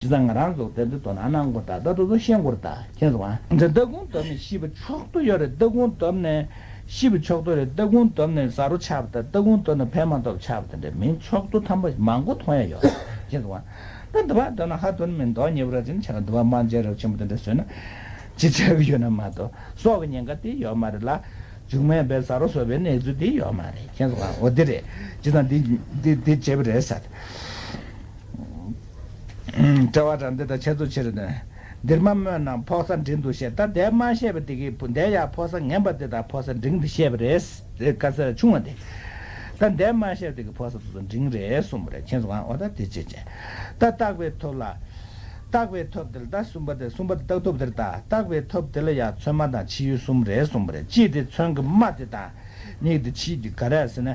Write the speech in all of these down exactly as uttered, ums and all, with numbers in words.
བྱས་ཙང་ང་རང་ཚོ་དེ་ཚོ་དོ་སྣང་གནང་དགོས། ད་ད་དུང་ཤེས་དགོས་རེད། ད་མཁྱེན་སོང་ང་། འདི་སྟ་གུང་བརྡབས་ནས་ཤི་བ་མཆོག་ཏུ་ཡོད་རེད། སྟ་གུང་བརྡབས་ནས་ཤི་བ་མཆོག་ཏུ་རེད། སྟ་གུང་བརྡབས་ནས་གཟའ་རོ་ཆགས་པ་དང་། སྟ་གུང་བརྡབས་ནས་ཕན་མ་ཐོགས་ཆགས་པ་དེ་འདྲའི་མི་མཆོག་ཏུ་ཐམ་པ་མང་པོ་མཐོང་ཡ་ཡོད་རེད། མཁྱེན་སོང་ང་། ད་འདི་བ་འདོན་ན་ཧ་འདོན་མི་འདོན་ཉེ་བར་ཕྱིན་ཆ་འདི་བ་དམག་རྒྱལ་རབས་ཆེན་པོ་དེ་འདྲ་བཟོས་ན་ཅི་ཆགས་ཀྱི་ཡོད་ན་མ་གཏོགས་སྲོག་གི་ཉེན་ཁ་དེ་ཡོད་མ་རེད་ལ། མཇུག་མའི་བའི་གཟའ་རོ་བཟོ་བའི་གནས་ཚུལ་དེ་ཡོད་མ་རེད། མཁྱེན་སོང་ང་། འོ་དེ་རེད། ཅི་ཙང་འདི་འདི་འདི་བྱས་པ་རེད་ཟེར། ཨུམ། དཔྲལ་བ་དྲང་བདེན་དང་འཆད་རྩོད་ཆེ་རུ་ནས། འདིར་མ་སྨོས་ན་ཕོ་གསར་འབྲིང་དུ་བཤད། ད་འདས་མ་བཤད་པ་དེ་གི་བུ་འདས་ཡ་ཕོ་གསར་ངན་པ་དེ་དང་ཕོ་གསར་འབྲིང་དུ་བཤད་པ་རེད། རེད་ག་ས་ཆུང་བ་དེ། ད་འདས་མ་བཤད་པ་དེ་གི་ཕོ་གསར་དེ་ཚོ་འབྲིང་རེད་གསུངས་པ་རེད། མཁྱེན་སོང་ང་། འོ་ད་དེ་བྱས་བྱས། ད་བརྟག་པའི་ཐབས་ལ། བརྟག་པའི་ཐབས་དེ་ལ་ད་གསུམ་པ་དེ། གསུམ་པ་དེ་བརྟག་ཐབས་དེ་ལ་ད། བརྟག་པའི་ཐབས་དེ་ལ་ཡང་ཚོད་མ་དང་ཕྱི་ཡུལ་གསུམ་རེད་གསུངས་པ་རེད། གཅིག་དེ་ཚོན་གྱི་རྨ་དེ་དང་། གཉིས་དེ་ཕྱིའི་ག་རེ་ཟེར་ན།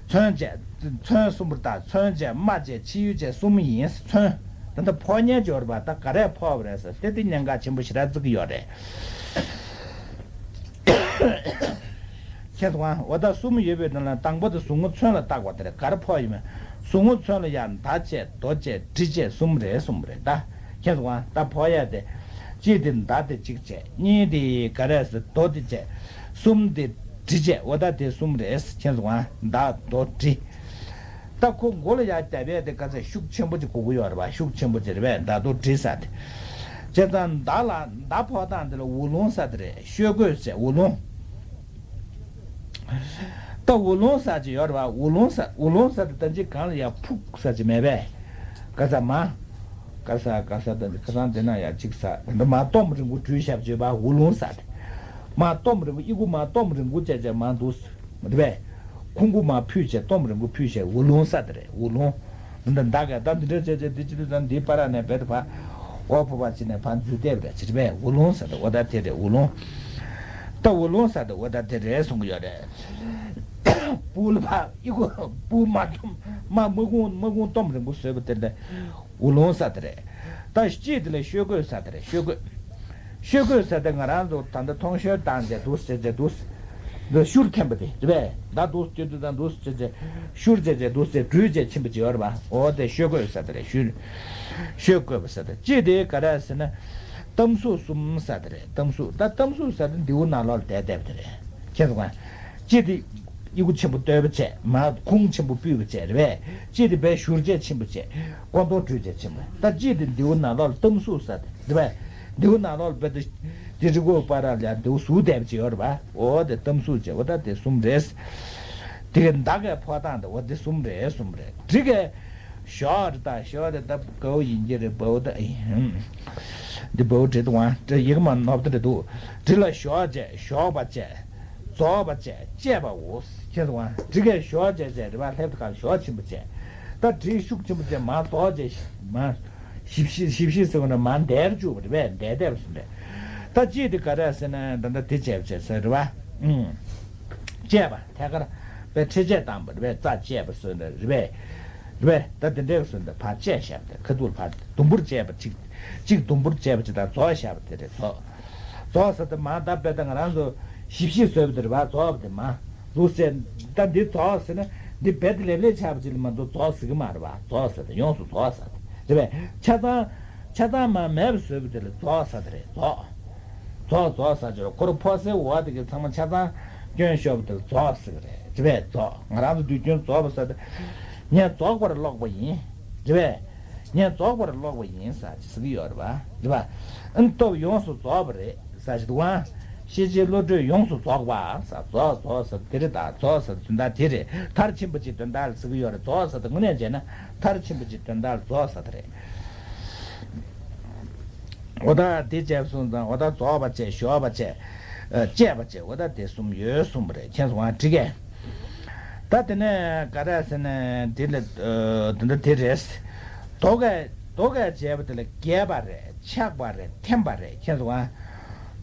ཚོན་བཅས། ཚོན་གསུམ་པོ་དང་། ཚོན་བཅས་རྨ་བཅས་ཕྱི་ཡུལ་བཅས་གསུམ་ཡིན། ཚོན། ད་ལྟ་ཕོ་ཉལ་འབྱོར་བ་ད་ག་རེ་ཕོག་པ་རེད་ཟེར་ཏེ་དེ་ཉེན་ཁ་ཆེན་པོ་ཞེ་དྲག་བརྩི་གི་ཡོད་རེད། མཁྱེན་སོང་ང་། འོ་ད་གསུམ་ཡོད་པའི་ནང་ལ་དང་པོ་དེ་ཟུག་རྔུ་ཚོན་ལ་བརྟག་པ་དེ་རེད། ག་རེ་ཕོག་ཡོད་མེད། ཟུག་རྔུ་ཚོན་ལ་ཡང་མདའ་བཅས་རྡོ་བཅས་གྲི་བཅས་གསུམ་རེད་གསུངས་པ་རེད་ད། མཁྱེན་སོང་ང་། ད་ཕོག་ཡ་དེ། གཅིག་དེ་མདའ་དེ་གཅིག་བཅས། གཉིས་དེ་ག་རེ་ཟེར་རྡོ་དེ་བཅས། གསུམ་དེ་གྲི་བཅས། འོ་ད་དེ་གསུམ་རེད། མཁྱེན་སོང་ང་། མདའ་རྡོ་གྲི། ད་ཁོ་མགོ་ལ་ཡར་བརྒྱབ་ཡས་དེ་ག་ཚད་ཤུགས་ཆེན་པོ་ཅིག་དགོས་ཀྱི་ཡོད་རེད་པ། ཤུགས་ཆེན་པོ་ཅིག་རེད་པས། མདའ་རྡོ་གྲི་ཟེར་དེ། བྱས་ཙང་མདའ་ལ་མདའ་ཕོག་སྟངས་དེ་ལ་འུར་ལོང་ཟེར་དེ་རེད། ཤོད་གོས་ཟེར་འུར་ལོང་། ད་འུར་ལོང་ཟེར་ཅིག་ཡོད་རེད་པ། འུར་ལོང་ཟེར། འུར་ལོང་ཟེར་དེ་ད་ཅིག་གང་ལ་ཡར་ཕུག་ཟེར་ཅིག་མེད་པས། ག་ས་མ། ག་ས་ག་ས་ད་ཁ་སང་དེ་ན་ཡར་ཅིག་ཟེར་དེ་མ་སྟོབས་རིང་པོ་བྲུས་ཞབས་བྱེད་པ་འུར་ལོང་ཟེར་དེ། མ་སྟོབས་རིང་པོ་ཨི་ཁུ་མ་སྟོབས་རིང་པོ་བྱས་བྱས་མ་འདུག་རེད་པས། ཁུང་ཁུ་མ་ཕུད་བྱས་སྟོབས་རིང་པོ་ཕུད་བྱས་འུར་ལོང་ཟེར་དེ་རེད། འུར་ལོང་། འདི་འདི་ག་ད་འདི་འདྲ་བྱས་བྱས་འདི་ཅི་འདི་ད་འདི་པ་ར་ནས་བེད་ཕ། འོ་ཕོ་བ་ཅི་ནས་ཕ་འཛུལ་བསྡད་པ་རེད་ཟེར་བས། འུར་ལོང་ཟེར་དེ་འོ་ད་དེ་རེད། འུར་ལོང་། ད་འུར་ལོང་ཟེར་དེ་འོ་ད་དེ་རེད་གསུང་གི་ཡོད་རེད། སྤུ་ལ་ཕ་ཨི་ཁུ་སྤུ་མ་སྟོབས་མ་མ་ཁུང་མ་ཁུང་སྟོབས་རིང་པོ་བཟོས་པ་དེ་འདྲ། འུར་ལོང་ཟེར་དེ་རེད། ད་སྤྱི་དེ་ལ་ཤོད་གོས་ཟེར་དེ་རེད། ཤོད་གོས། ཤོད་གོས་ཟེར་དེ་ང་རང་ཚོ་ད་ལྟ་མཐོང་ཤོར་བཏང་བྱས་འདུག་ཟེར་བྱས་འདུག་འདི་ཤུར་འཐེན་པ་དེ་རེད་པས། ད་འདུག་སྐྱོ་དུས་དང་འདུག་ཟེར་བྱས་ཤུར་བྱས་བྱས་འདུག་ཟེར་འགྲུལ་བྱས་ཕྱིན་པ་ཅིག་ཡོད་རེད་པ། འོ་དེ་ཤོད་གོས་ཟེར་དེ་རེད། ཤུར། ཤོད་གོས་པ་ཟེར་དེ་སྤྱི་དེ་ག་རེ་ཟེར་ན། གཏམ་གཟུགས་གསུམ་ཟེར་དེ་རེད། གཏམ་གཟུགས། ད་གཏམ་གཟུགས་ཟེར་དེ་མདེའུ་ནང་ལོགས་ལ་བསྡད་བསྡད་པ་དེ་རེད། མཁྱེན་སོང་ང་། གཅིག་དེ་ཨི་ཁུ་ཆེན་པོ་སྟོད་པ་བྱས། མར་ཁུང་ཆེན་པོ་སྤུས་པ་བྱས་རེད་པས། གཅིག་དེ་བས་བཞུར་བྱས་ཕྱིན་པ་བྱས། ཀོང་ཏོང་བྲུས་བྱས་ཕྱིན་པ། ད་གཅིག་དེ་མདེའུ་ནང་ལོགས་ལ་གཏམ་གཟུགས་ཟེར་དེ་རེད་པས། མདེའུ་ནང་ལོགས་ལ་བས་དེ་དེ་རི་མགོ་པ་ར་ལ་མདེའུ་ཟུག་བསྡད་པ་ཅིག་ཡོད་རེད་པ། འོ་དེ་གཏམ་གཟུགས་བྱས། འོ་ད་དེ་གསུམ་རེད། དེ་ག་མདའ་གའི་ཕོག་སྟངས་དེ་འོ་དེ་གསུམ་རེད་གསུམ་རེད། གྲི་གའི་ཞོག་རེད། ད་ཞོག་དེ་ད་གའུ་ཡིན་གྱི་རེད། བའུ་ད་ཨི་ཧུམ། འདི་བའུ་བྲིས་འདུག་ཨང་། ད་ཡི་གེ་མ་ནོར་ཏེ་རེད་འདུག་གྲི་ལ་ཞོག་བྱས། ཞོག་པ་བྱས། རྫོགས་པ་བྱས། བཅས་པའོ། མཁྱེན་སོང་ང་། གྲི་གའི་ཞོག་བྱས་བྱས་རེད་པ། ལྷེབ་ཏེ་ག་ཞོག་ཕྱིན་པ་བྱས། ད་གྲི་ཤུགས་ཆེན་པོ་བྱས་མར་རྫོགས་བྱས་མར་ཞིབ་ཞིབ་ཞིབ་ཞིབ་ཟེར་བ་ན་མར་འདར་བཅུག་པ་རེད་པས། འདར་བསྡད་པ་ཟེར་འདྲ། ད་གཅིག་དེ་ག་རེ་ཟེར་ན་ད་ལྟ་དེ་བྱས་བྱས་ཟེར་རེད་པ། ཨུམ། བཅས་པ་ཐད་ཀར་པའི་འཕྲེད་བཅད་བཏང་བ་རེད་པས། རྩ་བཅད་པ་ཟེར་འདྲ་རེད་པས། རེད་པས། ད་དེ་འདྲའི་ཟེར་འདྲ་ཕར་བཅད་བཞག་པ་དེ་ཁ་ཐུག་ལ་ཕར་དུམ་བུར་བཅད་པ་གཅིག་གཅིག་དུམ་བུར་བཅད་པ་གཅིག་དང་རྫོགས་བཞག་པ་དེ་རེད། རྫོགས། རྫོགས་ཟེར་དེ་མར་ད་དཔེ་ད་ང་རང་ཚོ་ཞིབ་ཞིབ་བཟོས་པ་དེ་རེད་པ། རྫོགས་པ་དེ་མར་འདུག་ཟེར། ད་འདི་རྫོགས་ཟེར་ན་འདི་རྦད་དེ་ལེབ་ལེབ་ཆགས་པ་ཅིག་ལ་མ་གཏོགས་རྫོགས་ཟེར་གི་མ་རེད་པ། རྫོགས་ཟེར་དེ་ཡོངས་སུ་རྫོགས་ཟེར་དེ་རེད་པས། ཆ་ཚང་ཆ་ཚང་མར་མེད་པ་བཟོས་པ་དེ་ལ་རྫོགས་ཟེར་དེ་རེད། རྫོགས། རྫོགས་རྫོགས་ཟེར་ཅོག་ཁོ་རང་ཕོ་གསར་འོག་དེ་གི་ཚང་མ་ཆ་ཚང་སྐྱོན་ཤོར་བ་དེ་ལ་རྫོགས་ཟེར་གི་རེད། རེད་པས། རྫོགས། ང་རང་ཚོ་དུས་རྒྱུན་རྫོགས་པ་ཟེར་དེ་ངས་རྫོགས་པར་ཀློག་པ་ཡིན། རེད་པས། ངས་རྫོགས་པར་ཀློག་པ་ཡིན་ཟེར་ཅིག་ཟེར་གི་ཡོད་རེད་པ། རེད་པ། ཨ་ནི་སྟོབས་ཡོངས་སུ་རྫོགས་པ་རེད་ཟེར་ཅིག་འདུག་ཨང་། ཤེས་བྱའི་བློ་གྲོས་ཡོངས་སུ་རྫོགས་པ་ཟེར། རྫོགས་རྫོགས་ཟེར་དེ་རེད། ད་རྫོགས་ཟེར་དོན་དག་དེ་རེད། མཐར་ཕྱིན་པ་ཅིག་དོན་དག་ལ་ཟེར་གི་ཡོད་རེད། རྫོགས་ཟེར་དེ་དངོས་གནས་བྱས་ན་མཐར་ཕྱིན་པ་ཅིག་དོན་དག་ལ་རྫོགས་ཟེར་དེ་རེད། འོ་ད་དེ་བྱས་སོང་ཙང་འོ་ད་རྫོགས་པ་བྱས། ཞོག་པ་བྱས། ཨ་བཅས་པ་བྱས། འོ་ད་དེ་གསུམ་ཡོད་གསུངས་པ་རེད། མཁྱེན་སོང་ང་། འགྲིག་གས། ད་དེ་ནས་ག་རེ་ཟེར་ན་དེ་ལ་ཨ་དེ་འདྲ་དེ་རེད། མདོ་གས་མདོ་གས་བྱས་པ་དེ་ལ་རྒྱས་པ་རེད། ཆགས་པ་རེད། འཐེན་པ་རེད། མཁྱེན་སོང་ང་།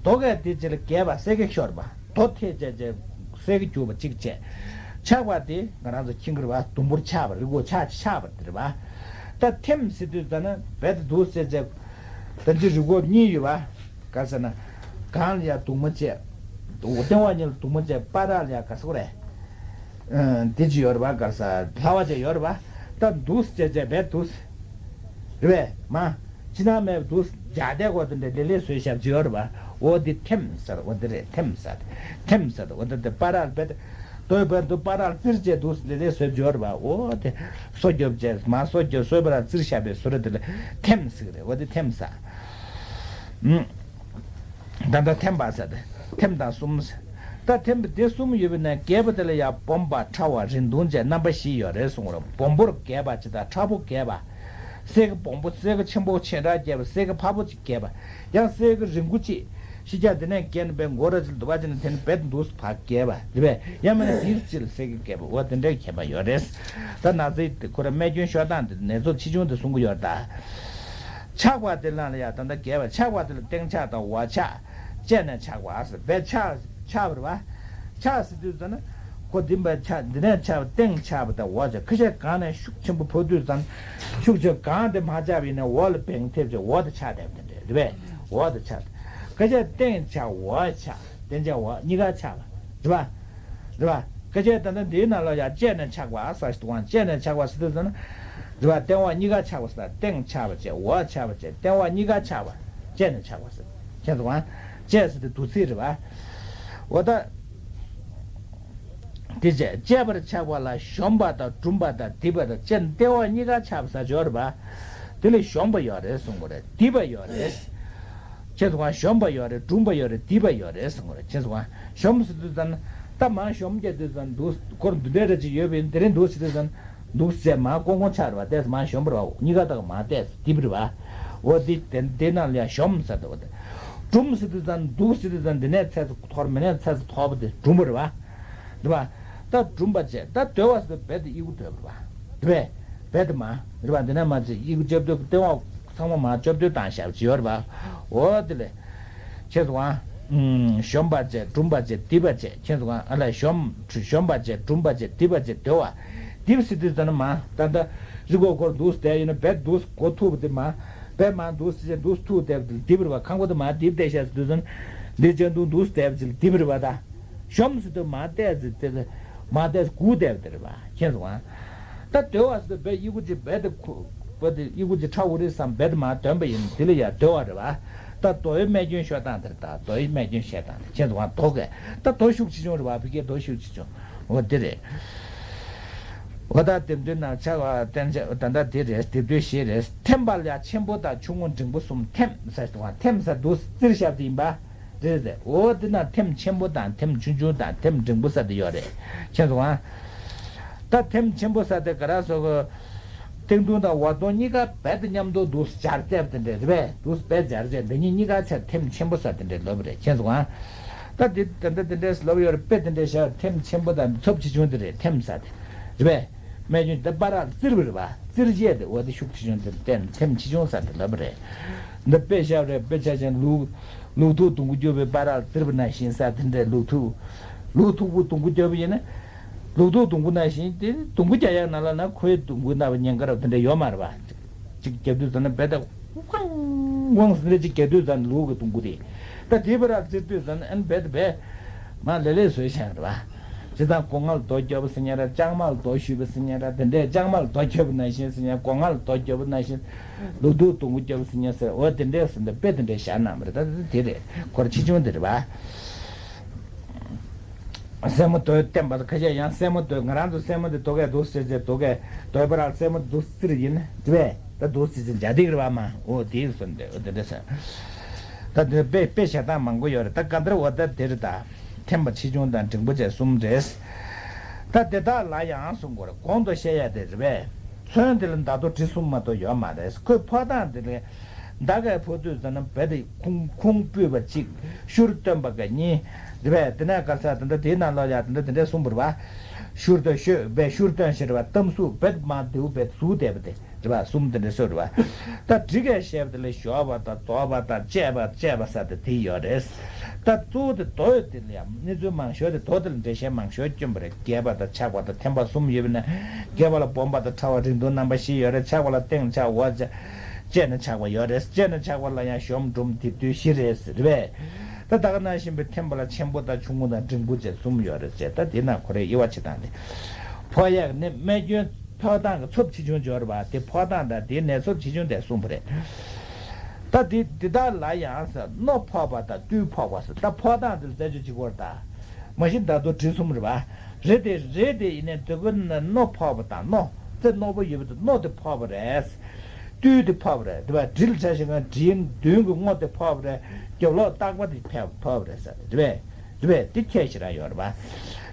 མདོ་གས་དེ་ཅིག་ལ་རྒྱས་པ་གསལ་གྱི་ཤོར་བ། མདོ་ཐད་བྱས་བྱས་གསལ་གྱི་གྱུར་པ་གཅིག་བྱས། ཆགས་པ་དེ་ང་རང་ཚོ་མཁྱེན་གྱི་རེད་པ། དུམ་བུར་ཆགས་པ། རི་མགོ་ཆགས་ཆགས་པ་དེ་རེད་པ། ད་འཐེན་ཟེར་དུས་ཙ་ན་རྦད་དེ་འདུག་ཟེར་བྱས། ད་འདི་རི་མགོ་གཉིས་ཡོད་པ། ག་ཟེར་ན། གང་ལ་ཡ་གདུང་མ་བྱས། སྟེང་བ་གཉིས་ལ་གདུང་མ་བྱས། བར་ལ་ཡ་ག་ཟེར་རེད། ཨ་འདི་ཅིག་ཡོད་རེད་པ། ག་ཟེར་ལྷ་བ་ཅིག་ཡོད་རེད་པ། ད་འདུག་ཟེར་བྱས་རྦད་འདུག་ཟེར། རེད་པས། མ། ཕྱི་ནང་མེད་པ་འདུག་སྦྱར་བསྡད་དགོས་དེ་འདྲ་ལེ་ལེ་བཟོས་བཞག་ཅིག་ཡོད་རེད་པ། འོ་འདི་ཐེམ་ཟེར། འོ་འདི་རེད། ཐེམ་ཟེར། ཐེམ་ཟེར། འོ་འདི་འདི་པ་རལ་བེད། དོའི་བེད་འདུག་པ་རལ་བཙིར་བྱས་འདུག་ལེ་ལེ་བཟོས་བཞག་ཡོད་རེད་པ། འོ་དེ་སོ་རྒྱོབ་བྱས་མ་སོ་རྒྱོབ་སོའི་པ་རལ་བཙིར་བཞག་པའི་བཟོ་རེད། དེ་ལ་ཐེམ་ཟེར་གི་རེད། འོ་འདི་ཐེམ་ཟེར། ཨུམ། ད་ལྟ་ཐེམ་པ་ཟེར་ཏེ། ཐེམ་དང་གསུམ། ད་ཐེམ་པ་དེ་གསུམ་ཡོད་པའི་ནང་རྒྱས་པ་དེ་ལ་ཡང་སྦོམ་པ་ཕྲ་བ་རིང་ཐུང་བཅས་རྣམ་པ་བཞི་ཡོད་རེད་གསུངས་རེད། སྦོམ་པོར་རྒྱས་པ་ཅིག་དང་ཕྲ་བོ་རྒྱས་པ། གསེར་གྱི་སྦོམ་པོ་གསེར་གྱི་ཆེན་པོ་ཆེ་དྲགས་རྒྱས་པ། གསེར་གྱི་ཕྲ་བོ་ཅིག་རྒྱས་པ། ཡང་གསེར་གྱི་རིང་པོ་ཅིག་ཤི་རྒྱག་དེ་ནས་རྒྱས་ནས་པའི་མགོ་ར་ཅིག་འདུག་པ་ཅིག་ནས་དེ་ནས་བེད་འདུག་ཕར་རྒྱས་པ་རེད་པས། ཡང་མིན་ན་དེའི་ཅིག་ལ་གསེར་གྱི་རྒྱས་པ། འོ་དེ་འདྲའི་ཁྱད་པར་ཡོད་རེད། ད་ན་ཚའི་ཁོ་ར་རྨས་སྐྱོན་ཤོར་སྟངས་དེ་ནད་ཚབས་ཆེ་ཆུང་དེ་གསུང་གི་ཡོད་རེད་ད། ཆགས་པ་དེ་ལ་ཡང་ད་ལྟ་རྒྱས་པ། ཆགས་པ་དེ་ལ་སྟེང་ཆགས་དང་འོག་ཆགས་བཅས་ནས་ཆགས་པ་ཟེར། བེད་ཆགས་ཆགས་པ་རེད་པ། ཆགས་ཟེར་དུས་ཙམ་ན་ཁོ་འདི་འབའ་ཆགས། འདི་ནས་ཆགས་པ། སྟེང་ཆགས་པ་དང་འོག་ཆགས། ཁ་ཤས་གང་ནས་ཤུགས་ཆེན་པོ་ཕོག་དུས་ཙམ། ཤུགས་ཆེ་གང་དེ་མ་ཆགས་པ་ཡིན་ན་འོག་ལ་འབེང་ཐེབས་བྱས་འོག་ཏུ་ཆགས་བསྡད་པ་དེ་འདྲ་རེད་པས། འོག་ཏུ་ཆགས། ཁ་ཤས་སྟེང་ཆགས་འོག་ཆགས། སྟེང་ཆགས་འོག་གཉིས་ཀ་ཆགས་པ་རེད་པ། རེད་པ། ཁ་ཤས་ད་ལྟ་འདིའི་ནང་ལ་ཡང་བཅས་ནས་ཆགས་པ་ཟེར་དུས་ཙམ། བཅས་ནས་ཆགས་པ་ཟེར་དུས་ཙམ་ན། རེད་པ། སྟེང་འོག་གཉིས་ཀ་ཆགས་པ་ཟེར། སྟེང་ཆགས་པ་བཅས། འོག་ཆགས་པ་བཅས། སྟེང་འོག་གཉིས་ཀ་ཆགས་པ། བཅས་ནས་ཆགས་པ་ཟེར། མཁྱེན་སོང་ང་། བཅས་ཟེར་དུས་བསྡུ་ཚིག་རེད་པ། འོ་ད། དེ་བཅས་བཅས་པར་ཆགས་པ་ལ་གཞོམ་པ་དང་འབྲུམ་པ་དང་རྡིབ་པ་དང་བཅས་ནས་སྟེང་འོག་གཉིས་ཀ་ཆགས་པ་ཟེར་ཡོད་རེད་པ། དེ་ལ་གཞོམ་པ་ཡོད་རེད་གསུང་གི་རེད། རྡིབ་པ་ཡོད་རེད། མཁྱེན་སོང་ང་། གཞོམ་པ་ཡོད་རེད། འབྲུམ་པ་ཡོད་རེད། རྡིབ་པ་ཡོད་རེད་གསུང་གི་རེད། མཁྱེན་སོང་ང་། གཞོམ་ཟེར་དུས་ཙམ་ན། ད་མར་གཞོམ་རྒྱག་དུས་ཙམ་འདུག་སྐོར་འདི་འདྲ་རེ་ཅིག་ཡོད་པ་ཡིན། དེ་རིང་འདུག་ཟེར་དུས་ཙམ་འདུག་ཟེར་མར་ཀོང་ཀོང་ཆགས་རེད་པ། ཏོག་ཙམ་མར་གཞོམ་པ་རེད་པ། གཉིས་ཀ་དག་མར་ཏོག་ཙམ་རྡིབ་རེད་པ། འོ་འདི་དེ་འདི་ནང་ལ་ཡང་གཞོམ་ཟེར་འདུག་པ། དེ་འབྲུམ་ཟེར་དུས་ཙམ་འདུག་ཟེར་དུས་ཙམ་འདི་ནས་ཚད་མཐོ་བ་མི་ནས་ཚད་མཐོ་བ་དེ་འབྲུམ་པ་རེད་པ། རེད་པ། ད་འབྲུམ་པ་བཅས། ད་སྡོད་པ་ཟེར་དུས་བེད་དེ་གཡས་གུ་སྡོད་པ་རེད་པ། རེད་པས། བེད་དེ་མར་རེད་པ། འདི་ནས་མར་ཅིག་གཡས་གུ་རྒྱབ་སྡོད། སྟེང་འོག་ཚང་མ་མར་རྒྱབ་སྡོད་བཏང་བཞག་པ་ཅིག་ཡོད་རེད་པ། འོ་དེ་ལས། མཁྱེན་སོང་ང་། ཨུམ། གཞོམ་པ་བཅས། འབྲུམ་པ་བཅས། རྡིབ་པ་བཅས། མཁྱེན་སོང་ང་། ཨ་ལས། གཞོམ། གཞོམ་པ་བཅས། འབྲུམ་པ་བཅས། རྡིབ་པ་བཅས། སྡོད་པ། རྡིབ་ཟེར་དུས་ཙམ་ན་མར་ད་ལྟ་རི་མགོ་སྐོར་འདུག་སེ་བསྡད་ཡོད་ན་བེད་འདུག་སེ་མགོ་ཐུག་པ་དེ་མར། བེད་མར་འདུག་སེ་བྱས་འདུག་སེ་ཐུག་བསྡད་པ་དེ་རྡིབ་རེད་པ། ཁང་པ་དེ་མར་རྡིབ་བསྡད་ཤག་ཟེར་དུས་ཙམ་ན་འདི་བཅས་འདུག་འདུག་སེ་བསྡད་པ་ཅིག་ལ་རྡིབ་རེད་པ། ད་གཞོམ་ཟེར་དུས་མར་ཏོག་ཙམ་དེ་མར་ཏོག་ཙམ་སྒུར་བསྡད་པ་དེ་རེད་པ། མཁྱེན་སོང་ང་། ད་སྡོད་པ་ཟེར་དུས་བེད་གཡས་གུ་ཅིག་བེད་དེ་ཁུ་བེད་དེ་གཡས་གུ་ཅིག་ཁྲ་འུ་རེད་བསམ་བེད་དེ་མར་འདོན་པ་ཡིན། དེ་ལ་ཡང་སྡོད་པ་རེད་པ། ད་རྡོ་ཡི་རྨས་སྐྱོན་ཤོར་སྟངས་དེ་རེད། ད་རྡོ་ཡི་རྨས་སྐྱོན་བཤད་སྟངས་དེ། མཁྱེན་སོང་ང་། རྡོ་གས་ད་རྡོ་ཤུགས་ཆེ་ཆུང་རེད་པ། ཕ་གིའི་རྡོ་ཤུགས་ཆེ་ཆུང་། འོ་འདི་རེད། འོ་ད་རྡིབ་འདོད་རྣམས་ཆགས་པ་སྟེང་ཆགས། ད་ལྟ་འདི་རེད། རྡིབ་འདོད་བཞི་རེད། ཐེམ་པ་ལ་ཡང་ཆེན་པོ་དང་ཆུང་ངུ་འབྲིང་པོ་གསུམ། ཐེམ་ཟེར་དུས་ཐེམ་ཟེར་འདུག་སེ་བཙིར་བཞག་པ་དེ་ཡིན་པ། རེད་རེད། འོ་འདི་ན་ཐེམ་ཆེན་པོ་དང་ཐེམ་ཆུང་ཆུང་དང་ཐེམ་འབྲིང་པོ་ཟེར་དེ་ཡོད་རེད། མཁྱེན་སོང་ང་། ད་ཐེམ་ཆེན་པོ་ཟེར་དེ་ག་རེ་ཟེར་གོ། སྟེང་ཐུང་དང་འོག་ཐུང་གཉིས་ཀ་རྦད་དེ་མཉམ་དུ་འདུག་སེ་སྦྱར་བསྡད་པ་དེ་འདྲ་རེད་པས། འདུག་སེ་རྦད་སྦྱར་བྱས་འདི་གཉིས་གཉིས་ཀ་ཆ་ཐེམ་ཆེན་པོ་ཟེར་དེ་འདྲ་ལབ་པ་རེད། མཁྱེན་སོང་ང་། ད་འདི་ད་ལྟ་དེ་འདྲས་ལབ་ཡོད་རེད་པས། དེ་འདྲས་བཞག་ཐེམ་ཆེན་པོ་དང་ཚབས་ཆེ་ཆུང་དེ་རེད། ཐེམ་ཟེར་དེ་རེད་པས། རྨས་སྐྱོན་དེ་པ་རལ་བཙིར་བ་རེད་པ། བཙིར་བྱས་དེ་འོ་དེ་ཤུགས་ཆེ་ཆུང་དེ་བསྟན་ཐེམ་ཆེ་ཆུང་ཟེར་དེ་ལབ་པ་རེད། འདི་དཔེ་བཞག་རེད། དཔེ་ཆ་ཅན་ལུག་ལུག་ཐུག་དུམ་བུ་རྒྱུ་བའི་པ་རལ་བཙིར་བ་ནང་བཞིན་ཟེར་དེ་འདྲས། ལུག་ཐུག་ལུག་ཐུག་པོ་དུམ་བུ་རྒྱབ་པ་ཡིན་ན། ལུག་ཐུག་དུམ་བུ་ནང་བཞིན་དེ་དུམ་བུ་རྒྱག་ཡག་ནང་ལ་ན་ཁོའི་དུམ་བུ་ན་བ་ཉེན་ཁ་རབ་དེ་འདྲ་ཡོད་མ་རེད་པ། ཅིག་རྒྱབ་དུས་ཙམ་ན་རྦད་དེ་ཝང་ཝང་ཟེར་ནས་ཅིག་རྒྱག་དུས་ཙམ་ན་ལུག་གི་དུམ་བུ་དེ། ད་དེ་བ་རལ་བཙིར་དུས་ཙམ་ན་ཨན་རྦད་དེ་རྦད་མ་ལེ་ལེ་བཟོས་བཞག་རེད་པ། བྱས་ཙང་སྒོ་ང་ལ་རྡོ་རྒྱོབ་པ་ཟེར་མཁན་རེད། ལྕང་མ་ལ་རྡོ་གཞུས་པ་ཟེར་མཁན་རེད། དེ་འདྲས་ལྕང་མ་ལ་རྡོ་རྒྱོབ་པ་ནང་བཞིན་ཟེར་མཁན། སྒོ་ང་ལ་རྡོ་རྒྱོབ་པ་ནང་བཞིན། ལུག་ཐུག་དུམ་བུ་རྒྱོབ་པ་ཟེར་མཁན་ཟེར། འོ་དེ་འདྲས་ཟེར་འདི་དཔེ་དེ་འདྲས་བཞག་གནང་བ་རེད། ད་དེ་རེད། ཁོ་ར་ཆེ་ཆུང་དེ་རེད་པ། སེན་མོ་རྡོས་བསྟན་པ་དང་། ཁ་ཤས་ཡང་སེན་མོ་རྡོས། ང་རང་ཚོ་སེན་མོ་དེ་རྡོ་གས་འདུག་སེ་བྱས་རྡོ་གས་རྡོའི་བ་རལ་སེན་མོ་འདུག་སེ་བཙིར་ཡིན་རེད་པས། ད་འདུག་སེ་བྱས་འཇའ་ཐིག་རེད་པ་མ། འོ་དེའི་སོན་དེ་འོ་དེ་འདྲ་སོན། ད་དེ་དཔེ་དཔེ་བཞག་སྟངས་མང་པོ་ཡོད་རེད། ད་ག་འདིར་འོ་ད་དེ་རེད། ད་ཐེམ་པ་ཆེ་ཆུང་དང་འབྲིང་པོ་བཅས་གསུམ་རེད། ད་དེ་དག་ལ་ཡང་གསུང་དགོས་རེད། གོང་དུ་བཤད་ཡ་དེ་རེད་པས། ཚོན་དེ་ལ་མདའ་རྡོ་གྲི་གསུམ་མ་གཏོགས་ཡོད་མ་རེད། ཁོའི་ཕོག་སྟངས་དེ་ལ། མདའ་གས་ཕོག་དུས་ཙམ་ན་རྦད་དེ་ཁུང་ཁུང་སྤུས་པ་གཅིག་ཤུར་བཏོན་པ་ག་གཉིས། རེད་པས། དེ་ནས་ག་ས་དེ་འདྲ་དེའི་ནང་ལོགས་ཡ་དེ་འདྲ་དེ་འདྲ་གསུངས་པ་རེད་པ། ཤུར་དང་ཤོད་པས་ཤུར་བཏོན་ཞེས་རེད་པ། གཏམ་གཟུགས་རྦད་མ་དེའུ་རྦད་གཟུགས་བསྡད་པ་དེ་རེད་པ། གསུམ་དེ་འདྲ་སོ་རེད་པ། ད་གྲི་གས་བཤད་པ་དེ་ལ་གཞོག་པ་དང་རྡོག་པ་དང་བཅད་པ་བཅད་པ་ས་དེ་དེ་ཡོད་རེད། ད་གཙོ་བོ་དེ་རྡོ་ཡོད་དེ་ལ་ཡང་གནས་ཚུལ་མང་ཤོས་དེ་རྡོ་དེ་ལ་འགྲེལ་བཤད་མང་ཤོས་བསྐྱོན་པ་རེད། རྒྱས་པ་དང་ཆགས་པ་དང་ཐེམ་པ་གསུམ་ཡོད་པ་ན། རྒྱས་པ་ལ་སྦོམ་པ་དང་ཕྲ་བ་རིང་ཐུང་རྣམ་པ་བཞི་ཡོད་རེད། ཆགས་པ་ལ་སྟེང་ཆགས་འོག་ཆགས། བཅད་ནས་ཆགས་པ་ཡོད་རེད། བཅད་ནས་ཆགས་པ་ལ་ཡང་གཞོམ་འབྲུམ་རྡིབ་རྡོལ་བཞི་རེད་ཟེར་བས། ད་ད་ག་ནང་བཞིན་པའི་ཐེམ་པ་ལ་ཆེན་པོ་དང་ཆུང་ངུ་དང་འབྲིང་པོ་བཅས་གསུམ་ཡོད་རེད་ཟེར། ད་དེ་ན་ཁོ་རའི་དབྱེ་བ་ཕྱེ་སྟངས་དེ། ཕོག་ཡག་ནི་རྨས་སྐྱོན་ཕོག་སྟངས་ཀྱི་ཚབས་ཆེ་ཆུང་སྦྱོར་བ་དེ། ཕོག་སྟངས་དང་དེའི་ནད་ཚབས་ཆེ་ཆུང་དེ་གསུངས་པ་རེད། ད་འདི་འདི་དག་ལ་ཡང་ཟེར། རྣོ་ཕོག་པ་དང་རྟུལ་ཕོག་པ་ཟེར། ད་ཕོག་སྟངས་འདི་ལ་རྩད་གཅོད་བྱེད་དགོས་རེད་ད། མ་གཞི་ད་དུང་དྲི་གསུམ་རེད་པ། རེད་དེ་རེད་དེ་ཡིན་ནའི་འདི་ཀུན་ནི་རྣོ་ཕོག་པ་དང་རྣོ། རྩེ་རྣོ་པོ་ཡོད་པ་དེ་རྣོ་དེ་ཕོག་པ་རེད། རྟུལ་དེ་ཕོག་པ་རེད། དེ་བས་དྲིལ་བྱ་ཞིང་ང་དྲིལ་མདུན་གྱི་རྔོ་དེ་ཕོག་པ་རེད། རྒྱབ་ལོགས་ལྟག་པ་དེ་ཕོག་པ་རེད་ཟེར། དེ་བས་དེ་བས་དེ་ཁྱད་ཞེ་དྲག་ཡོད་རེད་པ། བྱས་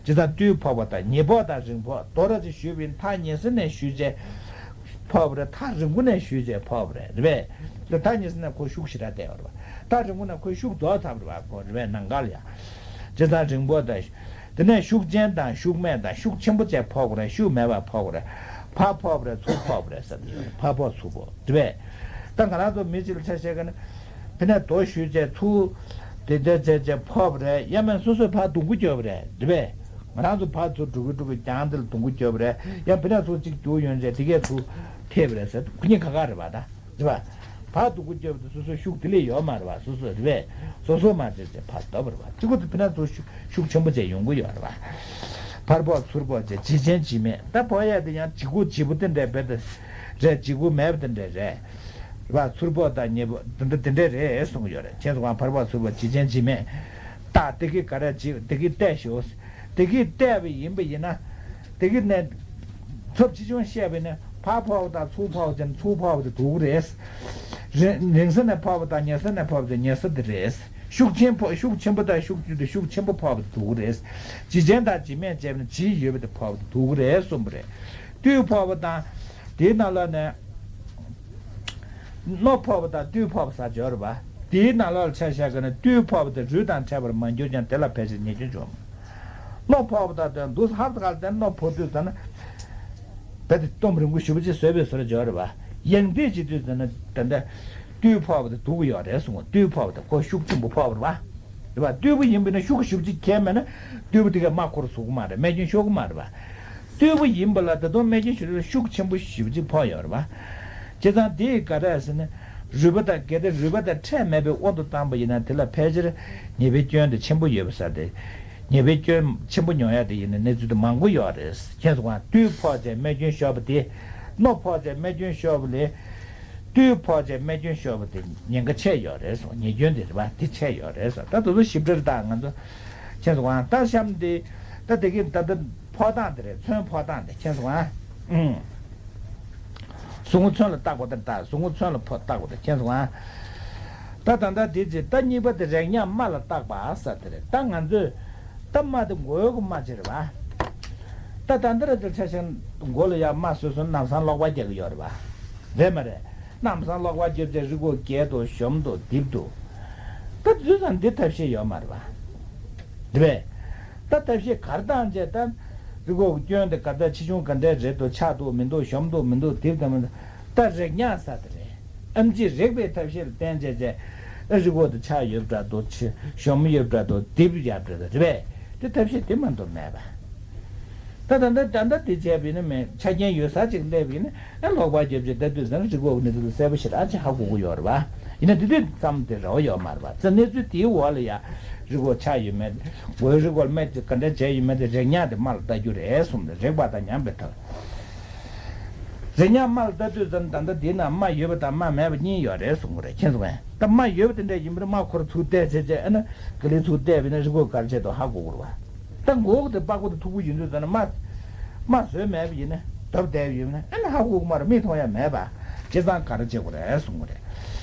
ཙང་རྟུལ་ཕོག་པ་དང་ཉེ་ཕོག་དང་རིང་ཕོག་དོ་ར་ཅིག་ཞུས་པ་ཡིན། ཐག་ཉེ་ས་ནས་ཞུས་བྱས་ཕོག་པ་རེད། ཐག་རིང་པོ་ནས་ཞུས་བྱས་ཕོག་པ་རེད། རེད་པས། ད་ཐག་ཉེ་ས་ནས་ཁོ་ཤུགས་ཞེ་དྲག་བསྡད་ཡོད་རེད་པ། ཐག་རིང་པོ་ནས་ཁོ་ཤུགས་རྫོགས་ཚར་བ་རེད་པ། ཁོ་རེད་པས་ནམ་མཁའ་ལ་ཡ། བྱས་ཙང་རིང་པོ་དང་། དེ་ནས་ཤུགས་ཆེན་དང་ཤུགས་མེད་དང་། ཤུགས་ཆེན་པོ་བྱས་ཕོག་པ་རེད། ཤུགས་མེད་པ་ཕོག་པ་རེད། ཕར་ཕོག་པ་རེད། ཚུར་ཕོག་པ་རེད་ཟེར་དེ་ཡོད་རེད། ཕར་ཕོག་ཚུར་ཕོག་རེད་པས། ད་ང་རང་ཚོ་མི་གཅིག་ལ་ཆ་བཞག་ག་ན། ཕི་ནས་རྡོ་གཞུས་བྱས་ཚུར། དེ་འདྲ་བྱས་བྱས་ཕོག་པ་རེད། ཡང་མིན་སོ་སོས་ཕར་རྡུང་གི་རྒྱོབ་པ་རེད། རེད་པས། ང་རང་ཚོ་ཕར་ཚུར་འགྲོ་གི་འགྲོ་གི་རྒྱང་དེ་ལ་རྡུང་གི་རྒྱོབ་པ་རེད། ཡང་ཕི་ནས་ཚུར་གཅིག་རྒྱུག་ཡོང་བྱས་དེ་གས་ཚུར་ཐེབས་པ་རེད་ཟེར། ཁོ་གཉིས་ཁ་ཁ་རེད་པ་ད། རེད་པ། ཕར་རྡུང་གི་རྒྱབ་ཏུ་སོ་སོའི་ཤུགས་དེ་ལས་ཡོད་མ་རེད་པ། སོ་སོ་རེད་པས། སོ་སོ་མ་བྱས་བྱས་ཕར་ལྡབ་པ་རེད་པ། གཅིག་པུ་དེ་ཕི་ནས་ཚུར་ཤུགས་ཤུགས་ཆེན་པོ་བྱས་ཡོང་གི་ཡོད་རེད་པ། ཕར་ཕོག་ཚུར་ཕོག་བྱས་ཇི་ཆེན་ཇི་མེད། ད་ཕོག་ཡས་དེ་ཡང་ལྗིད་ཁོག་ལྗིད་པོ་དེ་འདྲས་རྦད་དེ་རེད། ལྗིད་ཁོག་མེད་པ་དེ་འདྲས་རེད། རེད་པ། ཚུར་ཕོག་དང་ཉེ་ཕོག་དེ་འདྲ་དེ་འདྲས་རེད་གསུང་གི་ཡོད་རེད། ཁྱེད་ཚོ་གང་ཕར་ཕོག་ཚུར་ཕོག་ཇི་ཆེན་ཇི་མེད། ད་དེ་གི་ག་རེ་བྱེད། དེ་གི་བལྟས་ཤོག་དེ་གི་བལྟས་པ་ཡིན་པ་ཡིན་ན། དེ་གི་ནས་ཚབས་ཆེ་ཆུང་བཤད་པ་ཡིན་ན། ཕར་ཕོག་དང་ཚུར་ཕོག་ཅན་ཚུར་ཕོག་དེ་སྡུག་རེད། རིང་རིང་ས་ནས་ཕོག་པ་དང་ཉེ་ས་ནས་ཕོག་པ་དེ་ཉེ་ས་དེ་རེད། ཤུགས་ཆེན་ཕོག་ཤུགས་ཆེན་པོ་དང་ཤུགས་ཆུང་དེ་ཤུགས་ཆེན་པོ་ཕོག་པ་དེ་སྡུག་རེད། ཇི་ཆེན་དང་ཇི་མེད་བྱས་པ་ན་ཇི་ཡོད་པ་དེ་ཕོག་པ་དེ་སྡུག་རེད་གསུངས་པ་རེད། རྟུལ་ཕོག་པ་དང་། དེའི་ནང་ལོགས་ནས། རྣོ་ཕོག་པ་དང་རྟུལ་ཕོག་པ་ཟེར་ཡོད་རེད་པ། དེའི་ནང་ལོགས་ལ་ཆ་བཞག་གི་ན་རྟུལ་ཕོག་པ་དེ་རུལ་དང་འཕྲད་པར་མ་གྱུར་ཀྱང་དེ་ལ་ཕལ་ཆེར་ཉེས་སྐྱོན་བྱུང་། རྣོ་ཕོག་པ་དང་དེ་འདུག་ཧབ་ཏེ་ག་ལ་དེ་རྣོ་ཕོག་དུས་ཙམ་ན། རྦད་དེ་སྟོབས་རིང་པོ་ཞེ་པོ་ཅིག་བཟོས་པའི་བཟོ་འདྲ་ཡོད་རེད་པ། ཡང་དེ་བྱེད་དུས་ཙམ་ན་ད་ལྟ་རྟུལ་ཕོག་པ་དེ་སྡུག་གི་ཡོད་རེད་གསུངས། རྟུལ་ཕོག་པ་དེ་ཁོ་ཤུགས་ཆེན་པོ་ཕོག་པ་རེད་པ། རེད་པ། རྟུལ་པོ་ཡིན་པ་ན་ཤུགས་ཞེ་པོ་ཅིག་ཁྱེར་མེད་ན་རྟུལ་པོ་དེ་གས་རྨ་ཁོ་རང་ཚུགས་ཀྱི་མ་རེད། རྨས་སྐྱོན་ཤོར་གྱི་མ་རེད་པ། རྟུལ་པོ་ཡིན་པ་ལ་ད་དུང་རྨས་སྐྱོན་ཤོར་དུས་ཤུགས་ཆེན་པོ་ཞེ་པོ་ཅིག་ཕོག་ཡོད་རེད་པ། བྱས་ཙང་དེ་ག་རེ་ཟེར་ན། རུལ་པ་དང་གལ་ཏེ་རུལ་པ་དང་འཕྲད་མེད་པའི་དབང་དུ་བཏང་པ་ཡིན་ན་དེ་ལ་ཕལ་ཆེར་ཉེས་པའི་སྐྱོན་དེ་ཆེན་པོ་ཡོད་པ་ཟེར་ཏེ། ཉེས་པའི་སྐྱོན་ཆེན་པོ་མྱོང་ཡ་དེ་ཡིན་ན་གནས་ཚུལ་དེ་མང་པོ་ཡོད་རེད། ཁྱེད་ཚོ་གང་རྟུལ་ཕོག་བྱས་རྨས་སྐྱོན་ཤོར་བ་དེ། རྣོ་ཕོག་བྱས་རྨས་སྐྱོན་ཤོར་བ་ལས། རྟུལ་ཕོག་བྱས་རྨས་སྐྱོན་ཤོར་བ་དེ་ཉེན་ཁ་ཆེ་ཡོད་རེད་གསུངས། ཉེས་སྐྱོན་དེ་རེད་པ། དེ་ཆེ་ཡོད་རེད་གསུངས། ད་དེ་ཚོ་ཞིབ་ཕྲ་རེད། ད་ང་ཚོ་ཁྱེད་ཚོ་གང་ད་གཤམ་དེ་ད་དེ་གི་ད་ལྟ་ཕོག་སྟངས་དེ་རེད། ཚོན་ཕོག་སྟངས་དེ་ཁྱེད་ཚོ་གང་ཨུང་། ཟུག་རྔུ་ཚོན་ལ་བཏགས་པ་དེ་ད་ཟུག་རྔུ་ཚོན་ལ་ཕོག་བཏགས་པ་དེ་ཁྱེད་ཚོ་གང་། ད་ད་ད་དེ་ཅི་ད་གཉིས་པ་དེ་རེག་ཉག་རྨ་ལ་བཏགས་པ་ཟེར་དེ་རེད། ད་ང་ཚོས། ད་རྨ་དེ་མགོ་གི་རྨ་ཅིག་རེད་པ། ད་ད་འདི་ར་དེ་ཆ་བཞག་མགོ་ལ་ཡ་རྨ་སོ་སོ་ནམ་སང་གློག་པ་རྒྱག་གི་ཡོད་རེད་པ། རེད་མ་རེད། ནམ་སང་གློག་པ་རྒྱབ་བྱས་རི་སྒོ་བརྒལ་འདུག་གཞོམ་འདུག་རྡིབ་འདུག་ད་དུས་ཙམ་འདི་ཐབས་ཤེས་ཡོད་མ་རེད་པ། རེད་པས། ད་ཐབས་ཤེས་ག་རེ་བཏང་བྱས་ད། རི་སྒོ་གི་སྐྱོན་དེ་ག་ཚད་ཆེ་ཆུང་ག་འདྲས་རེད་འདུག་ཆག་འདུག་མི་འདུག་གཞོམ་འདུག་མི་འདུག་རྡིབ་དང་མི་འདུག་ད་རེག་ཉག་ཟེར་དེ་རེད། ཨེམ་ཆི་རེག་པའི་ཐབས་ཤེས་ལ་བརྟེན་བྱས་བྱས། ཨ་རི་སྒོ་དེ་ཆག་ཡོད་འདྲ་འདུག་ཆེ་གཞོམ་ཡོད་འདྲ་འདུག་རྡིབ་ཡོད་འདྲ་འདུག་རེད་པས། དེ་ཐབས་ཤེས་དེ་མ་གཏོགས་མེད་པ། ད་ད་ད་ད་ད་དེ་བྱས་པ་ཡིན་ན་མེད། ཆ་རྐྱེན་ཡོད་ས་ཅིག་སླེབས་པ་ཡིན་ན་ཨ་གློག་པ་རྒྱབ་བྱས་ལྟ་དུས་ཙམ་རི་སྒོ་གི་གནས་ཚུལ་གསལ་པོ་ཞེ་དྲག་ཅིག་ཧ་གོ་གི་ཡོད་རེད་པ། ཡིན་ན་དེ་དུས་ཙམ་དེ་རེ་བ་ཡོད་མ་རེད་པ། ཙི་གནས་ཚུལ་དེའི་འོག་ལ་ཡ་རི་སྒོ་ཆག་ཡོད་མེད། མགོའི་རི་སྒོ་ལ་རྨ་དེ་ག་འདྲ་བྱས་ཡོད་མེད་དེ་རེག་ཉག་དེ་རྨ་ལ་ལྟ་རྒྱུ་རེད་གསུངས་ཏེ་རེག་པ་དང་མཉམ་པའི་ཐབས། རེག་ཉག་རྨ་ལ་ལྟ་དུས་ཙམ་ད་ལྟ་འདི་ན་རྨ་ཡོད་པ་དང་རྨ་མེད་པ་གཉིས་ཡོད་རེད་གསུང་གི་རེད། མཁྱེན་སོང་ངས། ད་རྨ་ཡོད་པ་དེ་འདྲ་ཡིན་པར་རྨ་ཁོ་རང་ཚུར་བལྟས་བྱས་བྱས་ཨ་ན་ག་ལེར་ཚུར་བལྟས་པ་ཡིན་ན་རི་སྒོ་ག་རེ་བྱས་འདུག་ཧ་གོ་གི་རེད་པ། ད་མགོ་བོ་དེ་པགས་པ་དེ་མཐུག་པོ་ཡིན་དུས་ཙམ་ན་རྨ། རྨ་བཟོས་མེད་པ་ཡིན་ན་རྡབ་བསྡད་པ་ཡིན་ན་ཨ་ན་ཧ་གོ་གི་མ་རེད། མིག་མཐོང་ཡ་མེད་པ། བྱས་ཙང་ག་རེ་བྱེད་དགོས་རེད་གསུང་གི་རེད།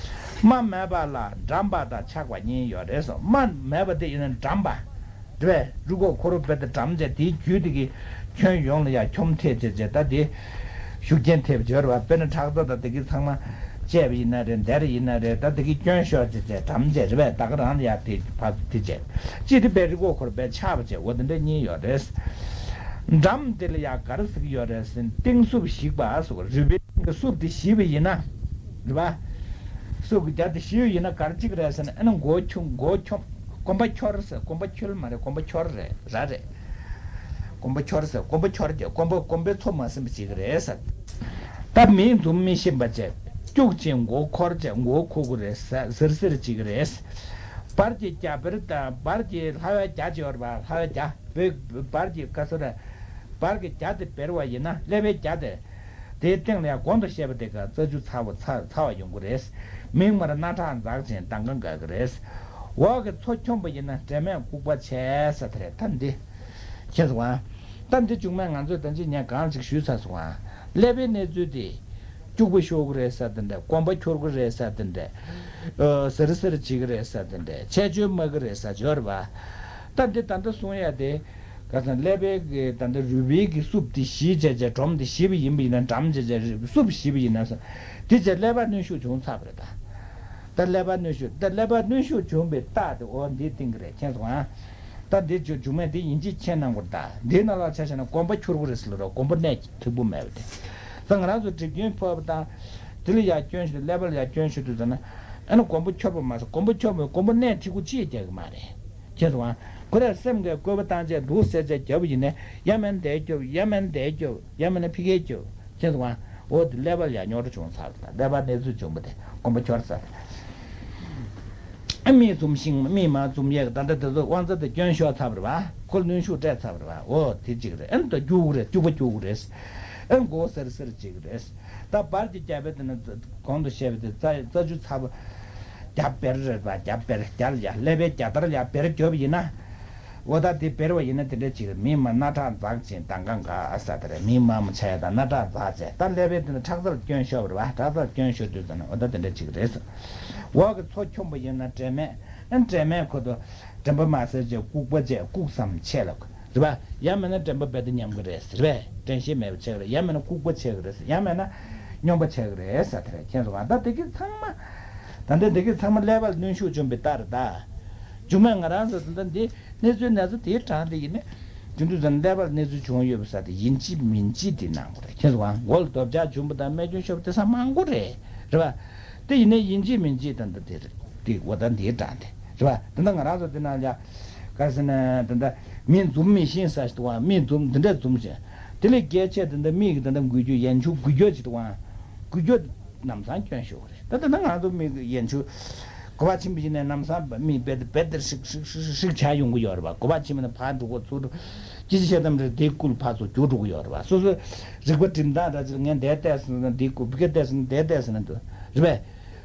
རྨ་མེད་པ་ལ་འགྲམ་པ་དང་ཆག་པ་གཉིས་ཡོད་རེད་གསུངས། རྨ་མེད་པ་དེ་ཡིན་ན་འགྲམ་པ། རེད་པས། རི་སྒོ་ཁོ་རང་རྦད་དེ་འགྲམ་བྱས་དེའི་རྒྱུད་དེ་གི་ཁྱོན་ཡོངས་ལ་ཡ་ཁྱོམ་ཐེབས་བྱས་བྱས་ད་དེ་ཤུགས་རྐྱེན་ཐེབས་བྱས་རེད་པ། དཔེར་ན་ཁྲག་རྩ་དང་དེ་གི་ཚང་མ་བཅད་པ་ཡིན་ན་རེད། འདར་ཡིན་ན་རེད། ད་དེ་གི་སྐྱོན་ཤོར་བྱས་བྱས་འགྲམ་བྱས་རེད་པས། ད་ག་རང་ལ་ཡ་དེ་ཕར་དེ་བྱས་ཅི་དེ་པས་རི་སྒོ་ཁོ་རང་རྦད་ཆག་པ་བྱས་འོ་དེ་འདྲ་གཉིས་ཡོད་རེད། འགྲམ་དེ་ལ་ཡ་ག་རེ་ཟེར་གི་ཡོད་རེད་ཟེར་ན་གཏིང་སྲུབས་ཞིག་པ་སོགས་རུས་པའི་གཏིང་གི་སྲུབས་དེ་ཞིག་པ་ཡིན་ན་རེད་པ། སྲུབས་ཀྱི་རྒྱ་དེ་ཞིག་ཡིན་ན་ག་རེ་གཅིག་རེད་ཟེར་ན་ཨ་ན་མགོ་ཁྱུང་མགོ་ཁྱུང་། གོམ་པ་འཁྱོར་ཟེར། གོམ་པ་འཁྱོལ་མ་རེད། གོམ་པ་འཁྱོར་རེད། ར་རེད། གོམ་པ་འཁྱོར་ཟེར། གོམ་པ་འཁྱོར་རྒྱུ། གོམ་པ་གོམ་པའི་ཚོ་མ་ཟིན་པ་ཅིག་རེད་ཟེར། ད་མིག་འཛུམ་མི་ཤེས་པ་བྱས། སྐྱུག་ཅིང་མགོ་འཁོར་བྱས་མགོ་ཁུག་གི་རེད་ཟེར་ཟེར་ཟེར་ཅིག་རེད། བར་གྱི་རྒྱ་བེར་དང་བར་གྱི་ལྷ་བའི་རྒྱ་ཅེས་པ་རེད་པ། ལྷ་བའི་རྒྱ་བེ་བར་གྱི་ཀ་ས་ར། བར་གྱི་རྒྱ་དེ་བེར་བ་ཡིན་ན་ཀླད་པའི་རྒྱ་དེ། དེའི་སྟེང་ལ་ཡང་གོང་དུ་བཤད་པ་དེ་ག་རྩ་རྒྱུ་ཚ་བ་ཚ་ཚ་བ་ཡོང་གི་རེད། མིག་དམར་སྣ་ཁྲག་འཛག་ཅིང་མདངས་ཁ་འགག་གི་རེད། འོག་གི་མཚོ་འཁྱོམས་པ་ཡིན་ན་དྲན་མེད་ལྐུགས་པ་བྱས་ས་དེ་རེད། ད་འདི། མཁྱེན་སོང་ཨ། ད་འདི་བྱུང་མེད་ང་ཚོས་ད་ཅི་ཉན་གང་ཅིག་ཞུས་ཚར་སོང་ཨ། ཀླད་པའི་གནས་ཚུལ་དེ། སྐྱུག་པ་ཤོར་གི་རེད་ས་དེ་འདྲ། གོམ་པ་འཁྱོར་གི་རེད་ས་དེ་འདྲ། ཨ། ཟེར་ཟེར་བྱེད་ཀྱི་རེད་ས་དེ་འདྲ། ཆད་ཆོད་མ་གི་རེད་ས་ཡོད་རེད་པ། ད་འདི་ད་ལྟ་གསུང་ཡ་དེ། ཁ་སང་ཀླད་པའི་གི་ད་ལྟ་རུས་པའི་གི་སུབ་དེ་ཞི་བྱས་བྱས། སྒྲོམ་དེ་ཞི་བ་ཡིན་པ་ཡིན་ན། འགྲམ་བྱས་བྱས་སུབ་ཞི་བ་ཡིན་ན་ས། དེ་བྱས་ཀླད་པ་གནོན་ཤུགས་བྱུང་ཚར་བ་རེད་ད། ད་ཀླད་པ་གནོན་ཤུགས། ད་ཀླད་པ་གནོན་ཤུགས་བྱུང་བའི་རྟགས་དེ་འོ་འདི་སྟེང་གི་རེད། མཁྱེན་སོང་ཨ། ད་འདི་བྱུང་མེད་དེ་ཡིན་གཅིག་མཁྱེན་གནང་དགོས་རེད་ད། འདིའི་ནང་ལ་ཆ་བཞག་ན་གོམ་པ་འཁྱོར་གི་རེད་ཟེར་ལ་རོ། གོམ་པ་གནད་འཐིག་པོ་མེད་པ་དེ། ད་ང་རང་ཚོ་གྲིབ་སྐྱོན་ཕོག་པ་དང་། དེ་ལ་ཡར་སྐྱོན་ཤོར་དུས། ཀླད་པ་ལ་ཡར་སྐྱོན་ཤོར་དུས་ཙམ་ན། ཨ་ནི་གོམ་པ་འཁྱོར་པ་མ་ཟད། གོམ་པ་འཁྱོར་མེད། གོམ་པ་གནད་འཐིག་པོ་ཅི་ཡང་རྒྱག་གི་མ་རེད། མཁྱེན་སོང་ཨ། ཁོ་རང་སེམས་ཀྱི་བཀོད་པ་བཏང་བྱས་འདུག་ཟེར་བྱས་བརྒྱབ་པ་ཡིན་ནའི། ཡ་མན་དེ་བརྒྱབ། ཡ་མན་དེ་བརྒྱབ། ཡ་མན་ན་ཕི་གེ་བརྒྱབ། མཁྱེན་སོང་ཨ། འོ་དེ་ཀླད་པ་ལ་ཡང་རྙོག་དྲ་བྱུང་ཚར་བ་དང་། ཀླད་པ་གནས་ཚུལ་བྱུང་བ་དེ་གོམ་པ་འཁྱོར་ཚར། ཨ། མིག་འཛུམ་ཤིང་། མིག་མ་འཛུམ་ཡས་ཀྱི་ད་ལྟ་དེ་ཚོ་དབང་རྩ་དེ་སྐྱོན་ཤོར་ཚར་བ་རེད་པ། ཁོ་གནོན་ཤུགས་སྤྲད་ཚར་བ་རེད་པ། འོ་དེ་གཅིག་རེད། ཨ་ནི་ད་སྐྱུག་གི་རེད། སྐྱུག་པ་སྐྱུག་གི་རེད། ཨ་ནི་མགོ་སེར་སེར་བྱེད་ཀྱི་རེད། ད་བར་གྱི་རྒྱབ་པའི་དེ་ནི་གོང་དུ་བཤད་པའི་དེ་རྩ་རྩ་ཆུ་ཚ་པོ། རྒྱབ་བེར་རེད་པ། རྒྱབ་བེར། རྒྱབ་ལ་ཡ། ཀླད་པའི་རྒྱབ་ལྟར་ཡ་བེར་བརྒྱབ་པ་ཡིན་ན། འོ་ད་དེ་བེར་བ་ཡིན་ན་དེ་འདྲ་ཅིག་རེད། མིག་དམར་སྣ་ཁྲག་འཛག་ཅིང་མདངས་ཁ་འགག་ས་དེ་རེད། མིག་དམར་མོ་ཆགས་ཡ་དང་སྣ་ཁྲག་འཛག་བྱས། ད་ཀླད་པའི་དེ་ནི་ཁྲག་རྩར་སྐྱོན་ཤོར་བ་རེད་པ། ཁྲག་རྩར་སྐྱོན་ཤོར་དུས་ཙམ་ན་འོ་ད་དེ་འདྲ་ཅིག་རེད། འོག་གི་མཚོ་འཁྱོམས་པ་ཡིན་ན་དྲན་མེད། ཨ། དྲན་མེད་ཁོ་ཚོ་དྲན་པ་མ་ཟེར་བྱས་ལྐུགས་པ་བྱས། ལྐུགས་སམ་ཆད་ལ། རེད་པ། ཡང་མིན་ན་དྲན་པ་རྦད་དེ་ཉམས་ཀྱི་རེད། རེད་པས། དྲན་ཤེས་མེད་པ་ཆགས་ཀྱི་རེད། ཡང་མིན་ན་ལྐུགས་པ་ཆགས་ཀྱི་རེད། ཡང་མིན་ན་སྨྱོན་པ་ཆགས་ཀྱི་རེད་ཟེར་དེ་རེད། མཁྱེན་སོང་ང་། ད་དེ་གི་ཚང་མ། ད་ལྟ་དེ་གི་ཚང་མ་ཀླད་པ་ལ་གནོན་ཤུགས་བྱུང་བའི་རྟགས་རེད་ད། མཇུག་མ་ང་རང་ཚོ་ད་ལྟ་འདི་གནས་ཚུལ་ན་ཚ་དེའི་གྲངས་དེ་ཡིན་ན། རྒྱུ་མཚན་ཙམ་ཀླད་པ་ལ་གནས་ཚུལ་བྱུང་ཡོད་པ་ས་དེ་ཡིན་གཅིག་མིན་གཅིག་དེ་གནང་དགོས་རེད། མཁྱེན་སོང་ང་། མགོ་ལ་རྡོ་བཅག་བྱུང་བ་དང་རྨས་སྐྱོན་ཤོར་བ་དེ་ཚང་མང་པོ་རེད། རེད་པ། དེ་ཡིན་ན་ཡིན་གཅིག་མིན་གཅིག་ད་ལྟ་དེ་རེད། དེ་འོ་ད་འདིའི་གྲངས་དེ་རེད་པ། ད་ལྟ་ང་རང་ཚོ་དེ་ནང་ལ་ག་ཟེར་ན། ད་ལྟ་མིག་འཛུམ་མི་ཤེས་ས་ཞིག་འདུག་པ། མིག་འཛུམ་འདི་འདྲ་འཛུམ་ཞིང་། དེ་ལས་རྒྱལ་ཆེ་ད་ལྟ་མིག་གི་ད་ལྟ་འགུལ་སྐྱོད། ཡན་ཆུ་འགུལ་སྐྱོད་ཅིག་འདུག་པ། འགུལ་སྐྱོད་ལམ་སང་སྐྱོན་ཤོར་བ་རེད། ད་ད་ལྟ་ང་ཚོ་མིག་ཡན་ཆུ་ག་པར་ཕྱིན་པ་ཡིན་ནའི་ལམ་སང་མིག་རྦད་དེ་རྦད་དེ་ཧྲིག་ཧྲིག་ཧྲིག་ཧྲིག་ཆགས་ཡོང་གི་ཡོད་རེད་པ། ག་པར་ཕྱིན་པ་ཡིན་ནའི་ཕར་འགྲོ་དགོས་ཚུར་འགྲོ། སྐྱིད་ཆེ་དམ་རེད། དེའི་ཀུན་ཕར་ཚུར་འགྱུར་འགྲོ་གི་ཡོད་རེད་པ། སོ་སོའི་རིག་པ་སྒྲིམ་སྟངས་འདྲ་ཅིག་ངས་འདིར་བལྟས་ཟིན་ན་འདིའི་ཀུན། ཕ་གིར་བལྟས་ཟིན་ན་འདིར་བལྟས་ཟིན་ན་འདུག་རེད་པས།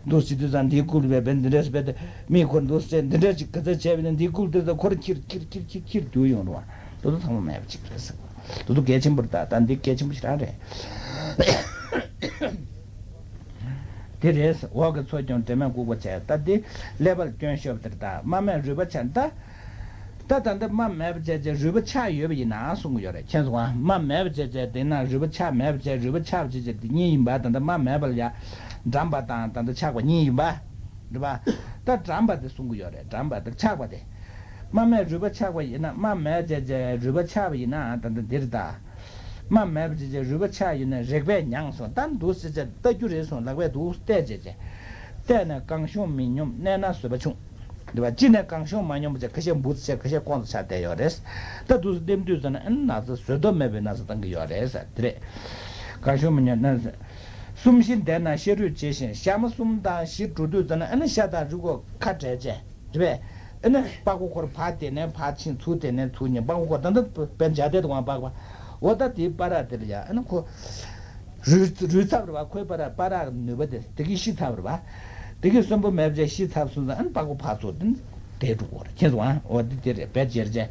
འདུག་སེ་དུས་ཙང་འདིའི་ཀུན་རྦད་དེ་འདི་འདྲས་རྦད་དེ་མིག་ཁོ་འདུག་སེ་འདི་འདྲས་ཅིག་ག་ཚོད་བྱས་པ་ཡིན་ནའི་འདིའི་ཀུན་དེ་ཚོ་ཁོ་རང་ཁྱིར་ཁྱིར་ཁྱིར་ཁྱིར་ཁྱིར་འགྱུར་ཡོང་རེད་པ། དེ་ཚོ་ཚང་མ་མེད་པ་ཅིག་རེད་ཟེར་བ། དེ་ཚོ་གལ་ཆེན་པོ་རེད་ད། ད་འདི་གལ་ཆེན་པོ་ཞེ་དྲག་རེད། དེ་རེད། འོག་གི་མཚོ་འཁྱོམས་དྲན་མེད་ལྐུགས་པ་བྱས། ད་འདི་ཀླད་པ་ལ་སྐྱོན་ཤོར་བ་དེ་རེད་ད། རྨ་མེད་རུས་པ་ཆགས་ད། ད་ད་ལྟ་རྨ་མེད་པ་བྱས་བྱས་རུས་པ་ཆགས་ཡོད་པ་ཡིན་ན་གསུང་གི་ཡོད་རེད། མཁྱེན་སོང་ང་། རྨ་མེད་པ་བྱས་བྱས་དེ་ན་རུས་པ་ཆགས་མེད་པ་བྱས། རུས་པ་ཆགས་པ་བྱས་བྱས་དེ་གཉིས་ཡིན་པ། ད་ལྟ་རྨ་མེད་པ་ལ་ཡ་འགྲམ་པ་དང་ད་ལྟ་ཆགས་པ་གཉིས་ཡིན་པ། རེད་པ། ད་འགྲམ་པ་དེ་གསུང་གི་ཡོད་རེད། འགྲམ་པ་དེ་ཆགས་པ་དེ། རྨ་མེད་རུས་པ་ཆགས་པ་ཡིན་ན། རྨ་མེད་བྱས་བྱས་རུས་པ་ཆགས་པ་ཡིན་ན་ད་ལྟ་འདི་རེད་ད། རྨ་མེད་པ་བྱས་བྱས་རུས་པ་ཆགས་ཡོད་ན་རེག་པས་མྱངས་སོང་། ད་འདུག་སེ་བྱས་ལྟ་རྒྱུ་རེད་སོང་། ལག་པས་འདུག་བལྟས་བྱས་བྱས། བལྟས་ནས་གང་བྱུང་མི་སྙོམས། མནན་ན་བཟོད་པ་ཆུང་། འདི་བ་གཅིག་ནས་གང་བྱུང་མ་སྙོམས་པ་བྱས། ཁ་ཤས་འབུ་ཚ་བྱས། ཁ་ཤས་ཁོང་ཚོ་ཆགས་བསྡད་ཡོད་རེད། ད་འདུག་སེ་ལྟེམ་དུས་ཙམ་ན་ཨ་ནི་ན་ཚ་བཟོད་ཐབས་མེད་པའི་ན་ཚ་བཏང་གི་ཡོད་རེད་ཟེར་དེ་རེད། གང་བྱུང་མི་སྙོམས་ན། གསུམ་བཞི་འདས་ན་ཤ་རུས་ཇེ་ཞན། ཞག་མ་གསུམ་དང་བཞི་འགྲོ་དུས་ཙམ་ན་ཨ་ནི་ཤ་དང་རུས་ཁོག་ཁ་བྲལ་བྱས། རེད་པས། ཨ་ནི་པགས་ཀོ་ཁོ་རང་ཕར་དེད་ནས་ཕར་ཕྱིན། ཚུར་དེད་ནས་ཚུར་ཕྱིན། པགས་ཀོ་ཁོ་ད་ལྟ་དཔེ་འཇའ་དེད་དུ་འོང་པགས་པ། འོ་ད་དེའི་བར་དེ་ལ་ཡ་ཨ་ནི་ཁོ་རུལ་རུལ་ཚར་བ་རེད་པ། ཁོའི་བར་བར་ནུས་པ་དེ་དེ་གིས་ཤི་ཚར་བ་རེད་པ། དེ་གིས་གསོན་པོ་མེད་པ་བྱས་ཤི་ཚར་སོང་ཙང་ཨ་ནི་པགས་ཀོ་ཕར་ཚུར་དེ་དེད་འགྲོ་གི་རེད། མཁྱེན་སོང་ཨ། འོ་དེ་དེ་རེད། བེད་སྦྱར་བྱས་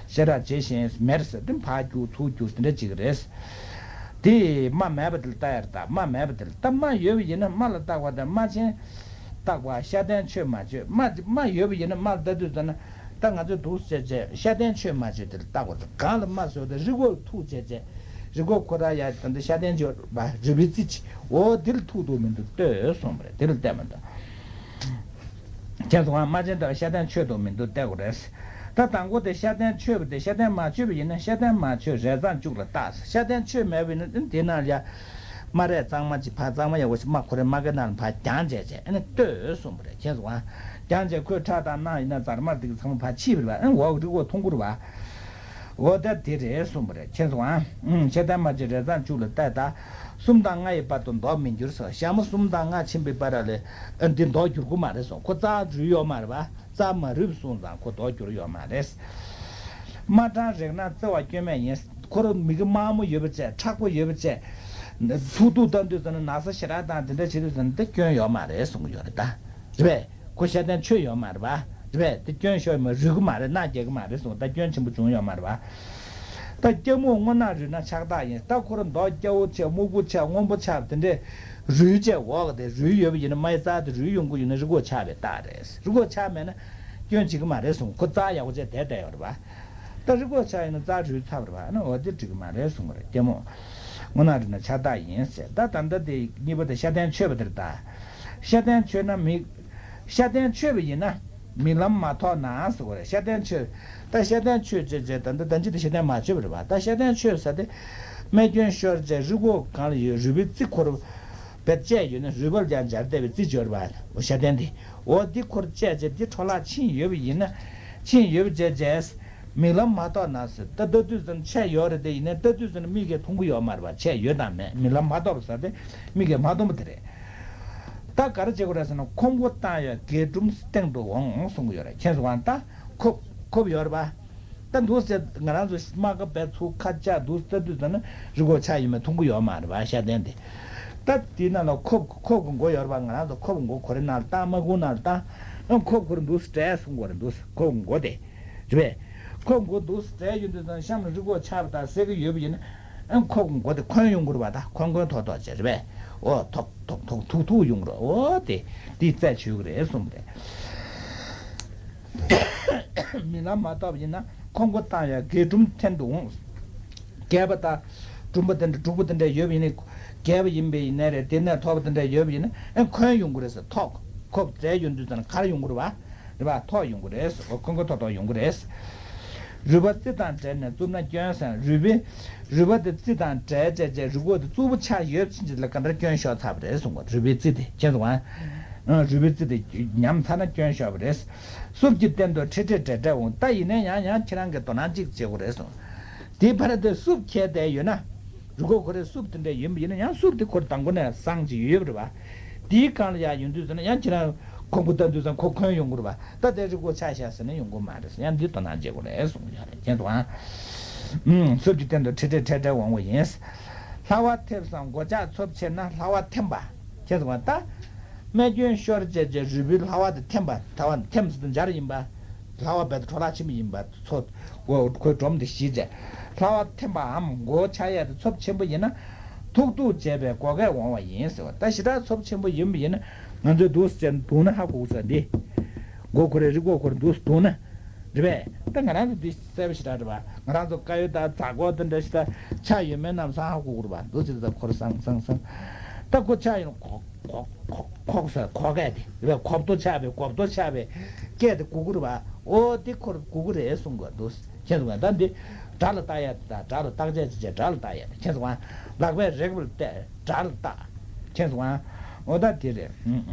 ཤ་རུས་ཇེ་ཞན། མེར་ཟེར་དེ་ཕར་རྒྱུག་ཚུར་རྒྱུག་དེ་འདྲ་བྱེད་ཀྱི་རེད། དེ་རྨ་མེད་པ་དེ་ལ་ལྟ་ཡ་རེད་ད། རྨ་མེད་པ་དེ་ལ་ལྟ། རྨ་ཡོད་པ་ཡིན་ན་རྨ་ལ་བརྟག་པ་དང་། རྨ་ཆེན་བརྟག་པ། ཤ་སྟན་ཆོད་མ་ཆོད། རྨ་རྨ་ཡོད་པ་ཡིན་ན་རྨ་ལ་ལྟ་དུས་ཙམ་ན་ད་ང་ཚོས་འདུག་སེ་བྱས་བྱས་ཤ་སྟན་ཆོད་མ་ཆོད་དེ་ལ་བརྟག་པ་དང་། གང་ལ་རྨ་ཟེར་བ་དེ་རུས་ཁོག་ཐུག་བྱས་བྱས་རུས་ཁོག་ཁོ་རང་ཡ་ད་ལྟ་ཤ་སྟན་ཆོད་པ་རུས་པའི་རྩི་ཅིག་འོ་དེ་ལ་ཐུག་འདུག་མི་འདུག་ལྟོས་གསུངས་པ་རེད། དེ་ལ་བལྟས་མ་འདུག་མཁྱེན་སོང་ང་། རྨ་ཆེན་དང་ཤ་སྟན་ཆོད་འདུག་མི་འདུག་བལྟ་དགོས་རེད། ད་དང་པོ་དེ་ཤ་སྟན་ཆོད་པ་དེ། ཤ་སྟན་མ་ཆོད་པ་ཡིན་ན་ཤ་སྟན་མ་ཆོད་རས་གཙང་བཅུག་ལ་བཏགས། ཤ་སྟན་ཆོད་མེད་པ་ཡིན་ན་དེ་ནང་ལ་ཡ་རྨ་རས་གཙང་མ་ཅིག་ཕར། གཙང་མ་ཡག་པོ་ཞིག་རྨ་ཁོ་རའི་རྨ་ཁའི་ནང་ལ་ཕར་བརྒྱངས་བྱས་བྱས་ཨ་ནི་ལྟོས་གསུངས་པ་རེད། མཁྱེན་སོང་ང་། བརྒྱངས་བྱས་ཁོས་ཁྲག་དང་རྣག་ཡིན་ན་རྫ་དམར་དེ་གི་ཚང་མ་ཕར་ཕྱིས་པ་རེད་པ། ཨ་ནི་འོག་རུས་ཁོག་མཐོང་གི་རེད་པ། འོ་ད་དེ་རེད་གསུངས་པ་རེད། མཁྱེན་སོང་ང་། ཨུམ། ཤ་སྟན་མ་ཆོད་རས་གཙང་བཅུག་ལ་བཏགས། ཟླ་གསུམ་དང་ལྔ་ཡི་བར་དུ་མདོག་མི་འགྱུར་ཟེར། ཞག་མ་གསུམ་དང་ལྔ་ཕྱིན་པའི་བར་ལ་ཨ་འདི་མདོག་འགྱུར་གྱི་མ་རེད་གསུངས། ཁོ་རྩ་རུལ་ཡོད་མ་རེད་པ། རྩ་མ་རུལ་སོང་ཙང་ཁོ་མདོག་འགྱུར་ཡོད་མ་རེད། དམར་ཕྲང་རེག་ན་བརྩེ་བ་སྐྱོན་མེད་ཡིན། ཁོ་རང་མིག་དམར་མོ་ཡོད་པ་བྱས། མཁྲེགས་པོ་ཡོད་པ་བྱས། ཐུག་ཐུག་བཏང་དུས་ཙམ་ན་ན་ཚ་ཞེ་དྲག་བཏང་དེ་འདྲ་བྱེད་དུས་ཙམ་ན་དེ་སྐྱོན་ཡོད་མ་རེད་གསུང་གི་ཡོད་རེད་ད། རེད་པས། ཁོ་ཤ་དན་ཆོད་ཡོད་མ་རེད་པ། རེད་པས། དེ་སྐྱོན་ཤོར་མ་རུལ་གི་མ་རེད། མནའ་རྒྱག་གི་མ་རེད་གསུང་། ད་སྐྱོན་ཆེན་པོ་བྱུང་ཡོད་མ་རེད་པ། ད་སྐྱ་སྨུག་སྔོ་ནག་རུལ་ན་ཆགས་རྟགས་ཡིན། ད་ཁོ་རང་མདོག་སྐྱ་བོ་ཆགས། སྨུག་པོ་ཆགས། སྔོན་པོ་ཆགས། དེ་འདྲས་རུལ་བྱས་འོག་དེ་རུལ་ཡོད་པ་ཡིན་ན། མའི་རྩ་དེ་རུལ་ཡོང་གི་ཡོད་ན་རིལ་བོ་ཆགས་པའི་རྟགས་རེད། རིལ་བོ་ཆགས་མེད་ན་སྐྱོན་བྱེད་ཀྱི་མ་རེད་གསུང་། ཁོ་རྩ་ཡག་པོ་བྱས་བསྡད་བསྡད་ཡོད་རེད་པ། ད་རིལ་བོ་ཆགས་ཡིན་ན་རྩ་རུལ་ཚར་བ་རེད་པ། ཨ་ནི་འོ་དེ་འགྲིག་གི་མ་རེད་གསུང་གི་རེད། སྐྱ་སྨུག་སྔོ་ནག་རུལ་ན་ཆགས་རྟགས་ཡིན་ཟེར། ད་ད་ལྟ་དེ་གཉིས་པ་དེ་ཤ་དན་ཆོད་པ་དེ་རེད་ད། ཤ་དན་ཆོད་ན་མི། ཤ་དན་ཆོད་པ་ཡིན་ན་མིག་ལམ་མ་ཐོགས་ན་ཟེར་བ་རེད། ཤ་དན་ཆོད། ད་ཤ་དན་ཆོད་བྱས་བྱས་ད་ལྟ་ད་ཅི་དེ་ཤ་དན་མ་ཆོད་པ་རེད་པ། ད་ཤ་དན་ཆོད་ས་དེ་རྨས་སྐྱོན་ཤོར་བྱས་རིལ་བོ་གང་ལ་ཡོད། རུལ་བའི་རྩི་ཁོ་རང་བེད་སྤྱད་ཡོད་ན་རུལ་བ་ལ་ཡང་སྦྱར་བསྡད་པའི་རྩི་སྦྱོར་བ་ཤ་དན་དེ། འོ་འདི་ཁོ་རང་བཅད་བྱས་འདི་འཕྲོ་བརླག་ཕྱིན་ཡོད་པ་ཡིན་ན། ཕྱིན་ཡོད་པ་བྱས་བྱས། མིག་ལམ་མ་ཐོགས་ན་ཟེར། ད་ལྟ་དུས་ཙམ་ཆད་ཡོད་རེད། དེ་ཡིན་ན་ལྟ་དུས་ཙམ་མིག་གིས་མཐོང་གི་ཡོད་མ་རེད་པ། ཆད་ཡོད་དང་མེད། མིག་ལམ་མ་ཐོགས་པ་ཟེར་དེ་མིག་གིས་མ་མཐོང་བ་དེ་རེད། ད་ག་རེ་བྱེད་དགོས་རེད་ཟེར་ན་ཁོག་མགོ་བཏང་ཡ་རྒས་འབྲུམ་སྟེང་དུ་འོང་གསུང་གི་ཡོད་རེད། མཁྱེན་སོང་ང་། ད་ཁོབ་ཁོབ་ཡོད་རེད་པ། ད་འདུག་ཟེར་ང་རང་ཚོ་རྨ་ཁ་བས་ཚུར་ཁ་བཅག་འདུག་ལྟ་དུས་ཙམ་ན་རིལ་བོ་ཆགས་ཡོད་མེད་མཐོང་གི་ཡོད་མ་རེད་པ། ཤ་དན་དེ། ད་དེའི་ནང་ལ་ཁོབ་ཁོབ་ཀྱི་མགོ་ཡོད་རེད་པ། ང་རང་ཚོ་ཁོབ་ཀྱི་མགོ་གོ་རེ་ནང་ལ་བཏང་། རྨ་ཁུང་ནང་ལ་བཏང་། ཨ་ཁོབ་ཁོ་རེ་འདུག་སེ་བྲེག་གསུང་གི་ཡོད་རེད། འདུག་སེ་ཁོབ་ཀྱི་མགོ་དེ། རེད་པས། ཁོབ་ཀྱི་མགོ་འདུག་སེ་བྲེག་ཡོང་དུས་ཙམ་གཤམ་ལ་རིལ་བོ་ཆགས་པ་དང་སེལ་གྱི་ཡོད་པ་ཡིན་ན། ཨ་ཁོབ་ཀྱི་མགོ་དེ་འཁོན་ཡོང་གི་རེད་པ། ད་འཁོན་འཁོན་ཐོག་ཐོག་བྱས། རེད་པས། འོ་ཐོག་ཐོག་ཐོག་ཐུག་ཐུག་ཡོང་གི་རེད། འོ་དེ་དེའི་རྩད་ཆོད་ཀྱི་རེད་གསུངས་པ་རེད། མིག་ལམ་མ་ཐོགས་པ་ཡིན་ན་ཁོག་མགོ་བཏང་ཡ་རྒས་འབྲུམ་འཐེན་དུ་འོང་། རྒས་པ་དང་འབྲུམ་པ་དེ་འདྲ་འབྲུག་པ་དེ་འདྲ་ཡོད་པ་ཡིན་ན། རྒས་པ་ཡིན་པ་ཡིན་ནའི་རེད། དེ་ནས་ཐོག་པ་དེ་འདྲ་ཡོད་པ་ཡིན་ན་ཨེ་འཁོན་ཡོང་གི་རེད་ཟེར། ཐོག་ཁོབ་བྲེག་ཡོང་དུས་ཙམ་གར་ཡོང་གི་རེད་པ། རེད་པ། ཐོག་ཡོང་གི་རེད་ཟེར། འཁོན་འཁོན་ཐོག་ཐོག་ཡོང་གི་རེད། རུལ་བ་རྩི་དང་བྲལ་ནས་རྩུབ་ན་སྐྱོན་ཟེར། རུལ་བའི་རུལ་བ་དེ་རྩི་དང་བྲལ་བྱས་བྱས་རུལ་ཁོག་དེ་རྩུབ་པོ་ཆགས་ཡོད་ཕྱིན་ཅི་ལ་ག་འདྲ་སྐྱོན་ཤོར་ཚར་བ་རེད་གསུང་གི། རུལ་བའི་རྩི་དེ་མཁྱེན་སོང་ང་། ཨ། རུལ་བའི་རྩི་དེ་ཉམས་ཚར་ན་སྐྱོན་ཤོར་བ་རེད། སྲུབས་ཀྱི་སྟེང་དུ་ཁྲེ་ཁྲེ་བྲེག་བྲེག་འོང་། ད་ཡིན་ནའི་ཡང་ཡང་ཁྱེད་རང་གིས་དོ་སྣང་གཅིག་བྱེད་དགོས་རེད་གསུངས། དེའི་ཕར་དེ་སྲུབས་ཁྱེར་བསྡད་ཡོད་ན། རུལ་ཁོག་ཁོ་རེ་སྲུབས་དེ་འདྲ་ཡིན་པ་ཡིན་ན་ཡང་སྲུབས་དེ་ཁོ་རང་དང་པོ་ནས་སངས་ཀྱི་ཡོད་པ་རེད་པ། དེའི་སྒང་ལ་ཡར་ཡོང་དུས་ཙམ་ན་ཡང་ཁྱེད་རང་ཁོག་མགོ་བཏང་དུས་ཙམ་ཁོ་འཁོན་ཡོང་གི་རེད་པ། ད་དེ་རུལ་ཁོག་ཆགས་ཤག་ཟེར་ན་ཡོང་གི་མ་རེད། ཡང་འདི་དོ་སྣང་བྱེད་དགོས་རེད་གསུངས་ཡོད་རེད། མཁྱེན་སོང་ང་། ཨུམ། སྲུབས་ཀྱི་སྟེང་དུ་ཁྲེ་ཁྲེ་བྲེག་བྲེག་འོང་བ་ཡིན། ལྷ་བ་ཐེབས་སམ་མགོ་ལྕགས་ཚབས་ཆེར་ན་ལྷ་བ་འཐེམ་པ། མཁྱེན་སོང་ང་། ད་རྨས་སྐྱོན་ཤོར་བྱས་བྱས་རུལ་བའི་ལྷ་བ་དེ་འཐེམ་པ། ལྷ་བ་འཐེམ་ཟེར་དུས་འབྱར་ཡིན་པ། ལྷ་བ་རྦད་དེ་འཕྲོ་བརླག་ཆེན་པོ་ཡིན་པ་ཚོ། འོ་ཁོའི་སྒྲོམ་དེ་ཞིག་བྱས། ལྷ་བ་འཐེམ་པའམ་མགོ་ཆགས་ཡས་དེ་ཚབས་ཆེན་པོ་ཡིན་ན། ཐུག་ཐུག་བྱས་པའི་མགོ་སྐས་འོང་བ་ཡིན་ཟེར་བ། ད་ཞེ་དྲག་ཚབས་ཆེན་པོ་ཡིན་པ་ཡིན་ན། ང་ཚོས་འདུག་སེ་བྱས་བརྡུངས་ན་ཧ་གོ་གི་ཟེར། འདི་མགོ་ཁོ་རེ་རིལ་ཁོག་ཁོ་རེ་འདུག་སེ་བརྡུངས་ན། རེད་པས། ད་ང་རང་ཚོ་འདི་གསལ་པོ་ཞེ་དྲག་རེད་པ། ང་རང་ཚོ་དཀར་ཡོལ་དང་རྫ་མགོ་དེ་འདྲ་ཞིག་ད་ཆགས་ཡོད་མེད་ལམ་སང་ཧ་གོ་གི་རེད་པ། འདུག་སེ་ད་ཁོ་རེ་སང་སང་སང་། ད་ཁོ་ཆགས་ཡོད་ན་ཁོག་ཁོག་ཁོག་ཁོག་ཟེར། ཁོག་སྐད་དེ་རེད་པ། ཁོབ་ཏོ་ཆགས་པའི་ཁོབ་ཏོ་ཆགས་པའི་སྐད་དེ་གོ་གི་རེད་པ། འོ་དེ་ཁོ་རེ་གོ་གི་རེད་གསུང་གི་འདུག་མཁྱེན་སོང་ང་། ད་འདི་དགྲ་ལ་བལྟ་ཡ་དེ་དང་། དགྲ་ལ་བརྟག་དཔྱད་བྱེད་བྱས་དགྲ་ལ་བལྟ་ཡ་དེ། མཁྱེན་སོང་ང་། ལག་པས་རེག་པ་ལ་བལྟས་དགྲ་ལ་བལྟ། མཁྱེན་སོང་ང་། འོ་ད་དེ་རེད། ཨུམ།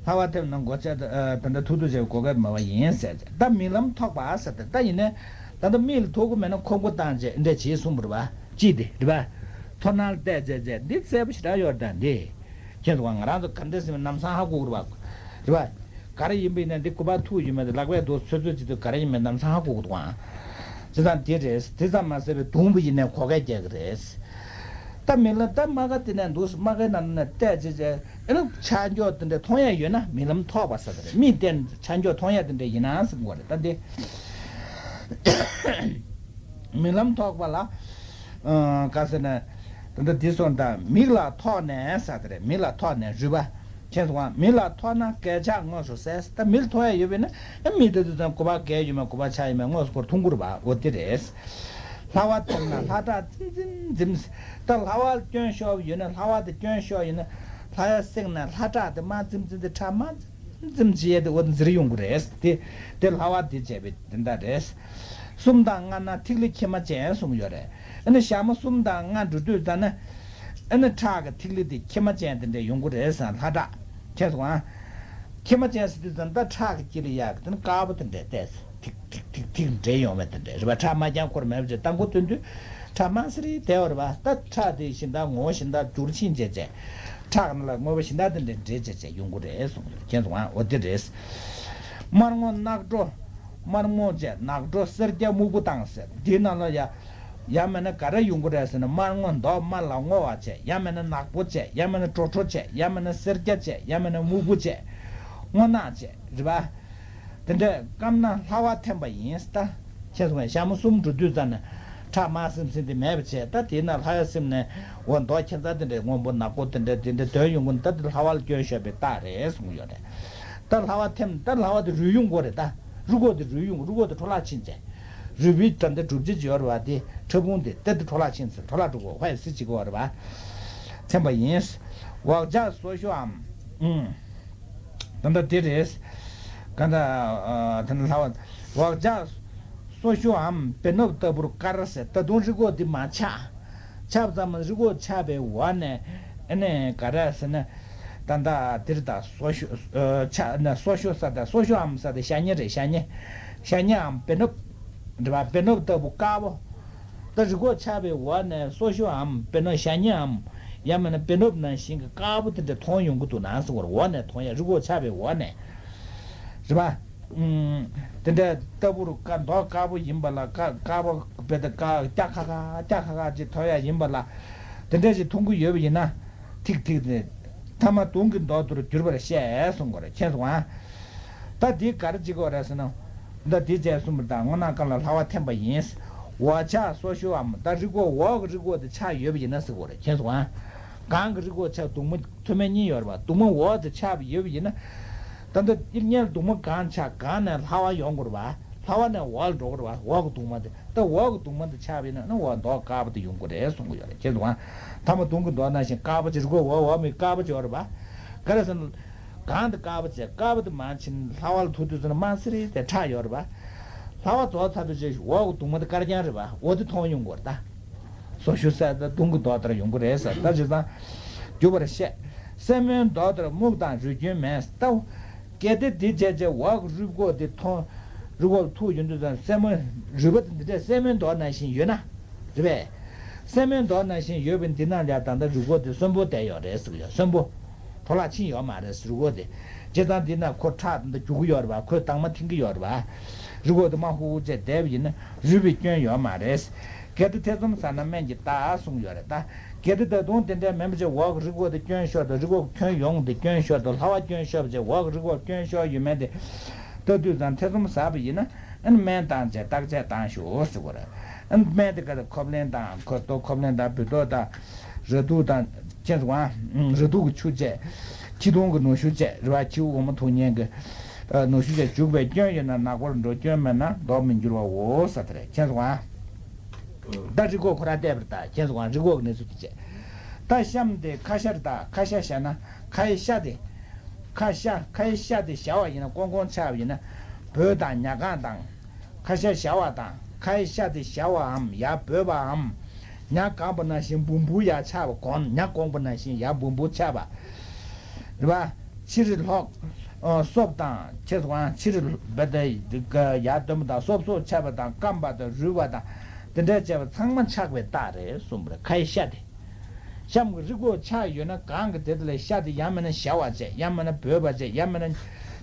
ལྷ་བ་ཐེབས་ན་མགོ་ལྕགས། ད་ལྟ་ཐུག་ཐུག་བྱས་པའི་མགོ་སྐས་མོ་བ་ཡིན་ཟེར། ད་མིག་ལམ་ཐོགས་པ་ཟེར་ཏེ། ད་ཡིན་ནའི་ད་ལྟ་མིག་ལ་ཐོགས་ཀྱི་མེད་ན་ཁོག་མགོ་བཏང་བྱས་འདྲ་བྱེད་གསུངས་པ་རེད་པ། ཅི་དེ་རེད་པ། ཚོར་སྣང་ལ་བལྟས་བྱས་བྱས་འདི་གསལ་པོ་ཞེ་དྲག་ཡོད་རེད། ད་འདི་མཁྱེན་སོང་ང་། ང་རང་ཚོ་ག་འདྲ་ཟེར་ན་ལམ་སང་ཧ་གོ་གི་རེད་པ། རེད་པ། ག་རེ་ཡིན་པ་ཡིན་ན་འདི་སྐུ་པར་ཐུག་ཡོད་མེད་དེ། ལག་པས་འདུག་ཚོད་ཚོད་བྱེད་དུས་ག་རེ་ཡིན་མིན་ལམ་སང་ཧ་གོ་གི་འདུག་ཨང་། བྱས་ཙང་དེ་རེད། དེ་ཙམ་མ་ཟད་པའི་བརྡུངས་པ་ཡིན་ནའི་མགོ་སྐས་རྒྱག་གི་རེད། ད་མིག་ལ་ད་རྨ་ཁ་དེ་ནས་འདུག་རྨ་ཁའི་ནང་ནས་བལྟས་བྱས་བྱས། ཨེ་ན་ཆ་འཇོག་དེ་འདྲ་མཐོང་ཡ་ཡོད་ན་མིག་ལམ་ཐོགས་པ་ཟེར་གི་རེད། མིག་བལྟས་ཆ་འཇོག་མཐོང་ཡ་དེ་འདྲ་ཡིན་ན་ཟེར་གི་རེད། ད་འདི་མིག་ལམ་ཐོགས་པ་ལ། ཨ། ག་ཟེར་ན། ད་ལྟ་འདི་སོང་ད་མིག་ལ་ཐོགས་ནས་ཟེར་དེ་རེད། མིག་ལ་ཐོགས་ནས་རུལ་བ། མཁྱེན་སོང་ང་། མིག་ལ་ཐོགས་ན་རྒས་ཆགས་དངོས་སུ་གསལ། ད་མིག་ལ་ཐོགས་ཡ་ཡོད་པས་ན། ཨ། མིག་ལྟ་དུས་ཙམ་སྐུ་པར་རྒས་ཡོད་མེད་སྐུ་པར་ཆགས་ཡོད་མེད་དངོས་སུ་ཁོ་ར་མཐོང་གི་རེད་པ། འོ་དེ་རེད། ལྷ་བ་འཐེབ་ན་ལྷ་བྲག་འཛིམ་འཛིམ་འཛིམ། ད་ལྷ་བ་ལ་སྐྱོན་ཤོར་ཡོད་ན། ལྷ་བ་དེ་སྐྱོན་ཤོར་ཡོད་ན། ལྷ་བ་བསྲེགས་ན་ལྷ་བྲག་དེ་དམར་འཛིམ་འཛིམ་དེ། ཁྲག་དམར་འཛིམ་འཛིམ་བྱེད་ཡས་དེ་འོ་དེ་འཛིར་ཡོང་གི་རེད། དེ་དེ་ལྷ་བ་དེ་བྱས་པའི་དེ་འདྲ་རེད། གསུམ་དང་ལྔ་ན་ཐིག་ལེ་མཁྱེན་མ་ཅན་གསུངས་ཡོད་རེད། ཨ་ནི་ཞག་མ་གསུམ་དང་ལྔ་འགྲོ་དུས་ཙམ་ན། ཨ་ནི་ཁྲག་གི་ཐིག་ལེ་དེ་མཁྱེན་མ་ཅན་དེ་འདྲ་ཡོང་གི་རེད་ཟེར། ལྷ་བྲག་མཁྱེན་སོང་ང་། མཁྱེན་མ་ཅན་ཟེར་དུས་ཙམ་ད་ཁྲག་གི་དཀྱིལ་ལ་ཡ་གི་དེ་ནི་དཀར་པོ་དེ་འདྲ་བལྟས། ཐིག་ཐིག་ཐིག་ཐིག་འདྲེས་ཡོང་བ་དེ་འདྲ་རེད་པ། ཁྲག་མ་རྐྱང་ཁོ་ར་མེད་པ་བྱས། ད་མགོ་བཏོན་དུས་ཁྲག་དམར་སེར་རེ་བསྡད་ཡོད་རེད་པ། ད་ཁྲག་དེ་གཞན་དག་ངོ་བོ་གཞན་དག་འགྱུར་ཕྱིན་བྱས་བྱས། ཁྲག་ནང་ལ་དངོས་པོ་གཞན་དག་དེ་འདྲ་འདྲེས་བྱས་བྱས་ཡོང་གི་རེད་གསུངས། མཁྱེན་སོང་ང་། འོ་དེ་རེད། དམར་སྔོ་ནག་འགྲོ། དམར་སྔོ་བྱས་ནག་འགྲོ་སེར་སྐྱ་སྨུག་པོ་དང་ཟེར། དེའི་ནང་ལ་ཡ། ཡང་མིན་ན་ག་རེ་ཡོང་གི་རེད་ཟེར་ན། དམར་སྔོ་མདོག་དམར་ལ་སྔོ་བ་བྱས། ཡང་མིན་ན་ནག་པོ་བྱས། ཡང་མིན་ན་དྲོ་དྲོ་བྱས། ཡང་མིན་ན་སེར་སྐྱ་བྱས། ཡང་མིན་ན་སྨུག་པོ་བྱས། སྔོ་ནག་བྱས། རེད་པ། དེ་འདྲས་སྐམ་ན་ལྷ་བ་འཐེན་པ་ཡིན་ད། ཁྱེད་ཚོ་ཞྭ་མོ་གསུམ་འགྲོ་དུས་ཙམ་ནས་ཁྲག་དམར་སིམ་སིམ་དེ་མེད་པ་བྱས། ད་དེས་ན་ལྷ་བ་སེམས་ནས་འོ་མདོག་ཁྱད་མཚར་དེ་འདྲས་སྔོན་པོ་ནག་པོ་དེ་འདྲས་དེ་འདྲས་དོན་ཡོང་གི་ན། ད་དེ་ལྷ་བ་ལ་སྐྱོན་ཤོར་བའི་རྟགས་རེད་གསུངས་ཡོད་རེད། ད་ལྷ་བ་འཐེན། ད་ལྷ་བ་དེ་རུལ་ཡོང་གི་རེད་ད། རུལ་གོག་དེ་རུལ་ཡོང་། རུལ་གོག་དེ་འཕྲོ་བརླག་ཕྱིན་བྱས། རུལ་བའི་ད་ལྟ་གྲུབ་ཆ་ཅིག་ཡོད་རེད་པ། དེ་ཕྲ་ཕུང་དེ་ད་དེ་འཕྲོ་བརླག་ཕྱིན་ཟེར། འཕྲོ་བརླག་འགྲོ་གོ་ཧའི་སི་ཅིག་གོ་རེད་པ། འཐེན་པ་ཡིན། འོག་ཆགས་སོ་ཤོ་འམ། ཨུང་། ད་ལྟ་དེ་རེད། ག་ད་ཨ་ད་ལྟ་ལྷ་བ། འོག་ཆགས་སོ་ཤོ་འམ་བེ་ནོབ་ལྟ་བུར་དཀར་ཟེར། ད་དུང་རུལ་གོག་འདི་མ་ཆགས། ཆགས་ཙམ་རུལ་གོག་ཆགས་པའི་འོག་ནས་ཨ་ནི་ག་རེ་ཟེར་ན། ད་ལྟ་དེར་ད་སོ་ཤོ་ཨ་ཆགས་ན་སོ་ཤོ་ས། ད་སོ་ཤོ་འམ་ས་དེ་ཞ་སྙེ་རེད། ཞ་སྙེ། ཞ་སྙེ་འམ་བེ་ནོབ། རེད་པ། བེ་ནོབ་ལྟ་བུ་དཀར་པོ། ད་རུལ་གོག་ཆགས་པའི་འོག་ནས་སོ་ཤོ་འམ་བེ་ནོབ། ཞ་སྙེ་འམ་ཡང་མིན་ན་བེ་ནོབ་ནང་བཞིན་གྱི་དཀར་པོ་དེ་འདྲ་མཐོང་ཡོང་གི་འདུག་ན་ཟེར་བ་རེད། འོག་ནས་མཐོང་ཡ། རུལ་གོག་ཆགས་པའི་འོག་ནས། རེད་པ། ཨུམ། དེ་འདྲ་ལྟ་བུར་དཀར། མདོག་དཀར་པོ་ཡིན་པ་ལ། དཀར་དཀར་པོ་བེ་ད་དཀར་སྐྱ་ཁ་ཁ་སྐྱ་ཁ་ཁ་ཅིག་མཐོང་ཡ་ཡིན་པ་ལ། དེ་འདྲ་ཞིག་མཐོང་གི་ཡོད་པ་ཡིན་ན། ཐིག་ཐིག་ནས་ཐ་མ་དུང་གི་མདོག་ཏུ་གྱུར་པར་བཤད་གསུང་དགོས་རེད། མཁྱེན་སོང་ང་། ད་འདི་ག་རེ་བྱེད་དགོས་རེད་ཟེར་ན། ད་འདི་བྱས་གསུངས་པ་དང་། སྔོ་ནག་སྐམ་ལ་ལྷ་བ་འཐེན་པ་ཡིན། འོག་ཆགས་སོ་ཤོ་འམ། ད་རུལ་གོག་འོག་གི་རུལ་གོག་དེ་ཆགས་ཡོད་པ་ཡིན་ན་ཟེར་དགོས་རེད། མཁྱེན་སོང་ང་། གང་གི་རུལ་གོག་ཆགས། གདུང་མ་མཐོ་དམན་གཉིས་ཡོད་རེད་པ། གདུང་མ་འོག་དེ་ཆགས་པ་ཡོད་པ་ཡིན་ན། ད་ལྟ་དབྱིབས་སྔོན་གདུང་མ་གང་ཆགས། གང་ནས་ལྷ་བ་ཡོང་དགོས་རེད་པ། ལྷ་བ་ནས་འོག་ལ་འགྲོ་དགོས་རེད་པ། འོག་གི་གདུང་མ་དེ། ད་འོག་གི་གདུང་མ་དེ་ཆགས་པ་ཡིན་ན། ཨ་ནི་འོག་མདོག་དཀར་པོ་དེ་ཡོང་གི་རེད་གསུང་གི་ཡོད་རེད། མཁྱེན་སོང་ང་། ཐ་མ་དུང་གི་མདོག་ནང་བཞིན་དཀར་པོ་ཅིག། རུལ་གོག་འོག་འོག་མའི་དཀར་པོ་ཅིག་ཡོད་རེད་པ། ག་རེ་ཟེར་ན། གང་དེ་དཀར་པོ་བྱས། དཀར་པོ་དེ་མར་ཕྱིན་ལྷ་བ་ལ་ཐུག་དུས་ཙམ་ན་དམར་སེར་དེ་ཁྲག་ཡོད་རེད་པ། ལྷ་བ་རྫོགས་ཚར་དུས་ཅིག་འོག་གི་གདུང་མ་དེ་དཀར་རྐྱང་རེད་པ། འོ་དེ་མཐོང་ཡོང་གི་རེད་ད། སོ་ཤོ་ས་ད་དུང་གི་མདོག་ལྟར་ཡོང་གི་རེད་ཟེར། ད་བྱས་ཙང་རྒྱུ་བར་བཤད། སེན་མོའི་མདོག་ལྟར་སྨུག་དང་རུལ་སྐྱོན་མེད་ལྟ་བུ། གལ་ཏེ་དེ་བྱས་བྱས་འོག་གི་རུལ་གོག་དེ་མཐོང་། རུལ་གོག་ཐུག་ཡོང་དུས་ཙམ། སེན་མོ་རུལ་པ་དེ་འདི་འདྲས་སེན་མོའི་མདོག་ནང་བཞིན་ཡོད་ན། རེད་པས། སེན་མོའི་མདོག་ནང་བཞིན་ཡོད་པའི་འདི་ན་ཡ་ད་ལྟ་རུལ་གོག་དེ་གསོན་པོ་བསྡད་ཡོད་རེད་ཟེར་གི་ཡོད། གསོན་པོ། འཕྲོ་བརླག་ཕྱིན་ཡོད་མ་རེད། རུལ་གོག་དེ། བྱས་ཙང་འདི་ན་ཁོ་ཁྲག་འདི་རྒྱུག་གི་ཡོད་རེད་པ། ཁོས་དྭངས་མ་འཐེན་གྱི་ཡོད་རེད་པ། རུལ་གོག་དེ་དམར་ཧུར་ཧུར་བྱས་བསྡད་པ་ཡིན་ན་རུལ་བའི་སྐྱོན་ཡོད་མ་རེད། གལ་ཏེ་ཐེ་ཚོམ་ཟ་ན་སྨན་གྱིས་བརྟག་གསུངས་ཡོད་རེད་ད། གལ་ཏེ་ད་དུང་དེ་འདྲའི་མིན་པ་བྱས་འོག་གི་རུལ་གོག་དེ་སྐྱོན་ཤོར་འདུག། རུལ་གོག་ཁྱོན་ཡོངས་དེ་སྐྱོན་ཤོར་འདུག། ལྷ་བ་སྐྱོན་ཤོར་བ་བྱས་འོག་གི་རུལ་གོག་སྐྱོན་ཤོར་ཡོད་མེད་དེ་ལྟ་དུས་ཙང་ཐེ་ཚོམ་ཟ་བ་ཡིན་ན། ཨ་ནི་སྨན་བཏང་བྱས་བརྟག་དཔྱད་བཏང་ཤོག་ཟེར་དགོས་རེད། ཨ་ནི་སྨན་དེ་ག་ད་ཁོབ་ལེན་དང་། ཁོ་ཏོ་ཁོབ་ལེན་དང་། བུལ་ཏོག་དང་། ར་དུག་དང་། མཁྱེན་སོང་ང་། ར་དུག་གི་ཆུ་བཅས། ཁྱི་ལྡོང་གི་ནུ་ཞོ་བཅས་རེད་པ། ཁྱེའུ་འོ་མ་འཐུང་མཁན་གྱི་ནུ་ཞོ་བཅས་བྱུག་པས་སྐྱོན་ཡོད་ན་ནག་པོར་འགྲོ། སྐྱོན་མེད་ན་མདོག་མི་འགྱུར་བའོ་ཟེར་དེ་རེད། མཁྱེན་སོང་ང་། ད་རུལ་གོག་ཁོ་རང་བལྟས་པ་རེད་ད། མཁྱེན་སོང་ང་། རུལ་གོག་གི་གནས་ཚུལ་དེ་བྱས། ད་གཤམ་དེ་ཁ་ཤར་ད། ཁ་ཤ་བཞར་ན། ཁའི་ཤ་དེ། ཁ་ཤ། ཁའི་ཤ་དེ་བཞར་བ་ཡིན་ན། ཀོང་ཀོང་ཆགས་པ་ཡིན་ན། བོད་དང་ཉ་གང་དང་། ཁ་ཤ་བཞར་བ་དང་། ཁའི་ཤ་དེ་བཞར་བའམ་ཡར་བོས་པའམ། ཉ་གང་པོ་ནང་བཞིན་འབུར་འབུར་ཡར་ཆགས་པ་གོང་། ཉ་གོང་པོ་ནང་བཞིན་ཡར་འབུར་འབུར་ཆགས་པ། རེད་པ། ཕྱི་རུ་ལྷོག་ཨ། སོབ་དང་། མཁྱེན་སོང་ང་། ཕྱི་རུ་བེ་ད་ཡར་འདོན་པ་དང་། སོབ་སོབ་ཆགས་པ་དང་། སྐམ་པ་དང་། རུལ་བ་དང་། དེ་འདྲ་བྱས་པ་ཚང་མ་ཆགས་པའི་རྟགས་རེད་གསུངས་པ་རེད། ཁའི་ཤ་དེ། གཤམ་གྱི་རུལ་གོག་ཆགས་ཡོད་ན་གང་གི་དེ་དེ་ལ་ཤ་དེ་ཡང་མིན་ན་བཞར་བ་བྱས། ཡང་མིན་ན་བོས་པ་བྱས། ཡང་མིན་ན་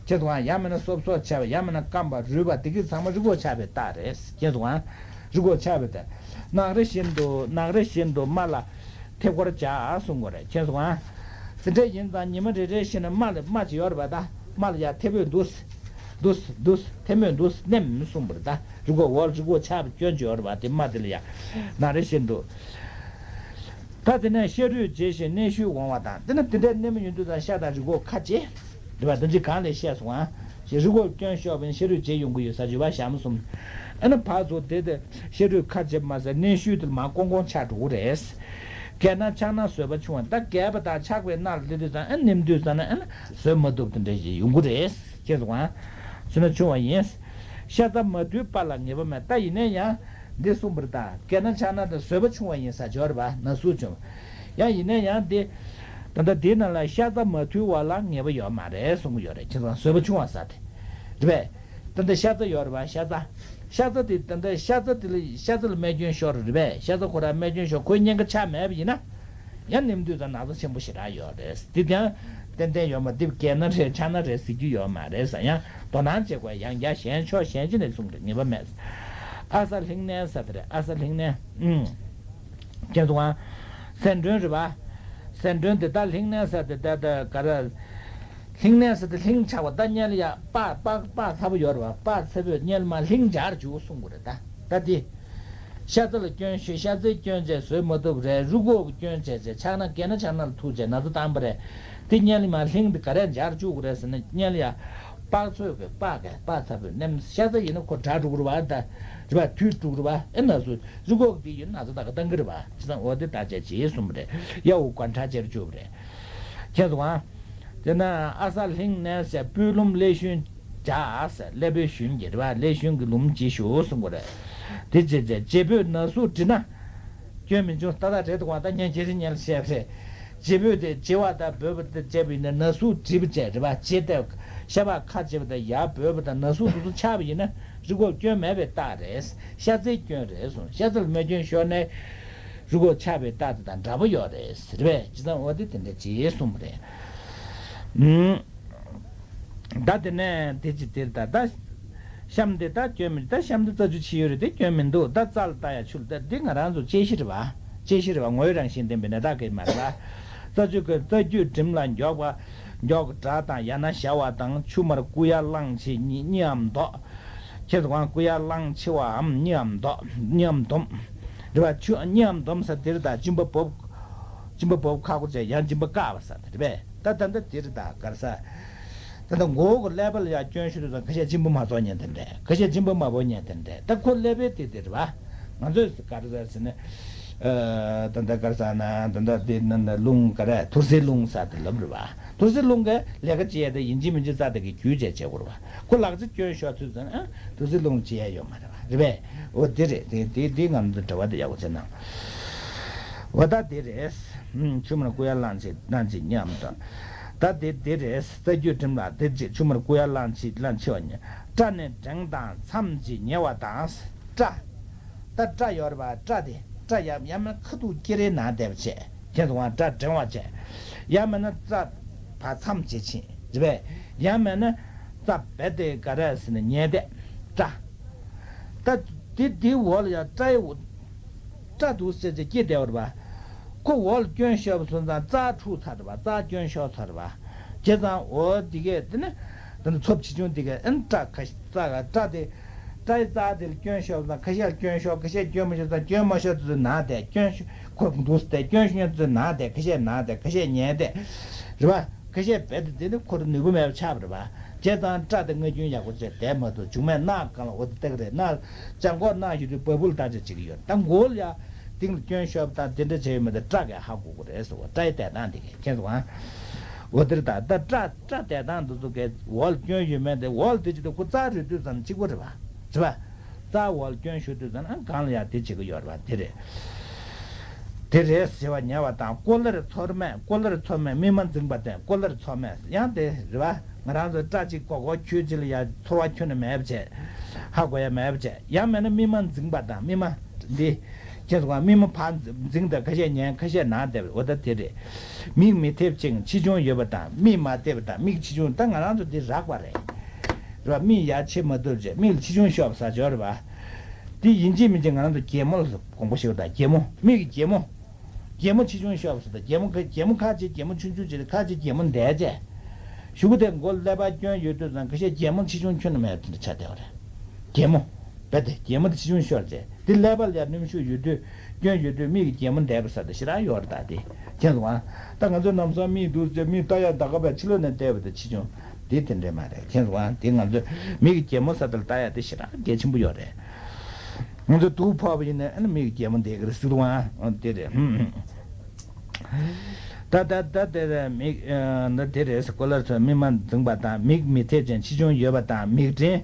མཁྱེན་སོང་ང་། ཡང་མིན་ན་སོབ་སོབ་ཆགས་པ། ཡང་མིན་ན་སྐམ་པ་རུལ་བ། དེ་གི་ཚང་མ་རུལ་གོག་ཆགས་པའི་རྟགས་རེད། མཁྱེན་སོང་ང་། རུལ་གོག་ཆགས་པའི་རྟགས། ནག་རིལ་བཞིན་དུ། ནག་རིལ་བཞིན་དུ་རྨ་ལ་ཐིབས་སྐོར་བྱ་གསུང་དགོས་རེད། མཁྱེན་སོང་ང་། དེ་འདྲ་ཡིན་ཙང་ཉི་མ་རེ་རེ་བཞིན་ན་རྨ་ལ། རྨ་ཅིག་ཡོད་རེད་པ་ད། རྨ་ལ་ཡ་ཐིབས་པོ་འདུག། འདུག་འདུག། ཐིབས་མོ་འདུག། ནེམ་གསུངས་པ་རེད་ད། རུལ་གོག་འོག་རུལ་གོག་ཆགས་པའི་སྐྱོན་ཅིག་ཡོད་རེད་པ། དེ་རྨ་དེ་ལ་ཡ། ནག་རིལ་བཞིན་དུ། ད་དེ་ནས་ཤ་རུས་འབྱེད་བཞིན་གནོན་ཤུགས་འོང་བ་དང་། དེ་ནས་དེ་འདྲའི་ནེམ་ཡོང་དུས་ཙང་ཤ་དང་རུལ་གོག་ཁ་འབྱེད། རེད་པ། དོན་ཚིག་གང་ལས་བཤད་སོང་ཨ། ཞེས་རུལ་གོག་སྐྱོན་ཤོར་བ་ཡིན་ན་ཤ་རུས་འབྱེད་ཡོང་གི་ཡོད་ས། བརྗོད་པ་ཞག་མ་གསུམ། ཨ་ནི་བར་དུ་དེ་དེ་ཤ་རུས་ཁ་འབྱེད་མ་ཟད་གནོན་ཤུགས་དེ་མར་ཀོང་ཀོང་ཆགས་འགྲོ་གི་རེད། རྒས་ན་ཆགས་ན་བཟོད་པ་ཆུང་བ། ད་རྒས་པ་དང་ཆགས་པའི་ནང་ལ་སླེབས་དུས་ཙང་། ཨ་ནེམ་དུས་ཙང་ན་ཨ་ནི་བཟོད་མ་ཐུབ་དེ་འདྲ་ཞིག་ཡོང་གི་རེད། མཁྱེན་སོང་ཨ། བཟོད་ན་ཆུང་བ་ཡིན། ཤ་ཚ་མ་ཐུལ་པ་ལ་ངེས་པ་མེད། ད་ཡིན་ན་ཡང་འདི་གསུངས་པ་རེད་ད། རྒས་ན་ཆགས་ན་ད་བཟོད་པ་ཆུང་བ་ཡིན་ས་ཅིག་ཡོད་རེད་པ། ན་ཟུག་བྱུང་། ཡང་ཡིན་ན་ཡང་འདི། ད་ལྟ་འདིའི་ནང་ལ་ཤ་ཚ་མ་ཐུལ་བ་ལ་ངེས་པ་ཡོད་མ་རེད་གསུང་གི་ཡོད་རེད། མཁྱེན་སོང་། བཟོད་པ་ཆུང་བ་ཟེར་དེ། རེད་པས། ད་ལྟ་ཤ་ཚ་ཡོད་རེད་པ། ཤ་ཚ། ཤ་ཚ་དེ་ད་ལྟ་ཤ་ཚ་དེ་ལ། ཤ་ཚ་ལ་རྨས་སྐྱོན་ཤོར་རེད་པས། ཤ་ཚ་ཁོ་རང་རྨས་སྐྱོན་ཤོར། ཁོའི་གཉན་ཁ་ཆག་མེད་པ་ཡིན་ན། ཡང་ནེམ་དུས་ཙང་ན་ཚ་ཆེན་པོ་ཞེ་དྲག་ཡོད་རེད། འདི་ཀྱང་ཏན་ཏན་ཡོད་མ། འདི་རྒས་ན་རེད། ཆགས་ན་རེད་ཟེར་རྒྱུ་ཡོད་མ་རེད་ཟེར། ཡང་དོ་སྣང་བྱེད་དགོས། ཡང་བསྐྱར་གཞན་ཕྱོགས་གཞན་ཅིག་ནས་གསུངས་རེད། ངེས་པ་མེད། ཨ་ས་ལྷིང་ནན་ཟེར་དེ་རེད། ཨ་ས་ལྷིང་ནན། ཨུམ། ཁྱེད་ཚོ་ཨ། སེང་སྒྲོན་རེད་པ། སེང་སྒྲོན་དེ་ད་ལྷིང་ནན་ཟེར་དེ་ད་ད་ག་ར། ལྷིང་ནན་ཟེར་དེ་ལྷིང་ཆགས་པ་ད་སྔོན་ལ་ཡ་པགས་པགས་པགས་ཚ་པོ་ཡོད་རེད་པ། པགས་ཚ་པོས་སྔོན་ལ་མར་ལྷིང་འཇགས་བཅུག་གསུང་གི་རེད་ད། ད་དེ། ཤ་ཚ་ལ་སྐྱོན་ཞུས། ཤ་ཚའི་སྐྱོན་བྱས་བཟོད་མ་ཐུབ་རེད། རུས་ཁོག་གི་སྐྱོན་བྱས་བྱས་ཆགས་ན་རྒས་ན་ཆགས་ན་ལ་ཐུག་བྱས་ན་ཚ་བཏང་པ་རེད། དེ་སྔོན་ལ་མར་ལྷིང་དེ་ག་རེ་འཇགས་བཅུག་གི་རེད་ཟེར་ན་སྔོན་ལ་ཡ། པགས་ཚོས་ཀྱི་པགས་ཀྱི་པགས་ཚ་པོས་མནན། ཤ་ཚ་ཡིན་ན་ཁོ་དྲག་འགྲོ་གི་རེད་པ། ད་རེད་པ། དུད་འགྲོ་གི་རེད་པ། ཨེ་ན་སུ་རུས་ཁོག་དེ་ཡིན་ན་ཚ་ད་ག་བཏང་གི་རེད་པ། ཅི་ཙང་འོ་དེ་ད་བྱས་བྱས་གསུངས་པ་རེད། ཡ་འོ་ག་འདྲ་བྱས་བཅུག་པ་རེད། ཁྱེད་ཚོ་ཨ། དེ་ན་ཨ་ས་ལྷིང་ནན་ཟེར་སྤུའི་ལུམ་ཀླད་ཞུན་འཇགས་ཟེར། ཀླད་པའི་ཞུན་གྱི་རེད་པ། ཀླད་ཞུན་གྱི་ལུམ་གྱིས་ཞུ་གསུང་གི་རེད། དེ་བྱས་བྱས་བྱེད་པོས་ན་ཟུག་བྲིས་ན། སྐྱོན་མི་འབྱུང་། ཏག་ཏག་རེད་འདུག་ག་ད་ངས་རྗེས་རེ་ཉལ་བཤད་པ་རེད། བྱེད་པོས་དེ་བྱེད་པ་དང་འབོད་པ་དེ་བྱས་པ་ཡིན་ན་ན་ཟུག་བྲིས་པ་བྱས་རེད་པ། བྱེད་དེ་ཤ་པགས་ཁ་བྱེད་པ་དང་ཡར་འབོད་པ་དང་ན་ཟུག་དེ་ཚོ་ཆགས་པ་ཡིན་ན་རུས་ཁོག་སྐྱོན་མེད་པའི་རྟགས་རེད། ཤ་ཚའི་སྐྱོན་རེད་གསུངས། ཤ་ཚ་ལ་རྨས་སྐྱོན་ཤོར་ནས། རུས་ཁོག་ཆགས་པའི་རྟགས་དེ་དང་འདྲ་པོ་ཡོད་རེད་ཟེར་བས། ཅི་ཙང་འོ་དེ་དེ་འདྲ་བྱེད་གསུངས་པ་རེད། ཨུམ། ད་དེ་ནས་དེ་ཅི་དེར་ད་ད། གཤམ་དེ་ད་སྐྱོན་མི་ད་གཤམ་དེ་རྩ་ཆུ་ཕྱི་ཡོད་རེད། དེ་སྐྱོན་མི་འདུག་ད་རྩ་ལ་ད་ཡ་ཆུ་ལ་ད་འདི་ང་རང་ཚོ་དཔྱད་གཞི་རེད་པ། དཔྱད་གཞི་རེད་པ། ངོ་བོའི་རང་བཞིན་ལྡན་པའི་ནད་རྟགས་ཀྱི་མ་རེད་པ། རྩ་ཆུ་གི་རྩ་རྒྱུས་གྲིམ་ལ་མགྱོགས་པ། མགྱོགས་གྲགས་དང་ཡང་ན་ཞ་བ་དང་ཆུ་མར་ཀུ་ཡ་རླངས་ཆེ་གཉིས་གཉིའམ་ལྡོག་ཁྱེད་ཚོ་གང་ཀུ་ཡ་རླངས་ཆེ་བའམ་གཉིའམ་ལྡོག་གཉིའམ་སྡོམ། རེད་པ། ཆུ་གཉིའམ་སྡོམ་ས་དེར་ད་གཅིན་པ་འབབ། གཅིན་པ་འབབ་ཁག་པོ་བྱས་ཡང་གཅིན་པ་བཀག་པ་ས་དེ་རེད་པས། ད་ད་ལྟ་དེ་རེད་ད་གར་ས། ད་ལྟ་མགོ་བོ་གི་ཀླད་པ་ལ་ཡང་སྐྱོན་ཤོར་དུས་ཙང་ཁ་ཤས་གཅིན་པ་མ་རྫོགས་ཉན་དེ་འདྲས། ཁ་ཤས་གཅིན་པ་མ་འབབ་ཉན་དེ་འདྲས། ད་ཁོ་ཀླད་པའི་དེ་དེ་རེད་པ། ང་ཚོས་གར་ས་ཟེར་ནས། ད་ལྟ་གར་ས་ན་ད་ལྟ་དེ་ན་ན་རླུང་ག་རེ་དུར་སའི་རླུང་ས་དེ་ལབ་རེད་པ། དུར་སའི་རླུང་གི་ལས་ཀ་བྱེད་ཡ་དེ་ཡིན་གཅིག་མིན་གཅིག་རྩ་དེ་གི་རྒྱུ་བྱས་བྱེད་དགོས་རེད་པ། ཁོ་ལག་ཆ་སྐྱོན་ཤོར་དུས་ཙང་ཨ་དུར་སའི་རླུང་བྱེད་ཡ་ཡོད་མ་རེད་པ། རེད་པས། འོ་དེ་རེད། དེ་དེ་དེ་ང་ཚོ་འབྲེལ་བ་དེ་ཡག་པོ་བྱས་ན། འོ་ད་དེ་རེད། ཆུ་མར་ཀུ་ཡ་རླངས་ཆེ་རླངས་ཆེ་གཉིའམ་ལྡོག་ད་དེ་དེ་རེད། རྩ་རྒྱུས་གྲིམ་ལ་དེ་རྗེས་ཆུ་མར་ཀུ་ཡ་རླངས་ཆེ་རླངས་ཆེ་བ་ཉེ། སྐྲ་ནི་འགྲེང་དང་མཚམས་ཀྱིས་ཉེ་བ་དང་། སྐྲ། ད་སྐྲ་ཡོད་རེད་པ། སྐྲ་དེ་སྐྲ་ཡ་ཡ་མ་ཁ་ཐུག་ཀེ་རེ་ནང་བསྡད་པ་བྱས། ཁྱེད་ཚོ་ང་སྐྲ་འགྲེང་བ་བྱས། ཡང་མིན་ན་རྩ་བ་མཚམས་བྱེད་ཕྱིན་རེད་པས། ཡང་མིན་ན་རྩ་བེ་དེ་ག་རེ་ཟེར་ན་ཉལ་བསྡད་སྐྲ། ད་དེ་དེའི་འོག་ལ་ཡང་སྐྲ་ཡི་འོག་སྐྲ་འདུག་ཟེར་ཏེ་སྐྱེས་བསྡད་པ་རེད་པ། ཁོ་འོག་ལ་སྐྱོན་ཤོར་བ་སོང་ཙང་རྩ་འཁྲུགས་ཚར་རེད་པ། རྩ་སྐྱོན་ཤོར་ཚར་རེད་པ། བྱས་ཙང་འོ་དེ་གས་དེ་ནི་དེ་ནི་ཚབས་ཆེ་ཆུང་དེ་གས་ཨ་ནི་སྐྲ་ཁ་རྩ་ག་སྐྲ་དེ། སྐྲ་ཡི་རྩ་དེ་ལ་སྐྱོན་ཤོར་བ་དང་ཁ་ཤས་ལ་སྐྱོན་ཤོར། ཁ་ཤས་སྐྱོན་མ་ཤོར་ཙང་སྐྱོན་མ་ཤོར་དུས་ན་བསྡད། སྐྱོན་ཤོར་ཁོ་འདུག་སྟེ་སྐྱོན་ཤོར་ཉན་དུས་ན་བསྡད། ཁ་ཤས་ན་བསྡད། ཁ་ཤས་ཉལ་བསྡད་རེད་པ། ཁ་ཤས་རྦད་དེ་དེ་ནི་ཁོར་ནུས་པ་མེད་པ་ཆགས་པ་རེད་པ། བྱས་ཙང་སྐྲ་དེ་སྔ་རྒྱུན་ཡག་པོ་བྱས་བསྡད་མ་ཐུབ། མཇུག་མའི་རྣག་གང་ལ་འོ་དེ་བཏགས་རེད། རྣག་ལྗང་ཁོག་རྣག་ཡོད་དུས་བ་སྤུ་ལ་བརྡར་བྱས་བྱེད་ཀྱི་ཡོད། ད་མགོ་ལ་ཡ་སྟེང་ལ་སྐྱོན་ཤོར་བ་དང་དེ་འདྲ་བྱས་ཡོད་མེད་དེ་སྐྲ་གས་ཧ་གོ་དགོས་རེད་ཟེར་བ། སྐྲ་ཡི་བསྡད་སྟངས་དེ་གས་མཁྱེན་སོང་ཨ། འོ་དེར་ད་ད་སྐྲ་སྐྲ་བསྡད་སྟངས་འདི་ཚོ་གས་འོག་ལ་སྐྱོན་ཡོད་མེད་དེ་འོག་ལ་དེ་བྱེད་དུས་ཁོ་རྩ་རུལ་དུས་ཙམ་གཅིག་པ་རེད་པ། རེད་པ། རྩ་འོག་ལ་སྐྱོན་ཤོར་དུས་ཙམ་ཨ་སྒང་ལ་ཡ་དེ་བྱེད་ཀྱི་ཡོད་རེད་པ། དེ་རེད། དེ་རེད་ཟེར་བ་ཉེ་བ་དང་། ཀོ་ལེར་ཚོར་མེད། ཀོ་ལེར་ཚོར་མེད་སྨིན་མ་འཛིངས་པ་དེ། ཀོ་ལེར་ཚོར་མེད་ཡང་དེ་རེད་པ། ང་རང་ཚོ་སྐྲ་གཅིག་གོག་གོག་ཁྱོད་གཅིག་ལ་ཡ་ཚོར་བ་ཁྱོན་ནས་མེད་པ་བྱས། ཧ་གོ་ཡ་མེད་པ་བྱས། ཡང་མེད་ན་སྨིན་མ་འཛིངས་པ་དང་། སྨིན་མ་འདི། ཁྱེད་ཚོ་གང་སྨིན་མ་ཕར་འཛིངས་དང་ཁ་ཤས་ཉན་ཁ་ཤས་ན་བསྡད་པ་འོ་ད་དེ་རེད། མིག་མི་ཐེབས་ཅིང་ཆེ་ཆུང་ཡོད་པ་དང་། མིག་མ་བལྟས་པ་དང་མིག་ཆེ་ཆུང་། ད་ང་རང་ཚོ་འདི་རགས་པ་རེད། རེད་པ། མིག་ཡར་ཕྱེ་མ་ཐུབ་བྱས། མིག་ལ་ཆེ་ཆུང་ཤོར་བ་ཟ་ཆོག་རེད་པ། འདི་ཡིན་གཅིག་མིན་གཅིག་ང་རང་ཚོ་རྒྱལ་མོ་ལ་དགོངས་པ་བཞེས་པ་དང་། རྒྱལ་མོ། མིག་གི་རྒྱལ་མོ། རྒྱལ་མོ་ཆེ་ཆུང་ཤོར་བ་ཟེར། ད་རྒྱལ་མོ་ཁ་རྒྱལ་མོ་ཁ་ཅིག་རྒྱལ་མོ་ཆུང་ཆུང་བྱས་ཏེ་ཁ་ཅིག་རྒྱལ་མོ་འདས་བྱས། གཞུག་གུ་དེ་མགོ་ཀླད་པ་སྐྱོན་ཡོད་དུས་ཙང་ཁ་ཤས་རྒྱལ་མོ་ཆེ་ཆུང་ཁྱོན་ནས་མེད་པ་དེ་འདྲ་ཆགས་བསྡད་པ་རེད། རྒྱལ་མོ། རྦད་དེ་རྒྱལ་མོ་དེ་ཆེ་ཆུང་ཤོར་བྱས། དེ་ཀླད་པ་ལ་ཡ་སྣུམ་ཤུགས་ཡོད་དུས་སྐྱོན་ཡོད་དུས་མིག་གི་རྒྱལ་མོ་འདས་པ་ཟེར་དེ་ཞེ་དྲག་ཡོད་རེད། ད་དེ་མཁྱེན་སོང་ཨ། ད་ང་ཚོ་ལམ་སང་མིག་འདུག་ཟེར་མིག་ལྟ་ཡ་ད་ག་བས་ཕྱི་ལོགས་ནས་བལྟས་པ་དེ་ཆེ་ཆུང་དེ་དེ་འདྲས་མ་རེད། མཁྱེན་སོང་ཨ། དེ་ང་ཚོ་མིག་གི་རྒྱལ་མོ་ཟེར་དེ་ལ་ལྟ་ཡ་དེ་ཞེ་དྲག་གལ་ཆེན་པོ་ཡོད་རེད། ང་ཚོ་དུག་ཕོག་པ་ཡིན་ན་ཨ་ནི་མིག་གི་རྒྱལ་མོ་འདས་ཀྱི་རེད་ཟེར་འདུག་ཨ། དེ་རེད། ཧུམ། ད་ད་ད་དེ་རེད། མིག་ཨ་ད་དེ་རེད། ཀོ་ལེར་ཚོར་མེད་སྨིན་མ་འཛིངས་པ་དང་། མིག་མི་ཐེབས་ཅིང་ཆེ་ཆུང་ཡོད་པ་དང་། མིག་སྤྲིན།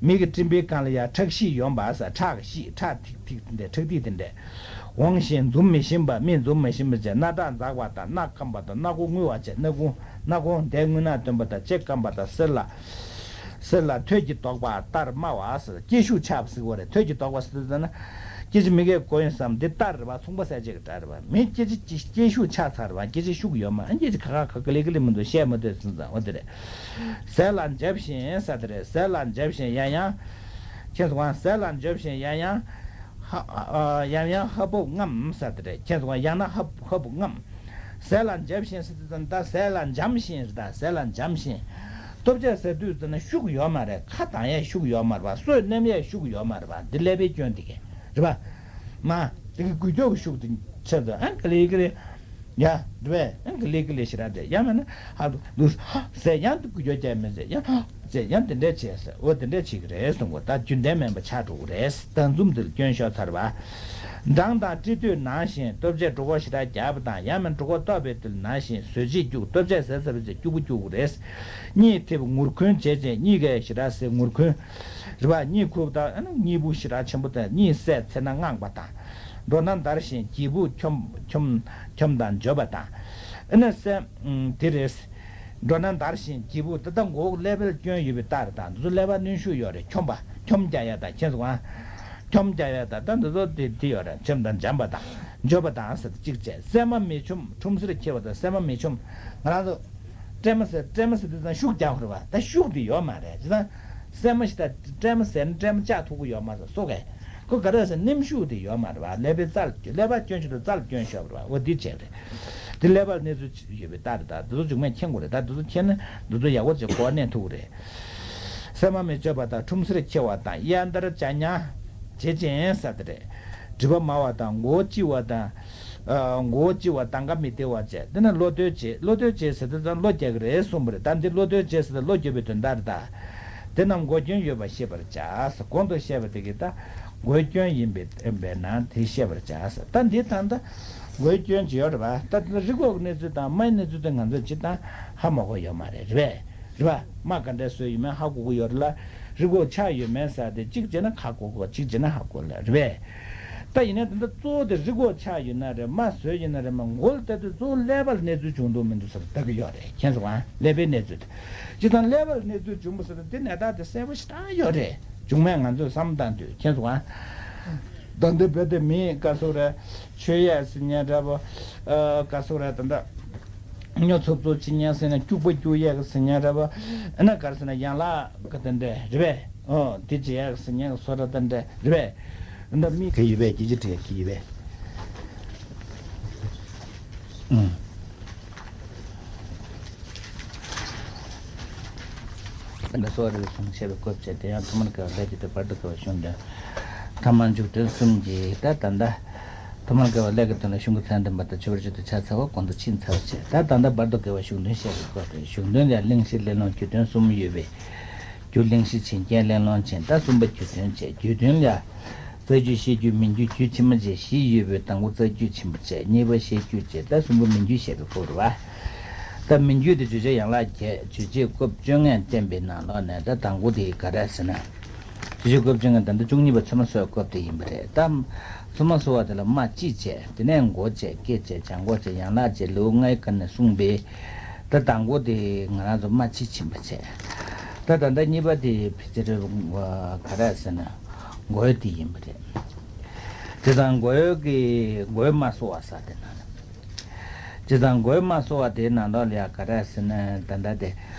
མིག་གི་སྤྲིན་པའི་སྒང་ལ་ཡ་ཁྲག་ཤིག་ཡོང་བ་ཟེར། ཁྲག་ཤིག་ཁྲག་ཐིག་ཐིག་དེ་འདྲ། ཁྲག་ཐིག་དེ་འདྲ་འོང་ཞིང་འཛུམ་མི་ཤེས་པ། མིག་འཛུམ་མི་ཤེས་པ་བྱས། སྣ་ཁྲག་འཛག་པ་དང་། སྣ་སྐམ་པ་དང་། སྣ་སྒོ་རྔུལ་བ་བྱས། སྣ་ཁུང་སྣ་ཁུང་དེ་རྔུལ་ནག་ཐོན་པ་དང་། ལྕེ་སྐམ་པ་དང་། གསེར་ལ། གསེར་ལ་ཐོད་ཀྱིས་དོགས་པ་ལྟར་དམར་བ་ཟེར། སྐྱེ་ཤུགས་ཆག་པ་ཟེར་གྱི་ཡོད་རེད། ཐོད་ཀྱིས་དོགས་པ་ཟེར་དུས་ཙམ་ན། སྐྱེ་ཤི་མི་དགེ་མགོ་ཡིན་བསམ་འདི་ལྟར་རེད་པ། མཚུངས་པ་གསལ་བྱེད་ཀྱི་སྒྲ་རེད་པ། མི་སྐྱེ་ཤི་སྐྱེ་ཤུགས་ཆག་ཚར་བ། སྐྱེ་ཤི་ཤུགས་ཡོད་མ། སྐྱེ་ཤི་ཁ་ཁ་ཁ་ལེ་ཁ་ལེ་མི་འདུག་བཤད་མ་འདོད་ཟིན་ཙང་འོ་དེ་རེད། ཟས་ལ་འཇབ་བཞིན་ཟེར་དེ་རེད། ཟས་ལ་འཇབ་བཞིན་ཡང་ཡང་། མཁྱེན་སོང་ང་། ཟས་ལ་འཇབ་བཞིན་ཡང་ཡང་ཧ་ཨ་ཡང་ཡང་ཧ་སྤོབས་རྔམ་ཟེར་དེ་རེད། མཁྱེན་སོང་ང་། ཡང་ན་ཧ་ཧ་སྤོབས་རྔམ། ཟས་ལ་འཇབ་བཞིན་ཟེར་དུས་ཙམ་ད་ཟས་ལ་འཇམ་བཞིན་རེད། ད་ཟས་ལ་འཇམ་བཞིན། ལྟོ་ཆས་ཟ་དུས་ཙམ་ན་ཤུགས་ཡོད་མ་རེད། ཁ་གདངས་ཡས་ཤུགས་ཡོད་མ་རེད་པ། སོ་སྣུམ་ཡས་ཤུགས་ཡོད་མ་རེད་པ། འདི་ཀླད་པའི་སྐྱོན་དེ་གས་རེད་པ། མ་དེ་གི་འགུལ་སྐྱོད་ཀྱི་ཤུགས་དེ་ཆེད་དུ་ཨ་ཀི་ལི་ཀི་ལི། ཡ། འགྲོ་བས་ཨང་ཀི་ལི་ཀི་ལི་ཞེ་དྲག་དེ་ཡང་མིན་ན་ཧ་ལུ་ལུ་ཧ་ཟེར་ཡང་དུ་གུ་ཡོ་བྱས་མི་ཟེར་ཡང་ཧ་ཟེར་ཡང་དེ་འདྲས་བྱས་ཟེར། འོ་དེ་འདྲས་བྱེད་ཀྱི་རེད་གསུང་གོ། ད་རྒྱུན་ལྡན་མིན་པ་ཆགས་འགྲོ་གི་རེད། ད་འཛུམ་འདིར་སྐྱོན་ཤོར་ཚར་བ། འགྲངས་དང་བཀྲེས་དུས་ནང་བཞིན་ལྟོ་ཆས་འགྲོ་སྒོ་ཞེ་དྲག་རྒྱག་པ་དང་ཡང་མིན་འགྲོ་སྒོ་ལྟོགས་པའི་དུས་ནང་བཞིན་ཟོས་བྱེད་སྐྱུག་ལྟོ་ཆས་ཟས་ཟ་བའི་ཚེ་སྐྱུག་པོ་སྐྱུག་པོ་རེད། གཉིད་ཐེབས་ངུར་འཁོན་བྱེད་ཅིང་གཉིད་ཀྱིས་ཞེ་དྲག་ཟེར་ངུར་འཁོན། རེད་པ། གཉིད་ཁུག་དང་ཨ་ནི་གཉིད་ཕུག་ཞེ་དྲག་ཆེན་པོ་དང་གཉིད་སད་ཚེར་ན་དངངས་པ་དང་། འགྲོ་ན་འདར་ཞིང་སྐྱིད་པོ་འཁྱོམ་འཁྱོམ་འཁྱོམ་དང་འཇོབ་པ་དང་། ཨ་ནི་སེམས་དེ་རེད། འགྲོ་ན་འདར་ཞིང་སྐྱིད་པོ་དེ་དག་མགོ་བོ་ཀླད་པའི་སྐྱོན་ཡོད་པའི་རྟགས་རེད། དང་འདི་ཚོ་ཀླད་པ་གནོན་ཤུགས་ཡོད་རེད། འཁྱོམ་པ་འཁྱོམ་རྒྱག་ཡ་དང་། མཁྱེན་སོང་ང་། འཁྱོམ་རྒྱག་ཡ་དང་ད་འདི་ཚོ་དེ་དེ་ཡོད་རེད། འཁྱོམ་དང་འཇམ་པ་དང་འཇོབ་པ་དང་ཟེར་གཅིག་བྱས། སྲན་མ་མི་འཁྱོམ་ཁྲུམ་སེར་འཁྱིལ་བ་དང་། སྲན་མ་མི་འཁྱོམ་ང་རང་ཚོ། སྲན་མ་ཟེར་སྲན་མ་ཟེར་དུས་ཙང་ཤུགས་རྒྱག་དགོས་རེད་པ། ད་ཤུགས་དེ་ཡོད་མ་རེད། བྱས་ཙང་སྲན་མ་ཞིག་ད་སྲན་མ་ཟེར་ན་སྲན་མ་བཅག་ཐུབ་ཀྱི་ཡོད་མ་རེད། སོ་གས་ཁོ་ག་རེ་ཟེར་ནེམ་ཤུགས་དེ་ཡོད་མ་རེད་པ། ཀླད་པའི་རྩ་ལ་སྐྱོན། ཀླད་པ་སྐྱོན་ཤོར་དུས་རྩ་ལ་སྐྱོན་ཤོར་བ་རེད་པ། འོ་འདི་བྱས་རེད། དེ་ཀླད་པ་ལ་གནས་ཚུལ་ཡོད་པའི་རྟགས་རེད། ད་འདི་ཚོ་མཇུག་མས་མཁྱེན་དགོས་རེད། ད་འདི་ཚོ་མཁྱེན་ན་འདི་ཚོ་ཡག་པོ་བྱས་གོ་བ་གནས་ཐུབ་ཀྱི་རེད། སྲན་མ་མི་འཇོབ་པ་དང་ཁྲུམ་སེར་འཁྱིལ་བ་དང་། དབྱར་ཟླར་བྱ་ཉལ་བྱེད་ཅིང་ཟེར་དེ་རེད། སྒྲིབ་པ་མང་བ་དང་མགོ་བོ་ལྕི་བ་དང་། ཨ་མགོ་བོ་ལྕི་བ་དང་ག་མི་བདེ་བ་བྱས། དེ་ནས་གློ་རྡོལ་བྱེད། གློ་རྡོལ་བྱེད་ཟེར་དུས་ཙང་གློ་རྒྱག་གི་རེད་གསུངས་པ་རེད། ད་འདི་གློ་རྡོལ་བྱེད་ཟེར་དུས་གློ་རྒྱག་པའི་དོན་དག་རེད་ད། དེ་རྣམས་མགོ་སྐྱོན་ཡོད་པ་ཤེས་པར་བྱ། གོང་དུ་བཤད་པ་དེ་གིས་ད་མགོའི་སྐྱོན་ཡིན་པས་ན་དེ་ཤེས་པར་བྱ། ད་འདི་ད་ལྟ་མགོའི་སྐྱོན་ཅི་ཡོད་རེད་པ། ད་ལྟ་རི་གོག་གི་གནས་ཚུལ་དང་རྨ་ཡི་གནས་ཚུལ་དེ་ང་ཚོས་ཅི་དང་ཧ་མ་གོ་ཡོད་མ་རེད། རེད་པས། རེད་པ། རྨ་ག་འདྲས་བཟོས་ཡོད་མེད་ཧ་གོ་གི་ཡོད་རེད་ལ། རི་གོག་ཆག་ཡོད་མེད་ཟེར་དེ་གཅིག་བྱས་ན་ཧ་གོ་གོ། གཅིག་བྱས་ན་ཧ་གོ་ལ། རེད་པས། ད་ཡིན་ན་ད་ལྟ་གཙོ་བོ་དེ་རི་གོག་ཆག་ཡོད་ན་རེད། རྨ་བཟོས་ཡོད་ན་རེད། མ་མགོ་ལ་ལྟ་དུས་གཙོ་བོ་ཀླད་པ་ལ་གནས་ཚུལ་བྱུང་འདུག་མི་འདུག་ཟེར་ལྟ་གི་ཡོད་རེད། མཁྱེན་སོང་ང་། ཀླད་པའི་གནས་ཚུལ་དེ། སྤྱིར་བཏང་ཀླད་པ་ལ་གནས་ཚུལ་བྱུང་བ་ཟེར་དུས་དེ་ནས་ད་དེ་གསལ་པོ་ཞེ་དྲག་ཡོད་རེད། བྱུང་མེད་ང་ཚོས་བསམ་བཏང་དུས། མཁྱེན་སོང་ང་། ད་འདི་བོད་དེ་མི་ག་སོ་རེད། ཆོས་ཡས་ཟེར་མཁན་འདྲ་པོ། ཨ་ག་སོ་རེད། ད་ལྟ། སྨྱོ་ཚུབ་ཚུབ་བྱེད་མཁན་ཟེར་ན་སྐྱུག་པ་སྐྱུག་ཡས་གི་ཟེར་མཁན་རེད་པ། ཨ་ན་ག་རེ་ཟེར་ན་ཡན་ལག་གི་དེ་འདྲས་རེད་པས། ཨོ་དེ་བྱེད་ཡས་གི་ཟེར་མཁན་གི་བཟོ་འདྲ་དེ་འདྲས་རེད་པས། འདི་མི་ག་ཡོད་པས། སྐད་ཆ་དྲིས་ག་ཡོད་པས། ཨུམ། འདི་སོགས་རེ་རེ་བྱུང་བཤད་པའི་སྐོར་བྱས། དེ་ཡང་ཐོག་མར་དགེ་བ་ལས་ཀྱི་དོན། བར་དུ་དགེ་བ་གཞུང་དོན། ཐ་མར་མཇུག་དོན་གསུམ་གྱིས་ད་ད་ལྟ། ཐོག་མར་དགེ་བ་ལས་ཀྱི་དོན་ལ་གཞུང་གི་མཚན་ལྡན་པ་དང་མཆོད་པར་བརྗོད་དེ་ཕྱག་འཚལ་བ་གོང་དུ་ཕྱིན་ཚར་བ་བྱས། ད་ད་ལྟ་བར་དུ་དགེ་བ་གཞུང་དོན་བཤད་པའི་སྐོར་རེད། གཞུང་དོན་ལ་གླེང་གཞི་གླེང་སློང་རྒྱུད་དོན་གསུམ་ཡོད་པས། རྒྱུ་གླེང་གཞི་བྱིན་རྐྱེན་གླེང་སློང་བྱིན། ད་གསུམ་པ་རྒྱུ་དོན་བྱས། རྒྱུ་དོན་ལ། རྩ་རྒྱུད་བཤད་རྒྱུད་མིང་རྒྱུད་རྒྱུད་ཕྱི་མ་བཅས་བཞི་ཡོད་པའི་དང་པོ་རྩ་རྒྱུད་ཕྱི་མ་བྱས། གཉིས་པ་བཤད་རྒྱུད་བྱས། ད་གསུམ་པ་མིང་རྒྱུད་བཤད་པའི་སྐོར་རེད་པ། ད་མིང་རྒྱུད་དེ་བརྗོད་བྱ་ཡན་ལག་བརྒྱད། རྗོད་བྱེད་སྐབས་བཅོ་ལྔ་བསྟན་པའི་ནང་ལོགས་ནས་ད་དང་པོ་དེ་ག་རེ་ཟེར་ན། རྗོད་བྱེད་སྐབས་བཅོ་ལྔ་ད་ལྟ་བཅུ་གཉིས་པ་ཚོད་མ་གསོལ་བའི་སྐབས་དེ་ཡིན་པ་རེད། ད་ཚོད་མ་གསོལ་བ་དེ་ལ་རྨ་གཅིག་བྱས། དེ་ནས་མགོ་བྱས། སྐེ་བྱས། བྱང་ཁོག་བྱས། ཡན་ལག་བྱས། ལེའུ་ལྔའི་སྒང་ནས་གསུངས་པའི་ད་དང་པོ་དེ་ང་རང་ཚོ་རྨ་གཅིག་ཕྱིན་པ་བྱས། ད་ད་ལྟ་གཉིས་པ་དེ་ཕལ་ཆེར་ག་རེ་ཟེར་ན་མགོའི་དེ་ཡིན་པ་རེད། དེ་དང་མགོའི་གི་མགོའི་རྨ་གསོ་བ་ཟེར་དེ་ན། བྱས་ཙང་མགོའི་རྨ་གསོ་བ་དེའི་ནང་ལོགས་ལ་ཡ་ག་རེ་ཟེར་ན་ད་ལྟ་དེ་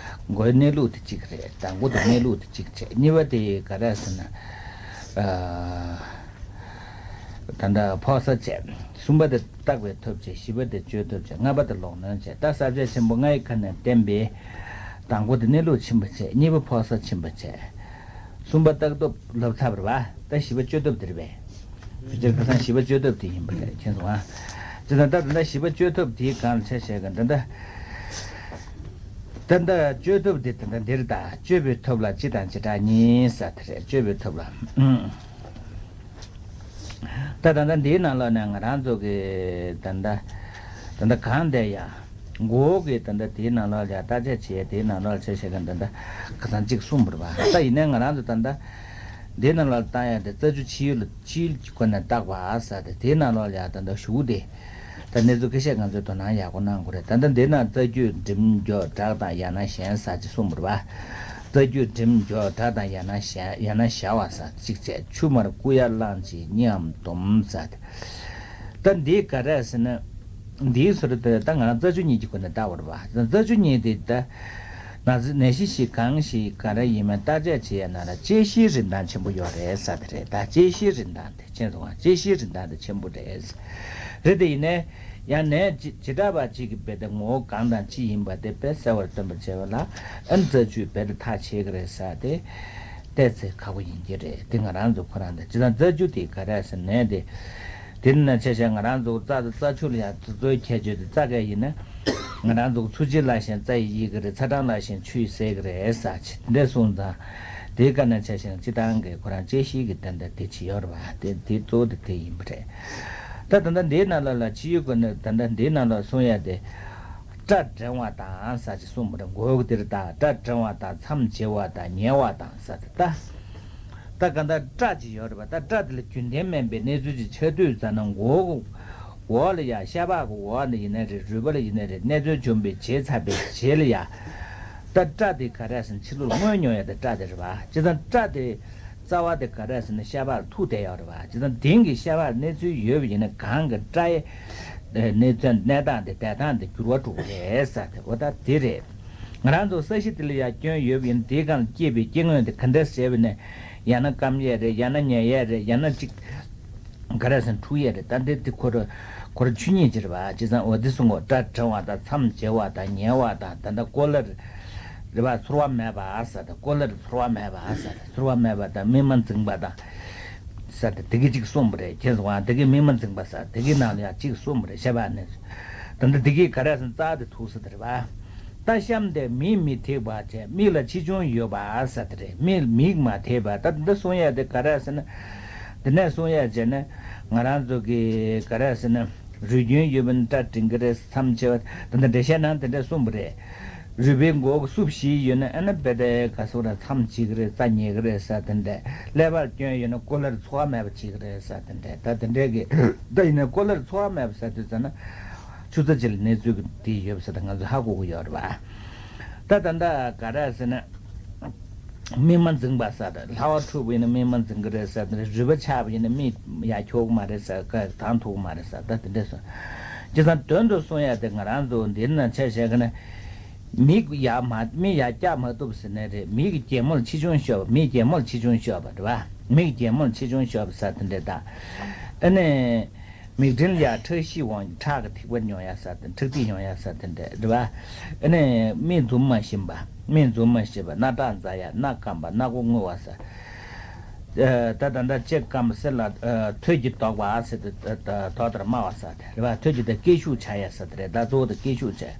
མགོའི་གནས་ལུགས་དེ་གཅིག་རེད། དང་པོ་དེ་གནས་ལུགས་དེ་གཅིག་བྱས། གཉིས་པ་དེ་ག་རེ་ཟེར་ན། ཨ། ད་ལྟ་ཕོག་ས་བྱས། གསུམ་པ་དེ་བརྟག་པའི་ཐབས་བྱས། བཞི་པ་དེ་དཔྱོད་ཐབས་བྱས། ལྔ་པ་དེ་ལོག་གནོན་བྱས། ད་ས་བཅད་ཆེན་པོ་ལྔ་ཡི་ཁ་ནས་བསྟན་པའི་དང་པོ་དེ་གནས་ལུགས་ཕྱིན་པ་བྱས། གཉིས་པ་ཕོག་ས་ཕྱིན་པ་བྱས། གསུམ་པ་བརྟག་ཐབས་ལབ་ཚར་བ་རེད་པ། ད་བཞི་པ་དཔྱོད་ཐབས་དེ་རེད་པས། ཕལ་ཆེར་ཁ་སང་བཞི་པ་དཔྱོད་ཐབས་དེ་ཡིན་པ་རེད། མཁྱེན་སོང་ཨ། ཅེ་ན་ད་ད་ལྟ་བཞི་པ་དཔྱོད་ཐབས་དེའི་སྒང་ལ་ཆ་བཞག་གི་ད་ལྟ། ད་ལྟ་དཔྱོད་ཐབས་དེ་ད་ལྟ་འདིར་ད་དཔྱོད་པའི་ཐབས་ལ་སྤྱི་དང་བྱེ་བྲག་གཉིས་ཟེར་དེ་རེད། དཔྱོད་པའི་ཐབས་ལ། ཨང་། ད་ད་ལྟ་འདིའི་ནང་ལོགས་ནས་ང་རང་ཚོ་གི་ད་ལྟ་ད་ལྟ་གང་བསྡད་ཡ། མགོ་བོ་གི་ད་ལྟ་དེའི་ནང་ལོགས་ལ་བརྟག་དཔྱད་བྱེད་ཡ་དེའི་ནང་ལོགས་ལ་ཆ་བཞག་གི་ད་ལྟ་ཁ་སང་གཅིག་གསུངས་པ་རེད་པ། ད་ཡིན་ནའི་ང་རང་ཚོ་ད་ལྟ་འདིའི་ནང་ལོགས་ལ་བཏང་ཡ་དེ་རྩ་རྒྱུད་ཕྱི་ཡུལ་ལ་ཕྱི་ཡུལ་གྱི་སྒོ་ནས་བརྟག་པ་ཟེར་ཏེ་དེའི་ནང་ལོགས་ལ་ཡ་ད་ལྟ་ཞུ་དེ། ད་གནས་ཚུལ་ཁ་ཤས་ང་ཚོས་དོ་སྣང་ཡག་པོ་གནང་དགོས་རེད། ད་ལྟ་འདི་ན་རྩ་རྒྱུད་འགྲིམ་འཇོག་དྲག་དང་ཡང་ན་ཞན་ཟེར་ཅིག་གསུངས་པ་རེད་པ། རྩ་རྒྱུད་འགྲིམ་འཇོག་དྲག་དང་ཡང་ན་ཞན་ཡང་ན་ཞ་བ་ཟེར་ཅིག་བྱས། ཆུ་མར་བསྐུ་ཡ་བླངས་ཅིག་གཉིའམ་སྡོམ་ཟེར་ཏེ། ད་འདི་ག་རེ་ཟེར་ན། འདིའི་སོ་རེད་དེ་ད་ང་རང་རྩ་རྒྱུད་གཉིས་ཀྱི་སྒོ་ནས་བལྟ་བ་རེད་པ། རྩ་རྒྱུད་གཉིས་དེ་ད། ན་ཚ་ནད་གཞི་ཞིག་གང་ཞིག་ག་རེ་ཡིན་མིན་བརྟག་དཔྱད་བྱེད་ཡ་ན་ར་དཔྱད་གཞིའི་རིན་ཐང་ཆེན་པོ་ཡོད་རེད་ཟེར་དེ་རེད། ད་དཔྱད་གཞིའི་རིན་ཐང་དེ་ཆེན་སོང་ང་། དཔྱད་གཞིའི་རིན་ཐང་དེ་ཆེན་པོ་རེད། རེད་དེ་ཡིན་ནའི་ཡང་ནད་ཇི་ཇི་འདྲ་བ་ཅིག་གི་རྦད་དེ་ངོ་བོ་གང་དང་ཅི་ཡིན་པ་དེ་དཔེ་གསལ་བར་སྟོན་པར་བྱེད་པ་ལ་ཨ་ནི་རྩ་རྒྱུས་རྦད་དེ་ཐག་ཆད་ཀྱི་རེད་ཟེར་དེ་བལྟས་ཚེ་ཁག་པོ་ཡིན་གྱི་རེད། དེ་ང་རང་ཚོ་ཁོ་རང་དེ་ཇི་ལྟར་རྩ་རྒྱུས་དེ་ག་རེ་ཟེར་ནད་དེ། དེ་ནི་ཆ་བཞག་ང་རང་ཚོ་རྩ་དང་རྩ་ཆུ་ལ་ཡང་རྩ་རྩོའི་ཁྱད་ཆོས་དེ་རྩ་གས་ཡིན་ན། ང་རང་ཚོ་ཚུ་ཅི་ལ་ཞེན་རྩ་ཡི་ཡི་གི་རེད། ཚ་གྲང་ལ་ཞེན་ཆུ་ཡི་ཟས་གི་རེད་ཟེར་ཆེ་འདྲ་གསུངས་ཙང་། དེའི་སྐབས་ན་ཆ་བཞག་སྤྱི་བཏང་གི་ཁོ་རང་དཔྱད་གཞི་གི་དོན་དག་དེ་ཅི་ཡོད་རེད་བ། དེ་དེ་གཙོ་བོ་དེ་དེ་ཡིན་པ་རེད། ད་ད་ལྟ་འདིའི་ནང་ལ་ལ་ཅི་ཡོད་དགོས་ན་ད་ལྟ་འདིའི་ནང་ལ་གསུང་ཡ་དེ། སྐྲ་འགྲེང་བ་དང་ཟེར་ཅིག་གསུངས་པ་རེད། མགོ་བོ་དེར་དང་སྐྲ་འགྲེང་བ་དང་མཚམས་བྱེ་བ་དང་ཉལ་བ་དང་ཟེར་ད། ད་ག་འདྲ་སྐྲ་ཅིག་ཡོད་རེད་པ། ད་སྐྲ་དེ་ལ་རྒྱུན་ལྡན་མིན་པའི་གནས་ཚུལ་ཅིག་ཆགས་དུས་ཙམ་ན་མགོ་བོ་འོག་ལ་ཡ་ཤ་པགས་ཀྱི་འོག་ནས་ཡིན་ན་རེད། རུས་པ་ལ་ཡིན་ན་རེད། གནས་ཚུལ་བྱུང་བའི་བྱས་ཚར་བའི་རྗེས་ལ་ཡ། ད་སྐྲ་དེ་ག་རེ་ཟེར་ན་ཕྱི་ལོགས་ལ་མངོན་མྱོང་ཡ་དེ་སྐྲ་དེ་རེད་པ། བྱས་ཙང་སྐྲ་དེ་རྩ་བ་དེ་ག་རེ་ཟེར་ན་ཤ་པགས་ལ་ཐུག་བསྡད་ཡོད་རེད་པ། བྱས་ཙང་དེང་གི་ཤ་པགས་གནས་ཚུལ་ཡོད་པ་ཡིན་ན་གང་གི་སྐྲ་ཡི་གནས་ཚུལ་གནས་སྟངས་དེ་བསྡད་སྟངས་དེ་འགྱུར་བ་འགྲོ་གི་རེད་ཟེར་དེ་འོ་ད་དེ་རེད། ང་རང་ཚོ་ས་གཞི་དེ་ལ་ཡ་སྐྱོན་ཡོད་པ་ཡིན་ན་དེའི་སྒང་ལ་སྐྱེས་པའི་སྐྱེ་དངོས་དེ་ག་འདྲ་བྱས་པ་ནས་ཡང་ན་སྐམ་ཡས་རེད། ཡང་ན་ཉལ་ཡས་རེད། ཡང་ན་ཅིག་ག་རེ་ཟེར་འཁྲུག་ཡས་རེད། ད་འདི་དེ་ཁོ་ར་ཁོ་ར་ཆོས་ཉིད་ཅིག་རེད་པ། བྱས་ཙང་འོ་དེ་གསུང་གོ། སྐྲ་འགྲེང་བ་དང་མཚམས་བྱེ་བ་དང་ཉལ་བ་དང་ད་ལྟ་ཀོ་ལར་རེད་པ། ཚོར་བ་མེད་པ་ཟེར་ད། ཀོ་ལར་ཚོར་བ་མེད་པ་ཟེར་ད། ཚོར་བ་མེད་པ་དང་སྨིན་མ་འཛིན་པ་དང་ཟེར་ད་དེ་གི་གཅིག་གསུངས་པ་རེད། ཁྱེད་ཚོ་ཨ་དེ་གི་སྨིན་མ་འཛིན་པ་ཟེར་དེ་གི་ནང་ལ་ཡང་གཅིག་གསུངས་པ་རེད། བྱས་པ་ནི་ད་ལྟ་དེ་གི་ག་རེ་ཟེར་ན་རྩ་དེ་ཐུག་ས་དེ་རེད་པ། ད་གཤམ་དེ་མིག་མི་ཐེག་པ་བྱས། མིག་ལ་ཆེ་ཆུང་ཡོད་པ་ཟེར་དེ་རེད། མིག་མིག་མ་ཐེག་པ། ད་འདི་གསུང་ཡ་དེ་ག་རེ་ཟེར་ན། འདི་ནས་གསུང་ཡ་བྱས་ན་ང་རང་ཚོ་གི་ག་རེ་ཟེར་ན་རུས་རྒྱུན་ཡོད་པ་ནི་སྐྲ་འབྲིང་གི་རེད། མཚམས་ཆེ་བ་ད་ལྟ་འགྲེལ་བཤད་ནང་དེ་འདྲ་གསུངས་པ་རེད། རུས་པའི་མགོ་གི་སུབ་བཞི་ཡོད་ན་ཨ་ན་བེ་དེ་ག་སོ་ར་མཚམས་གཅིག་གི་རེད། རྩ་ཉེ་གི་རེད་ཟེར་དེ་འདྲ། ཀླད་པར་སྐྱོན་ཡོད་ན་ཀོ་ལར་ཚོར་བ་མེད་པ་གཅིག་གི་རེད་ཟེར་དེ་འདྲ། ད་དེ་འདྲ་གི་ད་ཡིན་ན་ཀོ་ལར་ཚོར་བ་མེད་པ་ཟེར་དུས་ཙམ་ན། ཆུ་ཚ་ཅིག་ལ་གནས་ཚུལ་གྱི་དེ་ཡོད་པ་ཟེར་ད་ང་ཚོ་ཧ་གོ་གི་ཡོད་རེད་པ། ད་ད་ལྟ་ག་རེ་ཟེར་ན། སྨིན་མ་འཛིན་པ་ཟེར་ད་ལྷ་བ་འཁྲུགས་པ་ཡིན་ན་སྨིན་མ་འཛིན་གི་རེད་ཟེར་ད་རུས་པ་ཆག་པ་ཡིན་ན་སྨིན་ཡ་ཁྱོག་གི་མ་རེད་ཟེར་ག་དང་ཐུག་གི་མ་རེད་ཟེར་ད་དེ་འདྲས་སོང་། བྱས་ཙང་དོན་དུ་གསུང་ཡ་དེ་ང་རང་ཚོ་འདིར་ན་ཆ་བཞག་གི་ན། མིག་ཡ་མ་མིག་ཡ་བཀྱག་མ་ཐུབ་ཟེར་ནས་རེད། མིག་གི་རྒྱལ་མོ་ལ་ཆེ་ཆུང་ཤོར་བ། མིག་རྒྱལ་མོ་ལ་ཆེ་ཆུང་ཤོར་བ་རེད་པ། མིག་རྒྱལ་མོ་ལ་ཆེ་ཆུང་ཤོར་བ་ཟེར་དེ་འདྲས་ད། ཨ་ནི། མིག་སྤྲིན་ལ་ཡ་ཁྲག་ཤེད་འོང་། ཁྲག་གི་ཐིགས་པ་མྱོང་ཡ་ཟེར་དེ་ཁྲག་ཐིགས་མྱོང་ཡ་ཟེར་དེ་འདྲ་རེད་པ། ཨ་ནི་སྨད་འཛུམ་མ་ཞིམ་པ། སྨད་འཛུམ་མ་ཞིམ་པ། སྣ་ཁྲག་འཛག་ཡ། སྣ་སྐམ་པ། སྣ་སྒོ་སྔུ་བ་ཟེར། ད་ད་ལྟ་ལྕེ་སྐམ་པ་ཟེར་ལ་ཐོད་ཀྱིས་དོགས་པ་ཟེར་དེ་དོགས་དར་དམར་བ་ཟེར་དེ་རེད་པ། ཐོད་ཀྱིས་དེ་སྐད་ཤུགས་ཆག་ཡ་ཟེར་དེ་རེད། ད་གཙོ་བོ་དེ་སྐད་ཤུགས་ཆག་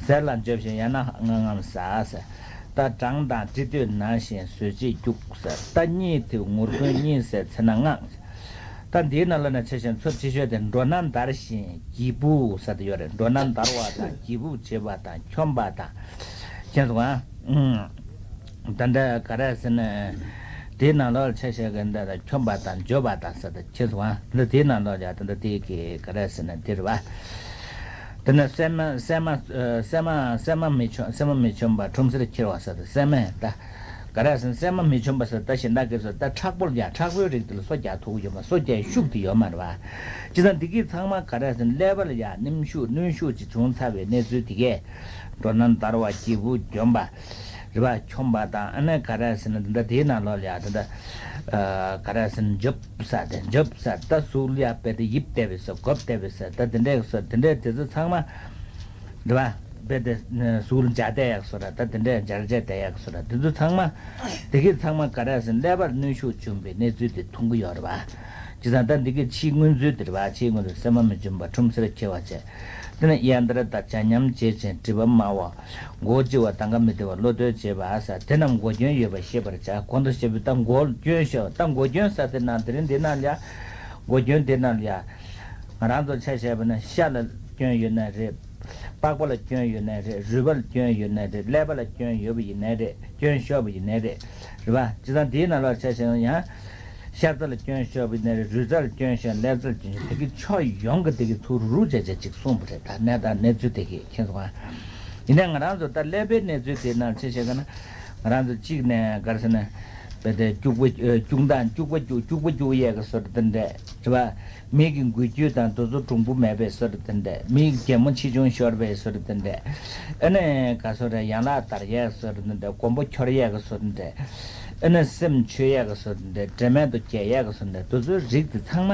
ཟས་ལ་འཇོབ་ཞིང་ཡང་ན་ང་ངམ་ཟ་ཟེར། ད་གྲང་དང་དྲི་སྟོད་ན་ཞིང་ཟོས་བྱེད་སྐྱུག་ཟེར། ད་གཉིད་ཐིབས་ངུར་ཁོན་གཉིད་སད་ཚེ་ན་སྔངས། ད་འདིའི་ནང་ལ་ན་ཆ་བཞག་ཚོ་ཆེ་ཤོས་དེ་འགྲོ་ན་འདར་ཞིང་སྒྱིད་ཕུབ་ཟེར་དེ་ཡོད་རེད། འགྲོ་ན་འདར་བ་དང་སྒྱིད་ཕུབ་བྱེད་པ་དང་འཁྱོམ་པ་དང་། མཁྱེན་སོང་ང་། ཨུམ། ད་འདྲ་ག་རེ་ཟེར་ན། དེའི་ནང་ལོགས་ལ་ཆ་བཞག་གི་འདི་ལ་འཁྱོམ་པ་དང་འཇོབ་པ་དང་ཟེར་དེ་མཁྱེན་སོང་ང་། འདི་དེའི་ནང་ལོགས་ལ་ད་འདི་དེ་གི་ག་རེ་ཟེར་ན་དེ་རེད་པ། དེ་ནས་སྲན་མ་སྲན་མ་སྲན་མ་སྲན་མ་མི་འཁྱོམ་སྲན་མ་མི་འཁྱོམ་པ་ཁྲོམ་སེར་ཁྱེར་བ་ཟེར་དེ་སྲན་མས་ད། ག་རེ་ཟེར་ན་སྲན་མ་མི་འཁྱོམ་པ་ཟེར་ད་གཞན་དག་གིས་ཟེར་ད་མཁྲེགས་པོ་ལ་ཡ་མཁྲེགས་པོའི་རིགས་དེ་ལ་སོ་རྒྱག་ཐུབ་ཀྱི་ཡོད་མ་རེད་པ། སྤྱིར་བཏང་འདི་གི་ཚང་མ་ག་རེ་ཟེར་ན་ཀླད་པ་ལ་ཡ་གནོན་ཤུགས་གནོན་ཤུགས་ཅིག་བྱུང་ཚར་བའི་གནས་ཚུལ་དེ་གས། འགྲོ་ན་འདར་བ་སྐྱིད་པོ་འཇོམས་པ། རེད་པ། འཁྱོམ་པ་དང་ཨ་ནི་ག་རེ་ཟེར་ན་འདི་འདྲ་དེའི་ནང་ལོགས་ལ་ཡ་འདི་འདྲ། ག་རེ་ཟེར་ན་འཇོབ་ས་དེ་འཇོབ་ས་ད་གཟུགས་ལ་ཡ་རྦད་དེ་ཡིབ་བསྡད་པའི་ས་འགོབ་བསྡད་པའི་ས་ད་དེ་འདྲའི་ས་དེ་འདྲའི་དེ་ཚོ་ཚང་མ། རེད་པ། རྦད་དེ་གཟུགས་ལ་འཇགས་བསྡད་ཡག་བཟོ་འདྲ་ད་དེ་འདྲའི་འཇར་འཇར་བསྡད་ཡག་བཟོ་འདྲ་དེ་ཚོ་ཚང་མ། དེ་གས་ཚང་མ་ག་རེ་ཟེར་ན་ཀླད་པར་གནོན་ཤུགས་བྱུང་བའི་གནས་ཚུལ་དེ་མཐོང་གི་ཡོད་རེད་པ། བྱས་ཙང་ད་འདི་གའི་ཕྱིའི་མངོན་ཚུལ་དེ་རེད་པ། ཕྱིའི་མངོན་ཚུལ་སྲན་མ་མི་འཇོམས་པ་ཁྲོམ་སེར་ཁྱེར་བ་བྱས། དེ་ནས་ཡ་འདར་དང་ཇ་མཉམ་བྱེད་ཅིང་སྒྲིབ་པ་སྨྲ་བ། མགོ་ལྕི་བ་དང་ག་མི་བདེ་བ་བློ་གཏོད་བྱེད་པ་ཟེར་དེ་རྣམས་མགོ་སྐྱོན་ཡོད་པ་ཤེས་པར་བྱ། གོང་དུ་བཤད་པའི་ད་མགོ་སྐྱོན་ཤོར་ད་མགོ་སྐྱོན་ཟེར་དེ་ན་དེ་རིང་འདི་ན་ལ་ཡ། མགོ་སྐྱོན་འདི་ན་ལ་ཡ། ང་རང་ཚོ་ཆ་བཞག་པ་ན་ཤ་ལ་སྐྱོན་ཡོད་ན་རེད། པགས་པ་ལ་སྐྱོན་ཡོད་ན་རེད། རུས་པ་ལ་སྐྱོན་ཡོད་ན་རེད། ཀླད་པ་ལ་སྐྱོན་ཡོད་པ་ཡིན་ནའི་རེད། སྐྱོན་ཤོར་བ་ཡིན་ནའི་རེད། རེད་པ། བྱས་ཙང་དེའི་ནང་ལོགས་ཆ་བཞག་ན་ཡང་། ཤ་རྩ་ལ་སྐྱོན་ཤོར་བ་ཡིན་ནའི་རེད། རུས་རྩ་ལ་སྐྱོན་ཤོར་ཀླད་རྩ་ལ་སྐྱོན་ཤོར་དེ་གི་ཕྱོགས་ཡོངས་ཀྱི་དེ་གི་ཚུར་རུ་བྱས་བྱས་ཅིག་གསུངས་པ་རེད། ད་གནས་སྟངས་གནས་ཚུལ་དེ་གི་མཁྱེན་སོང་ང་། ཡིན་ནའི་ང་རང་ཚོ་ད་ཀླད་པའི་གནས་ཚུལ་དེ་ནང་ཆ་བཞག་ན། ང་རང་ཚོ་གཅིག་ནས་ག་རེ་ཟེར་ན། བས་ཏེ་སྐྱུག་པ་སྐྱུག་མདངས་སྐྱུག་པ་སྐྱུག་སྐྱུག་པ་སྐྱུག་ཡས་ཀྱི་བཟོ་འདྲ་དེ་འདྲས་རེད་པ། མི་གི་འགུལ་སྐྱོད་དང་དེ་ཚོ་གྲུང་པོ་མེད་པའི་བཟོ་འདྲ་དེ་འདྲས། མི་གི་གད་མོ་ཆེ་ཆུང་ཤོར་བའི་བཟོ་འདྲ་དེ་འདྲས། ཨ་ནི་ག་བཟོ་རེད། ཡན་ལག་འདར་ཡས་བཟོ་འདྲ་དེ་འདྲས། མགོན་པོ་འཁྱོར་ཡས་ཀྱི་བཟོ་འདྲ་དེ་འདྲས། ཨ་ནི་སེམས་ཆོས་ཡས་ཀྱི་བཟོ་འདྲ་དེ་འདྲས། དྲན་མེད་དུ་བརྒྱལ་ཡས་ཀྱི་བཟོ་འདྲ་དེ་འདྲས། དེ་ཚོའི་རིགས་དེ་ཚང་མ་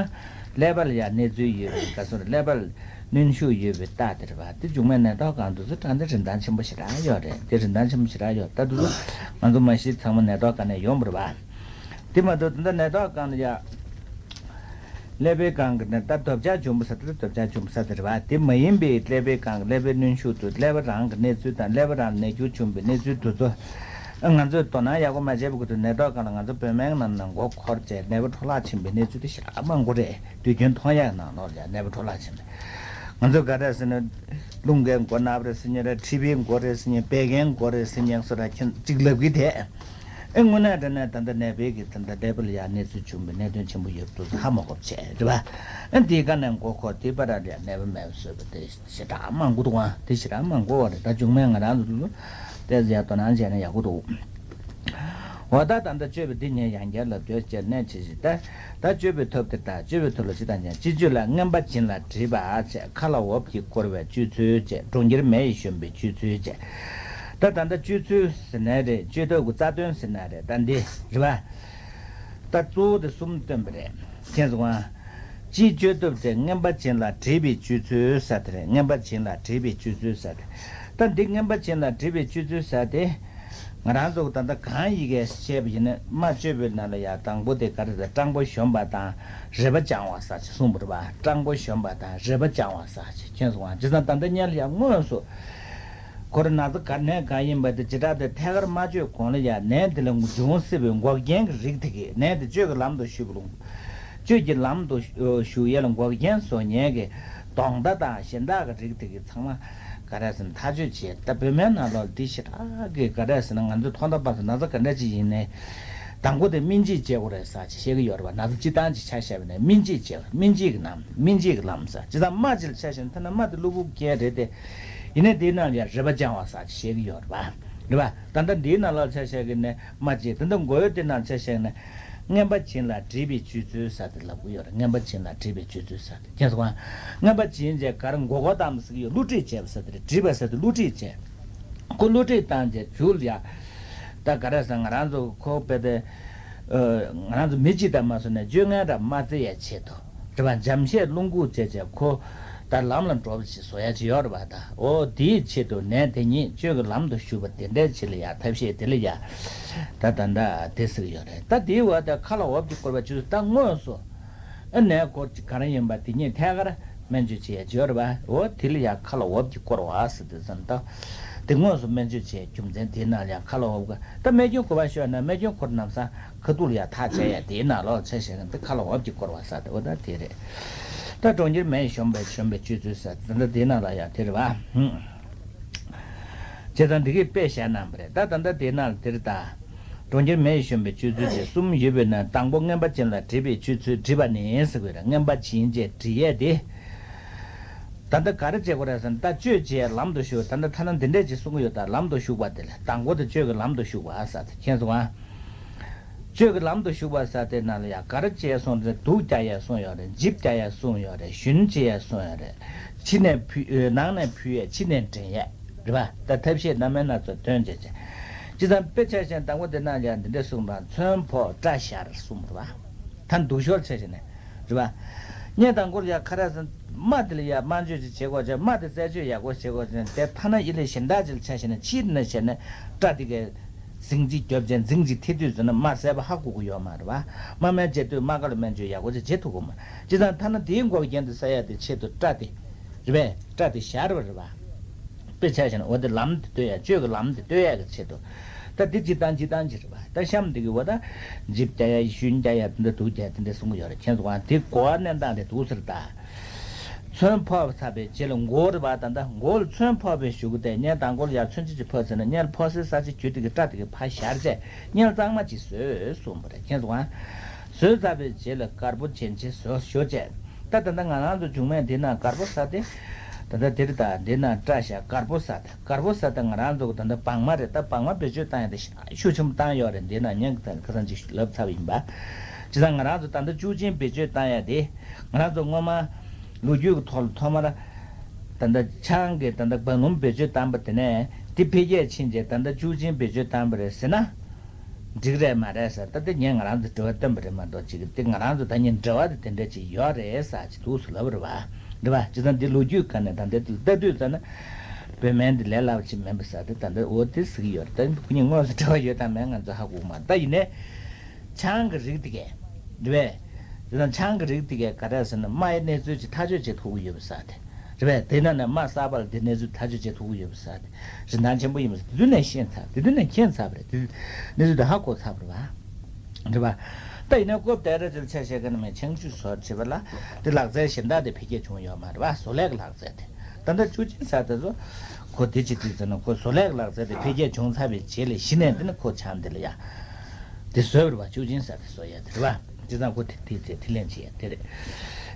ཀླད་པ་ལ་ཡ་གནས་ཚུལ་ཡོད་པའི་ག་བཟོ་རེད། ཀླད་པ་ལ་གནོན་ཤུགས་ཡོད་པའི་རྟགས་དེ་རེད་པ། དེ་མཇུག་མའི་ནད་ཐོག་སྒང་དེ་ཚོ་དྲང་བདེན་རིན་ཐང་ཆེན་པོ་ཞེ་དྲག་ཡོད་རེད། དེ་རིན་ཐང་ཆེན་པོ་ཞེ་དྲག་ཡོད། ད་དེ་ཚོ་ང་ཚོ་མ་གཞི་ཚང་མ་ནད་ཐོག་སྒང་ནས་ཡོང་བ་རེད་པ། དེ་མ་གཏོགས་ད་ལྟ་ནད་ཐོག་སྒང་ལ་ཡ། ཀླད་པའི་སྒང་གི་ནད། ད་འདོད་ཆགས་འབྱུང་བ་ཟེར་དེ་འདོད་ཆགས་འབྱུང་བ་ཟེར་དེ་རེད་པ། དེ་མ་ཡིན་པའི་ཀླད་པའི་སྒང་གི་ཀླད་པའི་གནོན་ཤུགས་དེ་ཀླད་པ་རང་གི་གནས་ཚུལ་དང་ཀླད་པ་རང་ནད་འགྱུར་བྱུང་བའི་གནས་ཚུལ་དེ་ཚོ། ང་ཚོས་དོ་སྣང་ཡག་པོ་མ་བྱས་པའི་ཁུལ་དུ་ནད་ཐོག་སྒང་ལ་ང་ཚོ་བོད་སྨན་ནང་ནས་མགོ་འཁོར་བྱས་ནད་པ་འཕྲོ་བརླག་ཕྱིན་པའི་གནས་ཚུལ་དེ་ཞེ་དྲག་མང་པོ་རེད། དུས་རྒྱུན་མཐོང་ཡག་ནང་ལོགས་ལ་ཡ་ནད་པ་འཕྲོ་བརླག་ཕྱིན་པ། ང་ཚོས་ག་རེ་ཟེར་ན། རླུང་གི་མགོ་ནག་པ་རེད་ཟེར་མཁན་རེད། མཁྲིས་པའི་མགོ་རེད་ཟེར་མཁན། བད་ཀན་མགོ་རེད་ཟེར་མཁན་སོགས་ལ་ཁྱོན་གཅིག་ལབ་ཀྱི་དེ། ཨེ་དངོས་གནས་དྲང་གནས་ད་ལྟ་ནད་པའི་གི་ད་ལྟ་ཀླད་པ་ལ་ཡ་གནས་ཚུལ་བྱུང་བའི་གནད་དོན་ཆེན་པོ་ཡོད་འདུག་ཧ་མ་གོ་བྱས་རེད་པ། ཨེ་དེའི་སྒང་ནས་མགོ་འཁོར་དེ་བར་ལ་ཡ་ནད་པ་མེད་པ་བཟོས་པ་དེ་ཞེ་དྲག་མང་པོ་འདུག་ཨང་། དེ་ཞེ་དྲག་མང་པོ་བ་རེད། ད་མཇུག་མའི་ང་རང་ཚོ་ལ་ཏོག་ཙམ་ཡ་དོ་སྣང་བྱས་ན་ཡག་པོ་འདུག་འོ་ད་ད་ལྟ་སྤྱོད་པའི་འདི་ཉིད་ཡང་བསྐྱར་ལ་ཟློས་བྱས་ནས་ཇི་ཞིག་ད། ད་སྤྱོད་པའི་ཐབས་དེ་དག་སྤྱོད་པའི་ཐབས་ལ་ཇི་ལྟར་སྙམ། སྤྱི་སྤྱོད་ལ་རྔན་པ་བྱིན་ལ་བྲིས་པ་བྱས། ཁ་ལ་འོབས་ཀྱིས་བསྐོར་བའི་སྤྱོད་ཚུལ་བྱས། གྲོང་ཁྱེར་མེ་ཡིས་གཞོམ་པའི་སྤྱོད་ཚུལ་བྱས། ད་ད་ལྟ་སྤྱོད་ཚུལ་ཟེར་ནའི་རེད། སྤྱོད་ཐབས་ཀྱི་རྩ་དོན་ཟེར་ནའི་རེད། ད་འདི་རེད་པ། ད་གཙོ་བོ་དེ་གསུམ་སྟོན་པ་རེད། མཁྱེན་སོང་ང་། སྤྱིའི་སྤྱོད་ཐབས་དེ་རྔན་པ་བྱིན་ལ་བྲིས་པའི་སྤྱོད་ཚུལ་ཟེར་དེ་རེད། རྔན་པ་བྱིན་ལ་བྲིས་པའི་སྤྱོད་ཚུལ་ཟེར་དེ། ད་འདི་རྔན་པ་བྱིན་ལ་བྲིས་པའི་སྤྱོད་ཚུལ་ཟེར་དེ། ང་རང་ཚོ་ད་ལྟ་གང་ཡི་གེ་བཤད་པ་ཡིན་ན་སྨྲ་བརྗོད་པའི་ནང་ལ་ཡ་དང་པོ་དེ་ག་རེ་ཟེར། སྤྲང་པོ་གཞོམ་པ་དང་རལ་པ་བཅིང་བ་ཟེར་ཅིག་གསུངས་པ་རེད་པ། སྤྲང་པོ་གཞོམ་པ་དང་རལ་པ་བཅིང་བ་ཟེར་ཅིག་མཁྱེན་སོང་ང་། བྱས་ཙང་ད་ལྟ་སྔོན་ལ་ཡ་དངོས་སུ། ཁོ་རང་ན་ཚ་ག་ནད་གང་ཡིན་པ་དེ་བྱེ་བྲག་དེ་ཐད་ཀར་སྨྲ་བརྗོད་གོང་ལ་ཡ་ནད་འདི་ལ་འབྱུང་སྲིད་པའི་འགོག་རྐྱེན་གྱི་རིགས་དེ་གི་ནད་དེ་སྤྱོད་ཀྱི་ལམ་དུ་ཞུགས་པ་ལ། སྤྱོད་ཀྱི་ལམ་དུ་ཞུགས་ཡས་ལ་འགོག་རྐྱེན་བཟོ་མཁན་གྱི་གདོན་བདག་དང་གཞན་བདག་གི་རིགས་དེ་གི་ཚང་མ་ག་རེ་ཟེར་ན་ཐག་གཅོད་བྱེད། ད་བོད་སྨན་ནང་ལོགས་འདི་ཞེ་དྲག་གི་ག་རེ་ཟེར་ན་ང་ཚོ་ཐོག་མཐའ་བར་དུ་ན་ཚ་ག་འདྲ་ཅིག་ཡིན་ནའི་དང་པོ་དེ་སྨན་བཅོས་བྱེད་དགོས་རེད་ཟེར་ཅིག་བཤད་ཀྱི་ཡོད་རེད་པ། ན་ཚ་སྤྱིར་བཏང་ཅིག་ཆ་བཞག་པ་ཡིན་ན་སྨན་བཅོས་བྱེད། སྨན་བཅོས་ཀྱི་ལམ། སྨན་བཅོས་ཀྱི་ལམ་ཟེར། བྱས་ཙང་རྨ་ཅིག་ལ་ཆ་བཞག་ན་ཐ་ན་རྨ་དེ་གློ་བུར་རྐྱེན་རེད་དེ། ཡིན་ནའི་དེའི་ནང་ལ་ཡ་རལ་པ་བཅིང་བ་ཟེར་ཅིག་བཤད་ཀྱི་ཡོད་རེད་པ། རེད་པ། ད་ལྟ་འདིའི་ནང་ལོགས་ཆ་བཞག་གི་ནས་རྨ་བཅད། ད་ལྟ་མགོ་བོ་དེ་ནང་ཆ་བཞག་ནས་རྔན་པ་བྱིན་ལ་བྲིས་པའི་སྤྱོད་ཚུལ་ཟེར་དེ་ལབ་ཀྱི་ཡོད་རེད། རྔན་པ་བྱིན་ལ་བྲིས་པའི་སྤྱོད་ཚུལ་ཟེར་དེ། མཁྱེན་སོང་ང་། རྔན་པ་བྱིན་བྱས་ག་རེ་མགོ་སྐོར་བཏང་ཟེར་གྱི་ཡོད། བསླུ་བྲིད་བྱས་པ་ཟེར་དེ་རེད། བྲིས་པ་ཟེར་དེ་བསླུ་བྲིད་བྱས། ཁོ་བསླུ་བྲིད་བཏང་བྱས་མཇུག་ལ་ཡ། ད་ག་རེ་ཟེར། ང་རང་ཚོ་ཁོ་དཔེ་དེ། ང་རང་ཚོ་མི་གཅིག་དང་མ་བཟོ་ནས་སྤྱོད་ངན་ར་མ་བརྩི་ཡའི་ཆེད་དུ། རེད་པ། འཇམ་བཤད་བླུན་རྐུ་བྱས་བྱས་ཁོ་ད་ལམ་ལ་འགྲོ་བ་ཞིག་བཟོ་ཡ་ཅིག་ཡོད་རེད་པ། ད་འོ་དེའི་ཆེད་དུ་ནད་དེ་ཉིད་སྤྱོད་ཀྱི་ལམ་དུ་ཞུགས་པ་དེ་འདྲའི་ཆེད་ལ་ཡ་ཐབས་ཤེས་དེ་ལ་ཡ་ད་ད་ད་དེ་ཟེར་གྱི་ཡོད་རེད། ད་དེའི་འོག་ད་ཁ་ལ་འོབས་ཀྱིས་བསྐོར་བ་ཅིག་ད་དངོས་སུ་ཨ་ནད་སྐོར་ཅིག་ག་རེ་ཡིན་པ་དེ་ཉིད་ཐད་ཀར་སྨན་བཅོས་བྱེད་ཡ་ཅིག་ཡོད་རེད་པ། འོ་དེ་ལ་ཡ་ཁ་ལ་འོབས་ཀྱིས་བསྐོར་བ་ཟེར་དུས་ཙམ་ད་དེ་དངོས་སུ་སྨན་བཅོས་བྱེད་རྒྱུ་མཚན་དེའི་ནང་ལ་ཡ་ཁ་ལ་འོབས་ཀྱིས། ད་རྨས་སྐྱོན་གོ་བ་ཤོར་ན་རྨས་སྐྱོན་ཁོ་རང་ལམ་སང་ཁ་ཐུག་ལ་ཡ་ཐག་བཅད་ཡ་དེའི་ནང་ལོགས་ཆ་བཞག་ན་དེ་ཁ་ལ་འོབས་ཀྱིས་བསྐོར་བ་ཟེར་དེ་འོ་ད་དེ་རེད། ད་གྲོང་ཁྱེར་མེ་ཡིས་གཞོམ་པའི་གཞོམ་པའི་སྤྱོད་ཚུལ་ཟེར་ད་ལྟ་དེའི་ནང་ལ་ཡ་དེ་རེད་པ། ཧུམ། བྱས་ཙང་འདི་གའི་དཔེ་བཞག་གནང་བ་རེད། ད་ད་ལྟ་དེའི་ནང་ལ་དེ་རེད་ད། གྲོང་ཁྱེར་མེ་ཡིས་གཞོམ་པའི་སྤྱོད་ཚུལ་བཅས་གསུམ་ཡོད་པའི་ནང་དང་པོ་རྔན་པ་བྱིན་ལ་བྲིས་པའི་སྤྱོད་ཚུལ་བྲིས་པ་ནི་ཟེར་དགོས་རེད། རྔན་པ་བྱིན་བྱས་བྲིས་ཡས་དེ། ད་ལྟ་ག་རེ་བྱེད་དགོས་རེད་ཟེར་ན་ད་སྤྱོད་བྱེད་ལམ་དུ་ཞུགས། ད་ལྟ་ཐ་ན་འདི་འདྲས་ཅིག་གསུང་གི་ཡོད། ད་ལམ་དུ་ཞུགས་པ་དེ་ལ་དང་པོ་དེ་སྤྱོད་ཀྱི་ལམ་དུ་ཞུགས་པ་ཟེར་དེ་མཁྱེན་སོང་ང་། སྤྱོད་ཀྱི་ལམ་དུ་ཞུགས་པ་ཟེར་དེ་ནང་ལ་ཡང་ག་རེ་བྱས་གསུངས་རེད། འདུག་རྒྱག་ཡས་གསུངས་ཡོད་རེད། འཇིབ་རྒྱག་ཡས་གསུངས་ཡོད་རེད། ཞོན་བྱེད་ཡས་གསུངས་ཡོད་རེད། ཕྱི་ནས་ཕུལ་ནང་ནས་ཕུལ་ཡས་ཕྱི་ནས་འདྲེན་ཡས་རེད་པ། ད་ཐབས་ཤེས་རྣམ་སྨིན་སྣ་ཚོགས་སྟོན་བྱས་བྱས། ཅི་ཙམ་དཔེ་ཆ་བཞིན་དང་པོ་དེ་ནང་ལ་ཡང་འདི་འདྲས་གསུངས་པ། མཚོན་ཕོག་སྐྲ་བཞར་གསུངས་རེད་པ། ད་འདུག་ཞོར་བྱས་བྱས་ནས། རེད་པ། ངས་དང་པོར་ཡ་ཁ་ར་ཟིན་རྨ་དེ་ལ་ཡ་སྨན་བཅོས་ཅིག་བྱེད་དགོས་བྱས། རྨ་དེ་རྩད་གཅོད་ཡག་པོ་བྱེད་དགོས་བྱས། དེ་ཐ་ན་ཡི་ལས་གཞན་དག་ཅིག་ལ་ཆ་བཞག་ན་ཕྱིར་ནས་བྱས་ན་སྐྲ་དེ་གས་ཟིང་ཅིག་རྒྱོབ་བྱས་ཟིང་ཅིག་ཐེ་དུས་ཟིན་ན་རྨ་གསལ་པོ་ཧ་གོ་གི་ཡོད་མ་རེད་པ། རྨ་སྨན་བྱེད་དུས་རྨ་ཁ་ལ་སྨན་བཅོས་ཡག་པོ་ཅིག་བྱེད་ཐུབ་གི་མ་རེད། བྱས་ཙང་ཐ་ན་དེའི་འགོག་རྐྱེན་དེ་སེལ་ཡ་དེ་ཆེད་དུ་སྐྲ་དེ་རེད་པས། སྐྲ་དེ་བཞར་བ་རེད་པ། དཔེ་ཆ་བཞག་ན་འོ་དེ་ལམ་དེ་བཏོད་ཡ། སྤྱོད་ཀྱི་ལམ་དེ་བཏོད་ཡ་གི་ཆེད་དུ། ད་འདི་སྤྱིར་བཏང་སྤྱིར་བཏང་ཅིག་རེད་པ། ད་གཤམ་འདི་གི་འོ་ད་འཇིབ་རྒྱག་ཡ་ཞོན་རྒྱག་ཡ་དེ་འདྲ་འདུག་རྒྱག་དེ་འདྲ་གསུང་གི་ཡོད་རེད། མཁྱེན་སོང་ང་། དེ་གོ་བ་གནས་སྟངས་དེ་འདུག་ཟེར་ད། མཚོན་ཕོག་ཚར་བའི་རྗེས་ལ་མགོ་རེད་པ། ད་ལྟ་མགོ་ལ་མཚོན་ཕོག་པའི་གཞུག་གུ་དེ་སྔོན་དང་པོ་ལ་ཡ་མཚོན་ཆ་ཅིག་ཕོག་ཚར་ན་སྔོན་ཕོག་སའི་ས་ཆ་རྒྱུ་དེ་གི་སྐྲ་དེ་གི་ཕར་བཞར་བྱས་སྔོན་གཙང་མ་ཅིག་བཟོས་གསུངས་པ་རེད། མཁྱེན་སོང་ང་། བཟོས་ཚར་བའི་རྗེས་ལ་དཀར་པོ་བྱིན་ཅིག་བཟོ་ཞོ་བྱས། ད་ད་ལྟ་ང་རང་ཚོ་མཇུག་མའི་འདི་ན་དཀར་པོ་ཟེར་དེ། ད་ལྟ་དེར་ད་འདི་ན་སྐྲ་བཞར་དཀར་པོ་ཟ་དེ། དཀར་པོ་ཟ་དེ་ང་རང་ཚོ་གི་ད་ལྟ་བག་མ་རེད། ད་བག་མ་བེད་སྤྱོད་བཏང་ཡ་དེ་ཤ་ཤུགས་ཆེན་པོ་བཏང་ཡོད་རེད། འདི་ན་ཉན་གི་ད་ཁ་སང་ཅིག་ལབ་ཚར་བ་ཡིན་པ། བྱས་ཙང་ང་རང་ཚོ་ད་ལྟ་བཅུད་ཅན་བེད་སྤྱོད་བཏང་ཡ་དེ། ང་རང་ཚོ་སྔོན་མ་ལོ་རྒྱུས་ཀྱི་ཐོག་ལ་ཐོག་མར་ད་ལྟ་ཆང་གི་ད་ལྟ་སྦང་ལུམ་བེད་སྤྱོད་བཏང་པ་དེ་ནས་དེ་འཕེལ་རྒྱས་ཕྱིན་རྗེས་ད་ལྟ་བཅུད་ཅན་བེད་སྤྱོད་བཏང་པ་རེད་ཟེར་ན། འགྲིག་རེད་མ་རེད་ཟེར། ད་ལྟ་ངས་ང་རང་ཚོ་འབྲེལ་བ་བསྟན་པ་རེད་མ་གཏོགས་ཅིག་དེ་ང་རང་ཚོ་ད་ཉིན་འབྲེལ་བ་དེ་དེ་འདྲ་ཅིག་ཡོད་རེད་ཟེར་ཅིག་འདུག་སུ་ལབ་རེད་བ། རེད་བ། བྱས་ཙང་འདི་ལོ་རྒྱུས་སྒང་ནས་ད་ལྟ་ལྟ་དུས་ཙ་ན། བོད་སྨན་འདི་ལས་སླ་པོ་ཅིག་མིན་པ་ཟེར་ཏེ་ད་ལྟ་འོ་དེ་ཟེར་གྱི་ཡོད་རེད། ད་ཁོ་གཉིས་དངོས་སུ་འབྲེལ་བ་ཡོད་དང་མེད་ང་ཚོ་ཧ་གོ་གི་མ་རེད། ད་ཡིན་ནའི། ཆང་གི་རིགས་དེ་གས། རེད་པས། དེ་དང་ཆང་གི་རིགས་དེ་གས་ག་རེ་ཟེར་ན་རྨ་ཡི་གནས་ཚུལ་ཅིག་ཐག་གཅོད་བྱེད་ཐུབ་ཀྱི་ཡོད་པ་ཟེར་ཏེ། རེད་པས། དེ་ན་ནས་རྨ་གསར་པ་ལ་དེ་གནས་ཚུལ་ཐག་གཅོད་བྱེད་ཐུབ་ཀྱི་ཡོད་པ་ཟེར་ཏེ། རིན་ཐང་ཆེན་པོ་ཡིན་པ་ཟེར་དེ་དུས་ནས་ཤེས་ཚར། དེ་དུས་ནས་མཁྱེན་ཚར་བ་རེད། དེ་གནས་ཚུལ་དེ་ཧ་གོ་ཚར་བ་རེད་བ། རེད་བ། ད་ཡིན་ན་སྐབས་དེ་རེ་ཅིག་ཆ་བཞག་གི་ན་མེད་ཆང་ཆུ་བཟོ་བྱེད་པ་ལ་དེ་ལག་རྩལ་གཞན་དག་དེ་འཕེལ་རྒྱས་བྱུང་ཡོད་མ་རེད་བ། བཟོ་ལས་ཀྱི་ལག་རྩལ་དེ། ད་ལྟ་བཅུད་ཅན་ཟེར་དེ་ཚོ། ཁོ་དེ་ཅི་དུས་ཟེར་ན་ཁོ་བཟོ་ལས་ཀྱི་ལག་རྩལ་དེ་འཕེལ་རྒྱས་བྱུང་ཚར་བའི་རྗེས་ལ་གཞི་ནས་འདི་ནི་ཁོ་ཆང་འདི་ལ་ཡ། དེ་བཟོས་པ་རེད་བ། བཅུད་ཅན་ཟེར་དེ་བཟོ་ཡ་དེ་རེད་བ། བྱས་ཙང་ཁོ་དེ་དེ་ཚེ་དེ་ལེན་བྱེད་ཡ་དེ་རེད།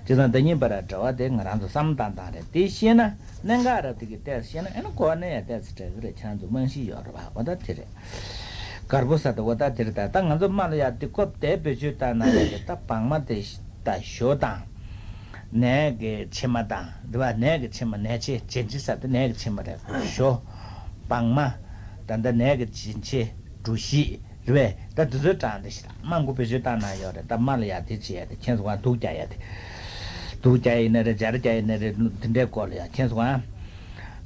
བྱས་ཙང་འདི་གཉིས་བར་འབྲེལ་བ་དེ་ང་རང་ཚོ་བསམ་བློ་བཏང་སྟངས་རེད། དེ་ཤེས་ན་གནད་འགག་རབ་དེ་གི་ལྟས་ཤེས་ན་ཨེ་ན་གོ་བ་གནས་ཡ་ལྟས་ཚེ་འགྲིག་གི་རེད། ཆང་དུ་རྨང་གཞི་ཡོད་རེད་བ། འོ་ད་དེ་རེད། དཀར་པོ་ཟེར་དེ་འོ་ད་དེ་རེད། ད་ད་ང་ཚོ་རྨ་ལ་ཡ་དེ་སྐབས་དེ་བེད་སྤྱོད་བཏང་ན་ཡ་དེ་ད་བག་མ་དེ་ད་ཞོ་དང་། ནས་ཀྱི་ཕྱེ་མ་དང་རེད་བ། ནས་ཀྱི་ཕྱེ་མ་ནས་ཕྱེ་ཇེན་ཆི་ཟེར་དེ་ནས་ཀྱི་ཕྱེ་མ་རེད། ཞོ། བག་མ། ད་ལྟ་ནས་ཀྱི་ཇེན་ཆི། གྲོ་ཞིབ། རེད་བས། ད་དེ་ཚོའི་གྲངས་དེ་ཞིག་རྨ་མགོ་བེད་སྤྱོད་བཏང་གནང་ཡོད་རེད། ད་རྨ་ལ་ཡ་དེ་བྱེད་ཡ་དེ་མཁྱེན་སོང་ང་། དུག་རྒྱག་ཡ་དེ། དུག་རྒྱག་ཡིན་ན་རེད། སྦྱར་རྒྱག་ཡིན་ན་རེད། དེ་འདྲའི་སྐོར་ལ་ཡ་མཁྱེན་སོང་ང་།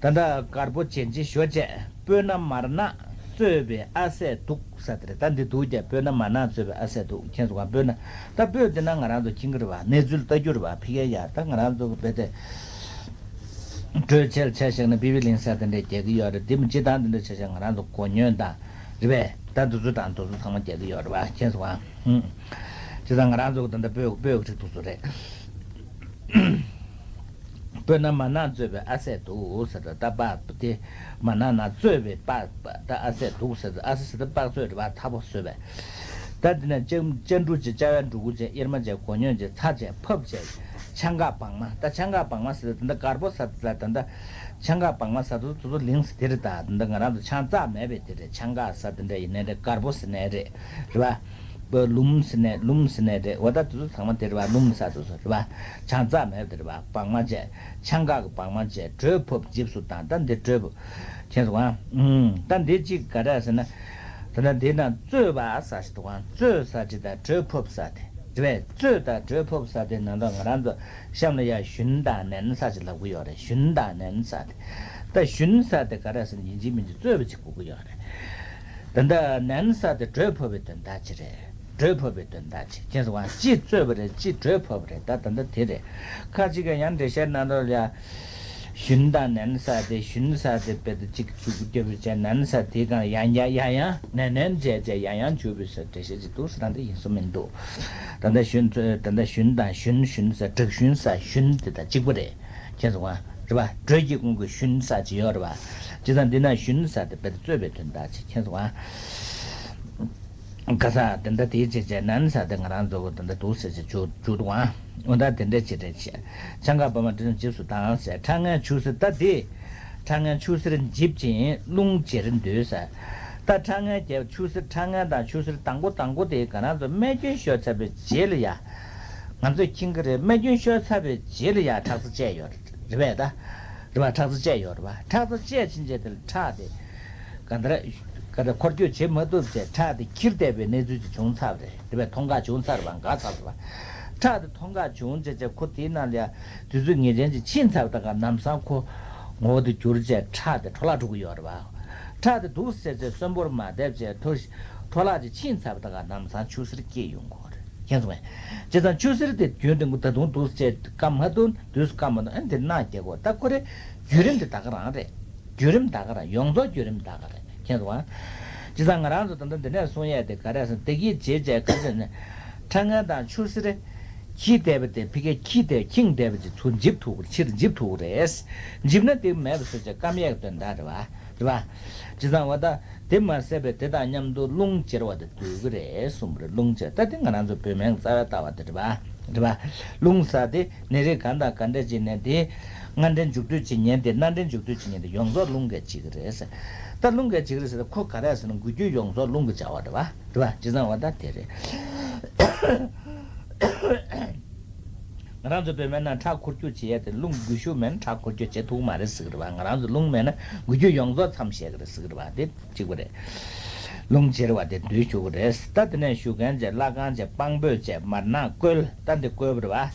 ད་ལྟ་དཀར་པོ་ཇེན་ཆི་ཞོ་བཅས་སྤོས་སྣ་མར་ནག་བཙོས་པའི་ཨ་སྲས་དུག་ཟེར་དེ་རེད། ད་འདི་དུག་རྒྱག་སྤོས་སྣ་མར་ནག་བཙོས་པའི་ཨ་སྲས་དུག་མཁྱེན་སོང་ང་། སྤོས་སྣ། ད་སྤོས་དེ་ན་ང་རང་ཚོ་མཁྱེན་གི་རེད་བ། གནས་ཚུལ་ལྟ་རྒྱུ་རེད་བ། ཕི་ཀའི་ཡ་ད་ང་རང་ཚོ་གི་བེ་དེ། དྲོད་ཆེར་ཆ་བཞག་ན་པི་པི་ལིང་ཟེར་དེ་འདྲས་རྒྱག་གི་ཡོད་རེད། དེ་མི་སྤྱི་བཏང་དེ་འདྲས་ཆ་བཞག་ང་རང་ཚོ་མགོ་སྨྱོན་དང་རེད་པས། ད་འདི་ཚོ་དང་འདི་ཚོ་ཚང་མ་རྒྱག་གི་ཡོད་རེད་བ། མཁྱེན་སོང་ང་། ཧུམ། བྱས་ཙང་ང་རང་ཚོ་གི་ད་ལྟ་སྤོས་སྤོས་ཀྱི་རིགས་དེ་ཚོ་རེད། སྤོས་སྣ་མར་ནག་བཙོས་པའི་ཨ་སྲས་དུག་ཟེར་ད་ལྟ་པགས་དེ་མར་ནག་ནང་བཙོས་པའི་པགས་ད་ཨ་སྲས་དུག་ཟེར་ད། ཨ་སྲས་ཟེར་ད་པགས་བཙོས་རེད་བ། ཐབ་པོ་བཟོས་པས། ད་འདི་ནས་ལྕགས་ལྕགས་འབྲུ་བྱས། ལྕགས་ཡ་འབྲུ་གུ་བྱས། གཡེར་མ་བྱས། མགོ་སྨྱོན་བྱས། ཚྭ་བྱས། ཕབ་བྱས། ཆང་འགག་བག་མ། ད་ཆང་འགག་བག་མ་ཟེར་ད་ལྟ་དཀར་པོ་ཟེར་ད་ལྟ་ད་ལྟ་ཆང་འགག་བག་མ་ཟེར་དུ་དུ་དུ་ལིང་ཟེར་དེ་རེད། ད་ད་ལྟ་ང་རང་ཚོ་ཆང་རྩ་མེད་པའི་དེ་རེད། ཆང་འགག་ཟེར་དེ་འདྲ་ཡིན་ནའི་རེད། དཀར་པོ་ཟེར་ནའི་རེད། རེད་བ། ལུམ་ཟེར་ནའི་ལུམ་ཟེར་ནའི་རེད། འོ་ད་དུ་དུ་ཚང་མ་དེ་རེད་བ། ལུམ་ཟེར་དུ་སོ་རེད་བ། ཆང་རྩ་མེད་པ་དེ་རེད་བ། བག་མ་བྱས། ཆང་འགག་གི་བག་མ་བྱས། དྲོད་ཕབ་འཇིབས་སུ་བཏང་། ད་འདི་དྲོད་ཕབ། མཁྱེན་སོང་ང་། ཨུམ། ད་འདི་གཅིག་ག་རེ་ཟེར་ན། ད་ལྟ་འདི་ན་བཙོས་པ་ཟེར་ཞིག་འདུག་ག། བཙོས་ཟེར་ཅིག་དང་དྲོད་ཕབ་ཟེར་དེ་རེད་པས། བཙོས་དང་དྲོད་ཕབ་ཟེར་དེ་ནང་དུ་ང་རང་ཚོ་གཤམ་ལ་ཡ་ཞུན་དང་ནན་ཟེར་ཅིག་ལབ་གི་ཡོད་རེད། ཞུན་དང་ནན་ཟེར་དེ། ད་ཞུན་ཟེར་དེ་ག་རེ་ཟེར་ན་ཡིན་གཅིག་མིན་གཅིག་བཙོས་པ་ཅིག་དགོས་ཀྱི་ཡོད་རེད། ད་ལྟ་ནན་ཟེར་དེ་དྲོད་ཕབ་པའི་དོན་དག་ཅིག་རེད། དྲོད་ཕབ་པའི་དོན་དག་ཅིག། མཁྱེན་སོང་ང་། གཅིག་བཙོས་པ་རེད། གཅིག་དྲོད་ཕབ་པ་རེད། ད་ད་ལྟ་དེ་རེད། ཁ་ཅིག་ག་ཡང་འགྲེལ་བཤད་ནང་དུ་ལ་ཡ། ཞུན་དང་ནན་ཟེར་དེ། ཞུན་ཟེར་དེ་དཔེ་དེ་གཅིག་གཅིག་རྒྱབ་བྱས། ནན་ཟེར་དེ་གང་ཡང་ཡང་ཡང་ཡང་ནན་ནན་བྱས་བྱས་ཡང་ཡང་འཇུ་བའི་ཟེར་འགྲེལ་བཤད་ཅིག་འདུག་ཟེར། ད་འདི་ཡིན་གསུང་མི་འདུག། ད་ལྟ་ཞུན་ཚོས་ད་ལྟ་ཞུན་དང་ཞུན། ཞུན་ཟེར་དྲག་ཞུན་ཟེར་ཞུན་དེ་དང་གཅིག་པ་རེད། མཁྱེན་སོང་ང་། རེད་པ། དྲོད་ཀྱི་ཁོངས་ཀྱི་ཞུན་ཟེར་ཅིག་ཡོད་རེད་པ། བྱས་ཙང་འདི་ན་ཞུན་ཟེར་དེ་དཔེ་དེ་བཙོས་པའི་དོན་དག་ཅིག། མཁྱེན་སོང་ང་། ག་ས་དེ་འདྲ་དེའི་བྱས་བྱས་ནན་ཟེར་དེ་ང་རང་ཚོ་གི་དེ་འདྲ་འདུག་ཟེར་བྱས་འཇུ་འཇུ་འདུག་ཨང་། འོ་ད་དེ་འདྲ་བྱས་རེད་བྱས། ཆང་འགག་བག་མ་དྲི་བསུང་འཇིབས་སུ་བཏང་ཟེར། ཁྲག་ངན་ཆུ་སེར། ད་དེ་ཁྲག་ངན་ཆུ་སེར་འཇིབ་ཅིང་རླུང་འབྱེར་འདོད་ཟེར། ད་ཁྲག་ངན་རྒྱབ་ཆུ་སེར། ཁྲག་ངན་དང་ཆུ་སེར་དང་པོ་དང་པོ་དེ་ང་རང་ཚོ་རྨས་སྐྱོན་ཤོར་ཚར་བའི་རྗེས་ལ་ཡ། ང་ཚོས་མཁྱེན་གི་རེད། རྨས་སྐྱོན་ཤོར་ཚར་བའི་རྗེས་ལ་ཡ་ཁྲག་རྩ་བཅད་ཡོད་རེད་པས་ད། རེད་པ། ཁྲག་རྩ་བཅད་ཡོད་རེད་པ། ཁྲག་རྩ་བཅད་ཕྱིན་རྗེས་དེ་ལ་ཁྲག་དེ། ག་འདྲ། ག་འདྲ་འཁོར་སྐྱོད་བྱེད་མ་ཐུབ་བྱས་ཁྲག་དེ་འཁྱེར་བསྡད་པའི་གནས་ཚུལ་ཅིག་བྱུང་ཚར་བ་རེད། རེད་པས། མཐོང་ག་བྱུང་ཚར་བ། འགག་ཚར་བ། ཁྲག་དེ་མཐོང་ག་བྱུང་རྗེས་བྱས་ཁོ་དེའི་ནང་ལ་ཡ་དུས་ཚོད་ངེས་ཅན་ཅིག་ཕྱིན་ཚར་བ་དང་ག་ལམ་སང་ཁོ་ངོ་བོ་དེ་འགྱུར་བྱས་ཁྲག་དེ་འཕྲོ་བརླག་འགྲོ་གི་ཡོད་རེད་པ། ཁྲག་དེ་འདུག་ཟེར་བྱས་གསོན་པོར་མ་བསྡད་བྱས་འཕྲོ་བརླག་ཅིག་ཕྱིན་ཚར་བ་དང་ག་ལམ་སང་ཆུ་སེར་སྐྱེས་ཡོང་གི་རེད། མཁྱེན་སོང་ངས། བྱས་ཙང་ཆུ་སེར་དེ་རྒྱུན་དུ་ད་དུང་འདུག་ཟེར་བྱས་བཀག་མ་ཐུབ། དུས་སུ་བཀག་མ་ཐུབ། ཨ་ནི་དེ་ནང་རྒྱག་གོ། ད་ཁོ་རེ་བརྒྱུད་རིམ་དེ་ད་ག་རང་རེད། བརྒྱུད་རིམ་ད་ག་རང་། ཡོངས་རྫོགས་བརྒྱུད་རིམ་ད་ག་རེད། མཁྱེན་སོང་ཨ། བྱས་ཙང་ང་རང་ཚོ་ད་ལྟ་འདི་ནས་གསུང་ཡས་དེ་ག་རེ་ཟེར་ན། དེ་གི་རྗེས་བྱས་ག་ཟེར་ན། ཁྲག་ངན་དང་ཆུ་སེར་འཁྱིལ་བསྡད་པ་དེ། ཕི་ཀའི་འཁྱིལ་བསྡད། འཁྱིལ་བསྡད་པ་དེ་ཚུར་འཇིབ་ཐུབ་ཀྱི་རེད། ཕྱིར་འཇིབ་ཐུབ་ཀྱི་རེད། འཇིབ་ན་དེ་མེད་པ་བཟོ་བྱས་སྐམ་ཡས་ཀྱི་དོན་དག་རེད་པ། རེད་པ། བྱས་ཙང་འོ་ད་དེ་མ་ཟད་པའི་དེ་དང་མཉམ་དུ་རླུང་འབྱེར་བ་དེ་འདོད་ཀྱི་རེད་གསུངས་པ་རེད། རླུང་འབྱེར། ད་དེ་ང་རང་ཚོ་བོད་སྨན་གྱི་རྩ་བའི་ལྟ་བ་དེ་རེད་པ། རེད་པ། རླུང་ཟེར་དེ་ནད་རིགས་གང་དང་ག་འདྲ་ཅིག་ནས་དེ་སྔ་འདྲེན་མཇུག་སྡུད་ཅིག་ཉན་ཏེ་སྣ་འདྲེན་མཇུག་སྡུད་ཅིག་ཉན་ཏེ་ཡོངས་རྫོགས་རླུང་གིས་བྱེད་ཀྱི་རེད་ཟེར། ད་རླུང་གིས་བྱེད་ཀྱི་རེད་ཟེར་ཏེ་ཁོ་ག་རེ་ཟེར་ན་འགུལ་སྐྱོད་ཡོངས་རྫོགས་རླུང་གིས་བྱ་བ་རེད་པ། རེད་པ། བྱས་ཙང་བ་ད་དེ་རེད། ང་རང་ཚོ་བོད་སྨན་ནང་ཁྲག་འཁོར་སྐྱོད་བྱེད་ཡ་དེ་རླུང་འགུལ་ཤུགས་མེད་ན་ཁྲག་འཁོར་སྐྱོད་བྱེད་ཐུབ་མ་རེད་ཟེར་གི་རེད་པ། ང་རང་ཚོ་རླུང་མེད་ན་འགུལ་སྐྱོད་ཡོངས་རྫོགས་མཚམས་བཞག་གི་རེད་ཟེར་གི་རེད་པ། དེ་གཅིག་པ་རེད། རླུང་བྱེར་བ་དེ་འདུལ་ཞུ་གི་རེད། ད་དེ་ནས་ཞུ་མཁན་བྱས་བླ་སྒང་བྱས་སྤང་སྤོས་བྱས་མར་ནག་བསྐོལ། ད་འདི་བསྐོལ་བ་རེད་པ།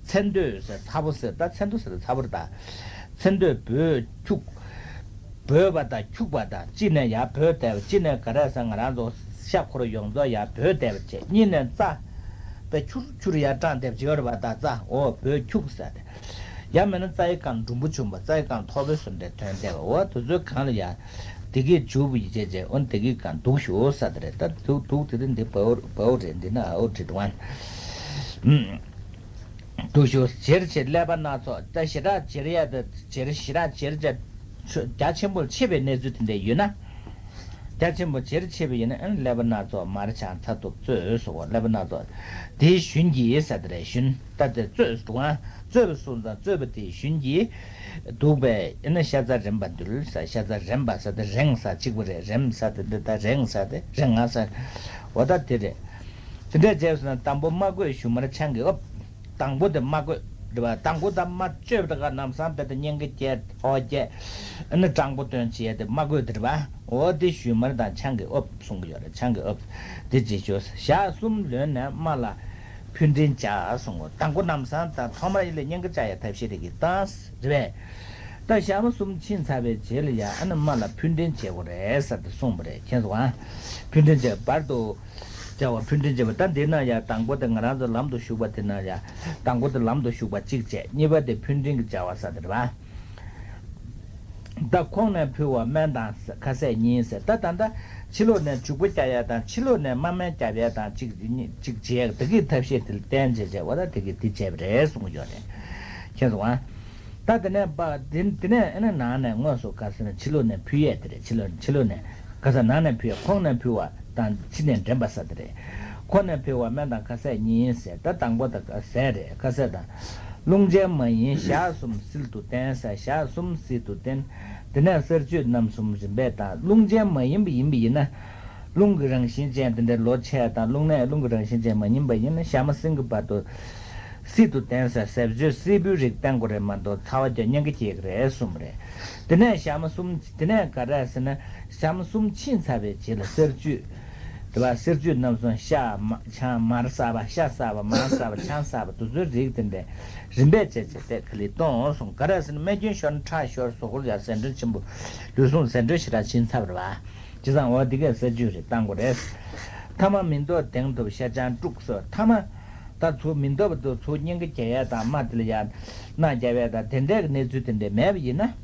ཚེ་འདོད་ཟེར་ཚ་པོ་ཟེར། ད་ཚེ་འདོད་ཟེར་ཚ་པོ་རེད་ད། ཚེ་འདོད་བོས་འཁྱུག་བོས་པ་དང་འཁྱུག་པ་དང་གཅིག་ནས་ཡར་བོས་བསྡད་པ་གཅིག་ནས་ག་རེ་ཟེར་ང་རང་ཚོ་ཤ་འཁོར་ཡོངས་རྫོགས་ཡར་བོས་བསྡད་པ་བྱས་གཉིས་ནས་རྩ་དཔེ་ཆུར་ཆུར་ཡར་སྐྲངས་བསྡད་པ་བྱེད་པ་རེད་པ། ད་རྩ་འོ་བོས་འཁྱུག་ཟེར་ཏེ། ཡང་མིན་ན་རྩ་ཡི་སྒང་འབྲུམ་བུ་བྱུང་བ། རྩ་ཡི་སྒང་ཐོར་བུ་བཟོ་འདྲ་ཐོན་བསྡད་པ། འོ་དེ་ཚོའི་སྒང་ལ་ཡ་དེ་གིས་འཇུ་བ་ཡི་བྱས་བྱས་འོ་དེ་གི་སྒང་འདུག་ཞུ་ཟེར་དེ་རེད། ད་འདུག་འདུག་དེ་རིང་འདི་བའོ་བའོ་རེད། འདི་ན་ཨའོ་རེད་དུ་ཝན། འདུག་ཞུ་བྱེར་བྱེད་ཀླད་པ་སྣ་ཚོགས། ད་ཞེ་དྲག་བྱེར་ཡ་དེ་བྱེར་ཞེ་དྲག་བྱེར་བྱེད་རྒྱ་ཆེན་པོར་ཆེ་བའི་གནས་ཚུལ་དེ་འདྲ་ཡོད་ན། རྒྱ་ཆེན་པོ་བྱེར་ཆེ་བ་ཡིན་ན་ཨ་ནི་ཀླད་པ་སྣ་ཚོགས་མར་ཆག་ཚ་ཐུབ་རྩོད་སོགས་ཀླད་པ་སྣ་ཚོགས་དེའི་ཞུན་གྱིས་ཟེར་དེ་རེད། ཞུན་ད་དེ་རྩོད་སྡུག་ཨང་རྩོད་པ་སོང་ཙང་རྩོད་པ་དེའི་ཞུན་གྱིས་སྡུག་པས་ཨ་ནི་ཤ་ཚ་རེངས་པ་འདུལ་ཟེར། ཤ་ཚ་རེངས་པ་ཟེར་དེ་རེངས་ས་གཅིག་པ་རེད། རེངས་ས་དེ་འདི་ད་རེངས་ས་དེ་རེངས་ང་ས་འོ་ད་དེ་རེད། དེ་འདྲས་བྱས་སོང་ན་དང་པོ་མ་གོས་ཞུན་མར་ཆང་གིས་ཨོབ། དང་པོ་དེ་མ་གོས་རེད་པ། དང་པོ་ད་མ་བཅོས་པ་ད་ག་ནམ་སང་དེ་ད་སྙིང་གི་བསྐྱེད་ཨོ་བསྐྱེད་ཨ་ནི་སྤྲང་པོ་སྟོན་བྱེད་དེ་མ་གོས་དེ་རེད་པ། འོ་དེ་ཞུན་མར་དང་ཆང་གིས་ཨོབ་གསུང་གི་ཡོད་རེད། ཆང་གིས་ཨོབ། དེ་རྗེས་ཆོས་ཞག་གསུམ་ལོན་ནས་རྨ་ལ་ཕུད་འདྲེན་བྱ་གསུང་གོ། དང་པོ་ནམ་སང་ད་ཐོག་མར་ཡིད་ལ་སྙིང་གི་བཅག་ཡ་ཐབས་ཤེས་དེ་གི་བཏང་རེད་པས། ད་ཞག་མ་གསུམ་ཕྱིན་ཚར་བའི་རྗེས་ལ་ཡ་ཨ་ནི་རྨ་ལ་ཕུད་འདྲེན་བྱེད་དགོས་རེད་ཟེར་ཏེ་གསུངས་པ་རེད། མཁྱེན་སོང་ཨ། ཕུད་འདྲེན་བྱེད་བར་དུ། བྱ་བ་ཕུད་འདྲེན་བྱེད་པ་ད་འདི་ན་ཡང་དང་པོ་དེ་ང་རང་ཚོ་ལམ་དུ་ཞུགས་པ་དེ་ན་ཡང་དང་པོ་དེ་ལམ་དུ་ཞུགས་པ་གཅིག་བྱས། གཉིས་པ་དེ་ཕུད་འདྲེན་གྱི་བྱ་བ་ཟེར་དེ་རེད་པ། ད་ཁོང་ནས་ཕུལ་བ་སྨན་དང་ཁ་ཟས་གཉིས་ཟེར། ད་ད་ལྟ་ཕྱི་ལོགས་ནས་བྱུག་པ་རྒྱག་ཡ་དང་ཕྱི་ལོགས་ནས་རྨ་སྨན་རྒྱག་ཡ་དང་གཅིག་གཅིག་བྱས་དེ་གི་ཐབས་ཤེས་དེ་ལ་བརྟེན་བྱས་བྱས་པ་ད་དེ་གི་དེ་བྱས་པ་རེད་གསུང་གི་ཡོད་རེད། མཁྱེན་སོང་ཨ། ད་དེ་ནས་པ་དེ་དེ་ནས་ཨ་ནི་ནང་ནས་དངོས་སུ་ག་ཟེར་ན་ཕྱི་ལོགས་ནས་ཕུལ་ཡས་དེ་རེད། ཕྱི་ལོགས་ཕྱི་ལོགས་ནས་ག་ཟེར་ནང་ནས་ཕུལ་ཡས་ཁོང་ནས་ཕུལ་བ་དང་ཕྱི་ནས་འདྲེན་པ་ཟེར་དེ་རེད། ཁོང་ནས་ཕུལ་བ་སྨན་དང་ཁ་ཟས་གཉིས་ཟེར། ད་དང་པོ་ད་ཁ་ཟས་རེད། ཁ་ཟས་དང་། རླུང་ཅན་མ་ཡིན་ཞག་གསུམ་བསིལ་དུ་བསྟེན་ཟེར། ཞག་གསུམ་བསིལ་དུ་བསྟེན། དེ་ནས་གསར་བཅུད་རྣམ་གསུམ་རིམ་པས་དང་། རླུང་ཅན་མ་ཡིན་པ་ཡིན་པ་ཡིན་ན། རླུང་གི་རང་བཞིན་ཅན་དེ་འདྲའི་ལོ་ཆེ་དང་རླུང་ནད་རླུང་གི་རང་བཞིན་ཅན་མ་ཡིན་པ་ཡིན་ན་ཞག་མ་སྲིན་གྱི་བར་དུ་བསིལ་དུ་བསྟེན་ཟེར། ཟས་སྤྱོད་བསིལ་པོའི་རིགས་བསྟེན་དགོས་རེད་མ་གཏོགས་ཚ་བ་རྒྱག་སྙིང་ག་སྐྱེ་གི་རེད་གསུངས་པ་རེད། དེ་ནས་ཞག་མ་གསུམ་དེ་ནས་ག་རེ་ཟེར་ན་ཞག་མ་གསུམ་ཕྱིན་ཚར་བའི་རྗེས་ལ་གསར་བཅུད་དེ་བ་གསར་བཅུད་རྣམ་གསུམ་ཤ་མ་ཆང་མར་གསར་པ་ཤ་གསར་པ་མར་གསར་པ་ཆང་གསར་པ་དེ་ཚོའི་རིགས་དེ་འདྲའི་རིམ་པས་བྱས་བྱས་ཏེ་ག་ལེར་གཏོང་གསུངས། ག་རེ་ཟེར་ན་རྨས་སྐྱོན་ཤོར་ན་ཁྲག་ཤོར་གཟུགས་པོ་ལ་ཟད་འགྲོ་ཆེན་པོ་ལུས་ཟུངས་ཟད་འགྲོ་ཞེ་དྲག་ཕྱིན་ཚར་བ་རེད་བ། བྱས་ཙང་འོ་འདི་གས་ཟས་བཅུད་རེ་བཏང་དགོས་རེད། ཐ་མ་མི་ལྡོག་གདེང་ཐོབ་ཤ་ཆང་དཀྲུགས་སོ། ཐ་མ་ད་ཚུར་མི་ལྡོག་པ་དུ་ཚུར་སྙིང་ག་རྒྱག་ཡས་དང་རྨ་དེ་ལ་ཡ་སྣ་རྒྱག་ཡས་དང་དེ་འདྲའི་གནས་ཚུལ་དེ་འདྲ་མེད་པ་ཡིན་ན།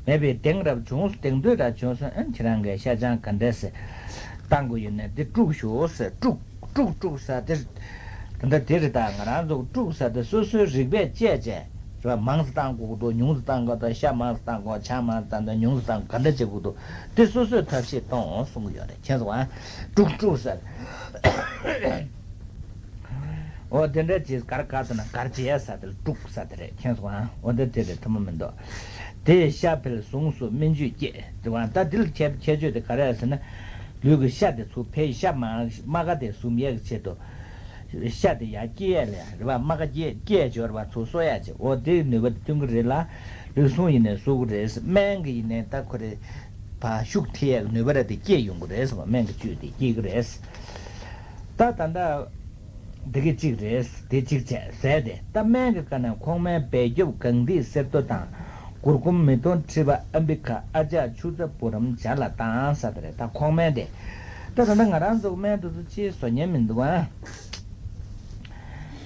མེད་པའི་གདེང་རབ་བྱུང་གདེང་འདོད་རབ་བྱུང་སོང་ཨ་ཁྱེད་རང་གིས་ཤ་ཆང་ག་འདྲ་ཟེར་བཏང་དགོས་ཡོད་ན་འདི་དཀྲུགས་ཤོག་ཟེར། དཀྲུགས་དཀྲུགས་དཀྲུགས་ཟེར་དེ། ད་ལྟ་དེ་རེད་ད་ང་རང་ཚོ་དཀྲུགས་ཟེར་དེ་སོ་སོའི་རིགས་པས་དཔྱད་བྱས། རེད་བ། མང་ཙམ་བཏང་དགོས་ཀྱི་འདུག་ཉུང་ཙམ་བཏང་དགོས་དང་ཤ་མང་ཙམ་བཏང་དགོས་ཆང་མང་ཙམ་བཏང་དང་ཉུང་ཙམ་བཏང་དགོས་ག་འདྲ་བྱེད་དགོས་འདུག་དེ་སོ་སོས་ཐབས་ཤེས་གཏོང་གསུང་གི་ཡོད་རེད། མཁྱེན་སོང་ཨ། དཀྲུག་དཀྲུག་ཟེར། འོ་དེ་འདྲ་བྱེད་གར་ག་ཟེར་ན་གར་བྱེད་ཡ་ཟེར་དེ་ལ་དཀྲུག་ཟེར་དེ་རེད། མཁྱེན་སོང་ཨ། འོ་དེ་དེ་རེད་ཐུབ་མ་མི་འདུག་དེ་ཤ་འཕེལ་ཟུངས་སུ་སྨན་བཅུད་སྐྱེད་དེ་བ་ད་དེ་ལ་ཁྱད་ཁྱད་ཆོས་དེ་ག་རེ་ཟེར་ན། ལུས་ཀྱི་ཤ་དེ་ཚུར་འཕེལ་ཤ་མ་རྨ་ཁ་དེ་ཟུམ་ཡས་ཀྱི་ཆེད་དུ། ཤ་དེ་ཡར་སྐྱེ་ཡས་ལ་ཡ་རེད་བ། རྨ་ཁ་སྐྱེ་སྐྱེ་འབྱོར་བ་ཚུར་གསོ་ཡ་བྱེད། འོ་དེའི་ནུས་པ་དེ་སྟོན་གྱི་རེད་ལ། ལུས་ཟུངས་ཡིན་ནའི་གསོ་གི་རེད། སྨན་གྱི་ཡིན་ནའི་ད་ཁོ་རེ་ཕར་ཤུགས་ཐེབས་ཡས་ཀྱི་ནུས་པ་ར་དེ་སྐྱེ་ཡོང་གི་རེད་ཟེར་བ། སྨན་གྱི་བཅུད་དེ་སྐྱེ་གི་རེད། ད་ད་ལྟ་འདི་གི་གཅིག་རེད། དེ་གཅིག་བྱས་ཟས་དེ་ད་སྨན་གྱི་ཀ་ནས་ཁོག་སྨན་སྦལ་རྒྱུག་གངས་ཏིག་གསེར་ཏོ་དང་། གུར་གུམ་མེ་ཏོག་མཁྲིས་པ་ཨམ་བི་ཁ་ཨ་ཅག་ཆུ་ཚ་བུ་རམ་ཇ་ལ་བཏང་ཟེར་དེ་རེད། ད་ཁོག་སྨན་དེ། ད་ད་ལྟ་ང་རང་ཚོ་སྨན་དེ་ཚོ་ཅིག་བཟོ་ཉན་མི་འདུག་ཨ།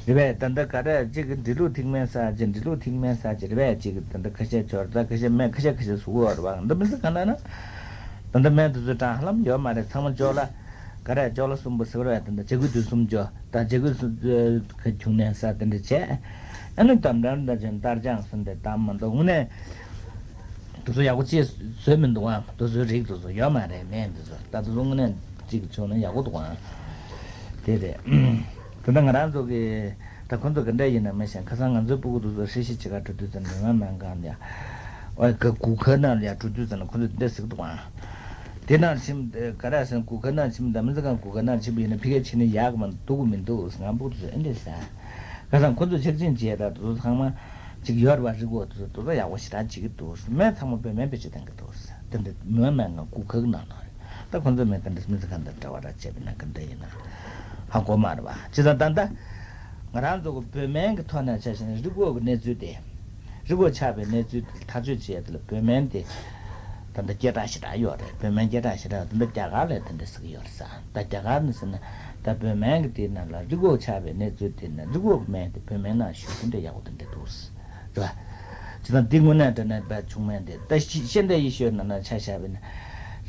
རེད་པས། ད་ལྟ་ག་རེ་གཅིག་གི་འབྲི་ལུགས་ཐིག་སྨན་ཟེར་གཅིག་འབྲི་ལུགས་ཐིག་སྨན་ཟེར་གཅིག་རེད་པས། གཅིག་གི་ད་ལྟ་ཁ་ཤས་འབྱོར་ད་ཁ་ཤས་སྨན་ཁ་ཤས་ཁ་ཤས་བཟོ་གི་ཡོད་རེད་པ། འདི་མི་ཚེ་ག་ན་ན། ད་ལྟ་སྨན་དེ་ཚོ་གྲང་ཧ་ལམ་ཡོད་མ་རེད། ཚང་མ་ཅོག་ལ། ག་རེ་ཅོག་ལ་གསུམ་པོ་ཟེར་བ་རེད། ད་ལྟ་ཇ་གུ་དུས་གསུམ་ཅོག་ད་ཇ་གུ་གསུམ་ཁྱུང་ནས་ཟ་དེ་འདྲ་བྱས། ཨ་ནི་དམ་དྲག་ད་ཅན་ལྟར་སྦྱངས་སུ་འདི་དམ་མ་འདུག་དངོས་གནས། དེ་ཚོ་ཡག་པོ་ཅིག་བཟོས་མི་འདུག་ཨ། དེ་ཚོའི་རིགས་དེ་ཚོ་ཡོད་མ་རེད། སྨན་དེ་ཚོ་ད་དེ་ཚོ་དངོས་གནས་ཅིག་བྱུང་ན་ཡག་པོ་འདུག་ཨ། དེ་རེད། ད་ལྟ་ང་རང་ཚོ་གི་ ད་ཁོ་ཚོ་ག་འདྲ་ཡིན་ན་མི་ཤེས། ཁ་སང་ང་ཚོའི་སྤུ་གུ་དེ་ཚོ་ཧྲི་ཤི་བྱེད་ག་འགྲོ་དུས་ཙམ་མི་མང་མང་གང་ལ་ཡ། ཨོ་ག་གུ་ཁ་ནང་ལ་ཡ་འགྲོ་དུས་ཙམ་ན་ཁོ་ཚོ་འདི་འདྲ་ཟེར་གི་འདུག་ཨང་། དེ་ནང་ཁྱིམ་ག་ར་སེང་གུ་ཁ་ནང་ཁྱིམ་དང་མི་ཚེ་གང་གུ་ཁ་ནང་ཁྱིམ་ཡིན་ན་ཕི་གེ་ཕྱི་ནས་ཡག་གི་མ་འདུག་གི་མི་འདུག་ང་སྤུ་གུ་དེ་ཚོ་ཨེ་འདྲ་ཟེར། ཁ་སང་ཁོ་ཚོ་ཕྱག་ཆེན་བྱས་ད་དེ་ཚོ་ཚང་མ་ཅིག་ཡོད་རེད་བ། རི་སྒོ་དེ་ཚོ་དེ་ཚོ་ཡག་པོ་ཞེ་དྲག་བྱེད་ཀྱི་འདུག་སྨན་ཚང་མ་བོད་སྨན་བེད་སྤྱོད་གཏོང་གི་འདུག་དེ་འདྲ་མི་མང་ང་གུ་ཁ་གི་ནང་ལ་རེད། ད་ཁོ་ཚོ་མི་ག་འདྲ་མི་ཚེ་གང་དང་འབྲེལ་བ་ར་བྱས་པ་ན་ག་འདྲ་ཡིན་ན་ཧ་གོ་མ་རེད་བ། བྱས་ཙང་ད་ལྟ་ང་རང་ཚོ་གི་བོད་སྨན་གི་ཐོག་ནས་ཆ་བཞག་ན་རི་སྒོ་གི་གནས་ཚུལ་དེ། རི་སྒོ་ཆགས་པའི་གནས་ཚུལ་དེ་ཐག་གཅོད་བྱེད་ཡ་དེ་ལ་བོད་སྨན་དེ་ད་ལྟ་སྐད་གྲགས་ཞེ་དྲག་ཡོད་རེད། བོད་སྨན་སྐད་གྲགས་ཞེ་དྲག་ད་ལྟ་རྒྱ་གར་ལ་དེ་འདྲ་ཟེར་གི་ཡོད་རེད་ས། ད་རྒྱ་གར་ནས་ཟེར་ན་ད་བོད་སྨན་གི་དེ་ནང་ལ་རི་སྒོ་ཆགས་པའི་གནས་ཚུལ་དེ་ནི་རི་སྒོ་གི་སྨན་དེ་བོད་སྨན་ནང་ཞུགས་དེ་འདྲ་ཡག་པོ་དེ་འདྲ་འདུག་རེད་བ། བྱས་ཙང་འདི་དངོས་གནས་དྲང་གནས་དཔེ་བྱུང་མེད་འདི་ད་ཤི་ཤེས་འདྲ་ཡི་ཤོད་ན་ན་ཆ་བཞག་པ་ཡིན་ན།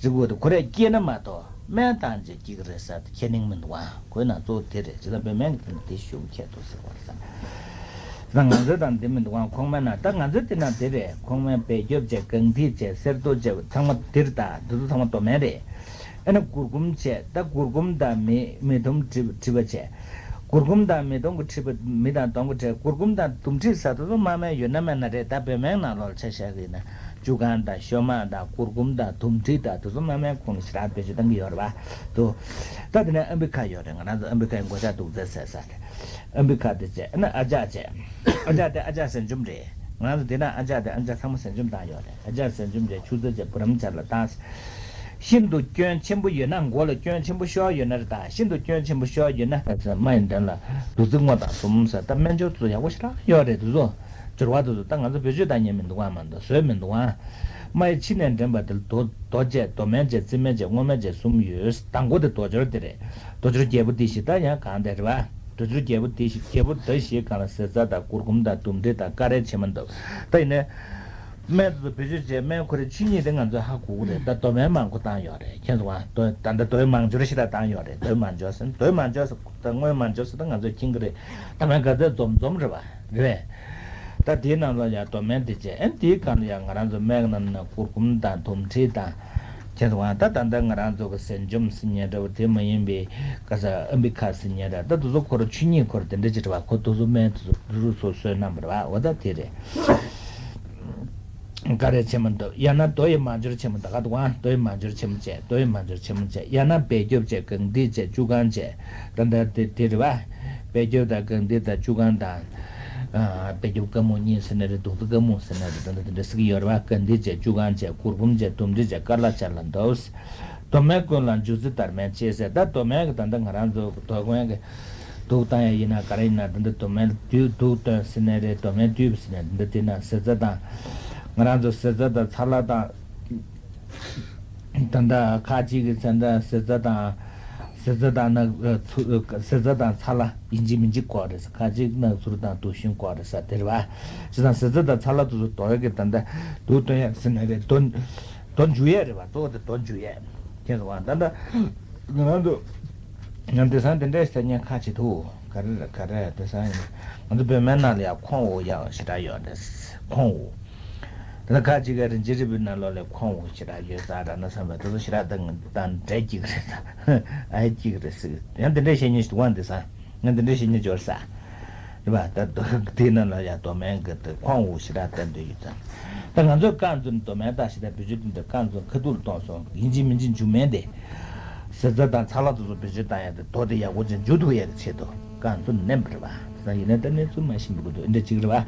རི་སྒོ་དེ་ཁོ་རས་སྐྱེས་ན་མ་གཏོགས་སྨན་བཏང་རྗེས་སྐྱེ་གི་རེད་ཟེར་ཁས་ལེན་མི་འདུག་ཨང་། ཁོའི་ནང་གཙོ་བོ་དེ་རེད། བྱས་ཙང་བོད་སྨན་གི་དེ་ནི་དེ་ཤོད་ཁྱད་དུ་ཟེར་བ་རེད་ཟེར། ད་ང་ཚོའི་དང་འདི་མི་འདུག་ཨང་། ཁོང་སྨན་ན་ད་ང་ཚོའི་དེ་ན་དེ་རེད། ཁོང་སྨན་བེ་རྒྱོབ་བྱས་གངས་ཐིག་བྱས་གསེར་རྡོ་བྱས་ཚང་མ་དེ་རེད། ད་འདི་ཚོ་ཚང་མ་རྡོ་སྨན་རེད། ཨ་ནི་གུར་གུམ་བྱས། ད་གུར་གུམ་དང་མི་མི་དུམ་མཁྲིས་མཁྲིས་པ་བྱས། གུར་གུམ་དང་མི་དུམ་གྱི་མཁྲིས་པ། མི་དང་དུམ་གྱི་མཁྲིས། གུར་གུམ་དང་དུམ་མཁྲིས་ཟ་དེ་ཚོ་མ་སྨན་ཡོད་ན་མེད་ན་རེད། ད་བོད་སྨན་ནང་ལོགས་ཆ་བཞག་གི་ཡིན་ན་བཅུད་ཁང་དང་ཤོ་མང་དང་གུར་གུམ་དང་དུམ་མཁྲིས་དང་དེ་ཚོ་མ་སྨན་ཁོངས་ནས་ཞེ་དྲག་བེད་སྤྱོད་གཏང་གི་ཡོད་རེད་བ། དུ། ད་དེ་ནས་ཨམ་བི་ཁ་ཡོད་རེད། ང་རང་ཚོ་ཨམ་བི་ཁའི་མགོ་ལྕགས་དུག་རྫས་ཟེར་ས་རེད། ཨམ་བི་ཁ་དེ་བྱས་ཨ་ནི་ཨ་ཅག་བྱས། ཨ་ཅག་དེ་ཨ་ཅག་ཟན་ཆུམ་རེད། ང་རང་ཚོ་དེ་ན་ཨ་ཅག་དེ་ཨ་ཅག་ཚང་མ་ཟན་ཆུམ་བཏང་ཡོད་རེད། ཨ་ཅག་ཟན་ཆུམ་བྱས་ཆུ་རྫ་བྱས་བུ་རམ་ཆ་ལ་བཏང་། ཤིན་ཏུ་སྐྱོན་ཆེན་པོ་ཡོད་ན། མགོ་ལ་སྐྱོན་ཆེན་པོ་ཤོར་ཡོད་ན་རེད། ད་ཤིན་ཏུ་སྐྱོན་ཆེན་པོ་ཤོར་ཡོད་ན། རྨ་ཡི་འགྲམ་ལ་རྡོ་རྩི་སྔོ་དང་ཟུམ་ཟེར། ད་སྨན་སྦྱོར་ཚོ་ཡག་པོ་ཞེ་དྲག་ཡོད་རེད། དེ་ཚོ་སྦྱོར་བ་དེ་ཚོ་ད་ང་ཚོ་བེད་སྤྱོད་བཏང་མཁན་མི་འདུག་ཨ། མ་གཏོགས་བཟོས་མི་འདུག་ཨ། རྨ་ཡི་ཕྱི་ནས་འདྲེན་པ་དེ་ལ་རྡོ་རྡོ་བཅས་རྡོ་སྨན་བཅས་རྩི་སྨན་བཅས་སྔོ་སྨན་བཅས་གསུམ་ཡོད། དང་པོ་དེ་རྡོ་སྦྱོར་དེ་རེད། རྡོ་སྦྱོར་རྒྱལ་པོ་དེ་བཞི། ད་ཡང་གང་དེ་རེད་བ། རྡོ་སྦྱོར་རྒྱལ་པོ་དེ་བཞི། རྒྱལ་པོ་དེ་བཞིའི་སྒང་ལ་ཟས་ཚྭ་དང་གུར་གུམ་དང་དུམ་མཁྲིས་དང་ཀ་རའི་ཕྱེ་མ་འདུག་ད་ཡིན་ནའི། སྨན་དེ་ཚོ་བེད་སྤྱོད་བྱས། སྨན་ཁོ་རའི་ཆོས་ཉིད་དེ་ང་ཚོས་ཧ་གོ་གི་རེད། ད་རྡོ་སྨན་མང་པོ་བཏང་ཡོད་རེད། མཁྱེན་སོང་ང་། རྡོ་ད་ལྟ་རྡོའི་མང་སྦྱོར་ཞེ་དྲག་བཏང་ཡོད་རེད། རྡོའི་མང་སྦྱོར་ཟེར་ན། རྡོའི་མང་སྦྱོར་ཟེར་ད་དངུལ་མང་སྦྱོར་ཟེར་ད་ང་ཚོས་མཁྱེན་གི་རེད། ད་སྨན་ག་ཚད་འཛོམས་འཛོམས་རེད་བ། རེད་པས། ད་དེའི་ནང་ལ་ཡང་རྡོ་སྨན་དེ་བྱས། ཨ་ནི་དེའི་སྒང་ལ་ཡང་ང་རང་ཚོ་སྨན་གི་ནང་ན་གུར་གུམ་དང་དུམ་མཁྲིས་དང་། མཁྱེན་སོང་ང་། ད་ད་ལྟ་ང་རང་ཚོ་གི་ཟན་ཆུམ་ཟེར་མཁན་འདྲ་བོ་དེ་མ་ཡིན་པའི་ག་ས་ཨམ་བི་ཁ་ཟེར་མཁན་འདྲ། ད་དེ་ཚོ་ཁོ་ར་ཆོས་ཉིད་ཁོ་ར་དེ་འདྲ་ཅིག་རེད་བ། ཁོ་དེ་ཚོ་སྨན་དེ་ཚོ་དེ་ཚོ་ཚོ་བསོད་ནམས་རེད་བ། འོ་ད་དེ་རེད། ཀ་རའི་ཕྱེ་མ་འདུག་ཡང་ན་རྡོ་ཡི་མང་སྦྱོར་ཆེན་མོ་འདུག་ག་འདུག་ཨང་། རྡོ་ཡི་མང་སྦྱོར་ཆེན་མོ་བྱས། རྡོ་ཡི་མང་སྦྱོར་ཆེན་མོ་བྱས། ཡང་ན་བེ་རྒྱོབ་བྱས། གངས་ཐིག་བྱས། བཅུད་ཁང་བྱས། ད་ལྟ་དེ་དེ་རེད་བ། བེ་རྒྱོབ་དང་གངས་ཐིག་དང་བཅུད་ཁང་དང་། ཨ། བེ་རྒྱོབ་དཀར་མོ་གཉིས་ཟེར་ན་རེད། རྡོ་རྩི་དཀར་མོ་ཟེར་ན་རེད། ད་ལྟ་དེ་འདྲ་ཟེར་གི་ཡོད་རེད་བ། གངས་ཐིག་བྱས། བཅུད་ཁང་བྱས། གུར་གུམ་བྱས། དུམ་མཁྲིས་བྱས། ཀ་ལ་ཆ་ལ་འདུག་རྡོ་སྨན་ཀུན་ལ་འཇུ་རྩི་དར་སྨན་གཅེས་ཟེར། ད་རྡོ་སྨན་གི་ད་ལྟ་ང་རང་ཚོ་རྡོ་སྨན་གི་དུག་བཏང་ཡ་ཡིན་ན་ག་རེ་ཡིན་ན། ད་ལྟ་རྡོ་སྨན་དུག་དུག་བཏོན་ཟེར་ནའི་རེད། རྡོ་སྨན་བཏུས་པ་ཟེར་ནའི་རེད། ད་ལྟ་དེ་ན་ཟས་ཚྭ་དང་། ང་རང་ཚོ་ཟས་ཚྭ་དང་ཚ་ལ་དང་། ད་ལྟ་ཁ་ཅིག་གི་ཚེ་ད་ཟས་ཚྭ་དང་། ཟས་ཚྭ་དང་ནག་ཚུ། ཟས་ཚྭ་དང་ཚ་ལ་ཡིན་གཅིག་མིན་གཅིག་དགོས་རེད་ཟེར། ཁ་ཅིག་ནག་ཚུར་དང་དུག་ཤིང་དགོས་རེད་ཟེར། དེ་རེད་བ། བྱས་ཙང་ཟས་ཚྭ་དང་ཚ་ལ་དེ་ཚོ་དོར་གི་ད་ལྟ་དུག་བཏོན་ཡ་ཟེར་ནའི་རེད། དོ་དོ་འཇུ་ཡས་རེད་བ། གཙོ་བོ་དེ་དོ་འཇུ་ཡས། མཁྱེན་སོང་ང་། ད་ལྟ་ང་རང་ཚོ་ང་དེང་སང་དེ་འདྲའི་ཟ་མཁན་ཁ་ཆེ་འདུག་ག་རེ་རེད། ག་རེ་དེང་སང་ཡིན། ང་ཚོ་བོད་སྨན་ནང་ལ་ཡང་ཁོང་འུ་ཡག་ཞེ་དྲག་ཡོད་རེད། ཁོང་འུ། དེ་ནས་ཁ་ཅིག་ག་རིན་ཆེན་རིལ་བུའི་ནང་ལོགས་ལ་ཁོང་འུ་ཞེ་དྲག་ཡོད་ཙང་ར་ན་བསམ་པའི་དེ་ཚོ་ཞེ་དྲག་དང་དང་འབྲེལ་གྱི་རེད་ད། ཨ་ཡེ་གཅིག་རེད་ཟེར། ཡང་དེ་འདྲའི་བཤད་མཁན་ཞིག་འདུག་ག་དེང་སང་། ང་འདི་འདྲའི་བཤད་མཁན་འབྱོར་ས། རེད་པ། ད་དེ་ནང་ལ་ཡང་རྡོ་སྨན་གྱི་དེ་ཁོང་འུ་ཞེ་དྲག་བསྟན་འདོད་ཡོད་ཙང་། ད་ང་ཚོས་རྐང་བཙུགས་ནས་རྡོ་སྨན་བཏང་ཞེ་དྲག་བེད་སྤྱོད་དེ་འདྲ་རྐང་བཙུགས་ཁ་ཐུག་ལ་གཏོང་སོང་། ཡིན་གཅིག་མིན་གཅིག་འཇུ་སྨན་དེ། ཟས་ཚྭ་དང་ཚ་ལ་དེ་ཚོ་བེད་སྤྱོད་བཏང་ཡ་དེ་རྡོ་དེ་ཡག་པོ་ཅིག་འཇུ་ཐུབ་ཡ་གི་ཆེད་དུ་རྐང་བཙུགས་ནས་མནན་པ་རེད་པ། ད་ཡིན་ན་ད་གནས་ཚུལ་མ་ཤེས་པ་གི་འདུག་འདྲ་གཅིག་རེད་པ།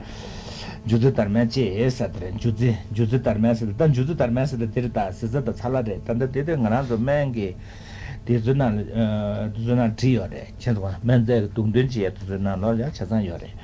འཇུ་རྩི་དར་སྨན་གཅེས་ཟེར་དེ་རེད། འཇུ་རྩི་འཇུ་རྩི་དར་སྨན་ཟེར་དེ། ད་འཇུ་རྩི་དར་སྨན་ཟེར་དེ་དེ་རེད། ད་ཟས་ཚྭ་དང་ཚ་ལ་རེད། ད་ད་དེ་དེ་ང་རང་ཚོ་སྨན་གྱི་དེ་ཚོའི་ནང་ལ། ཨ། དེ་ཚོའི་ནང་བྲིས་ཡོད་རེད། མཁྱེན་སོང་ང་། སྨན་རྫས་ཀྱི་དུག་འདོན་བྱེད་ཡ་དེ་ཚོའི་ནང་ལོགས་ལ་ཡང་ཆ་ཚང་ཡོད་རེད།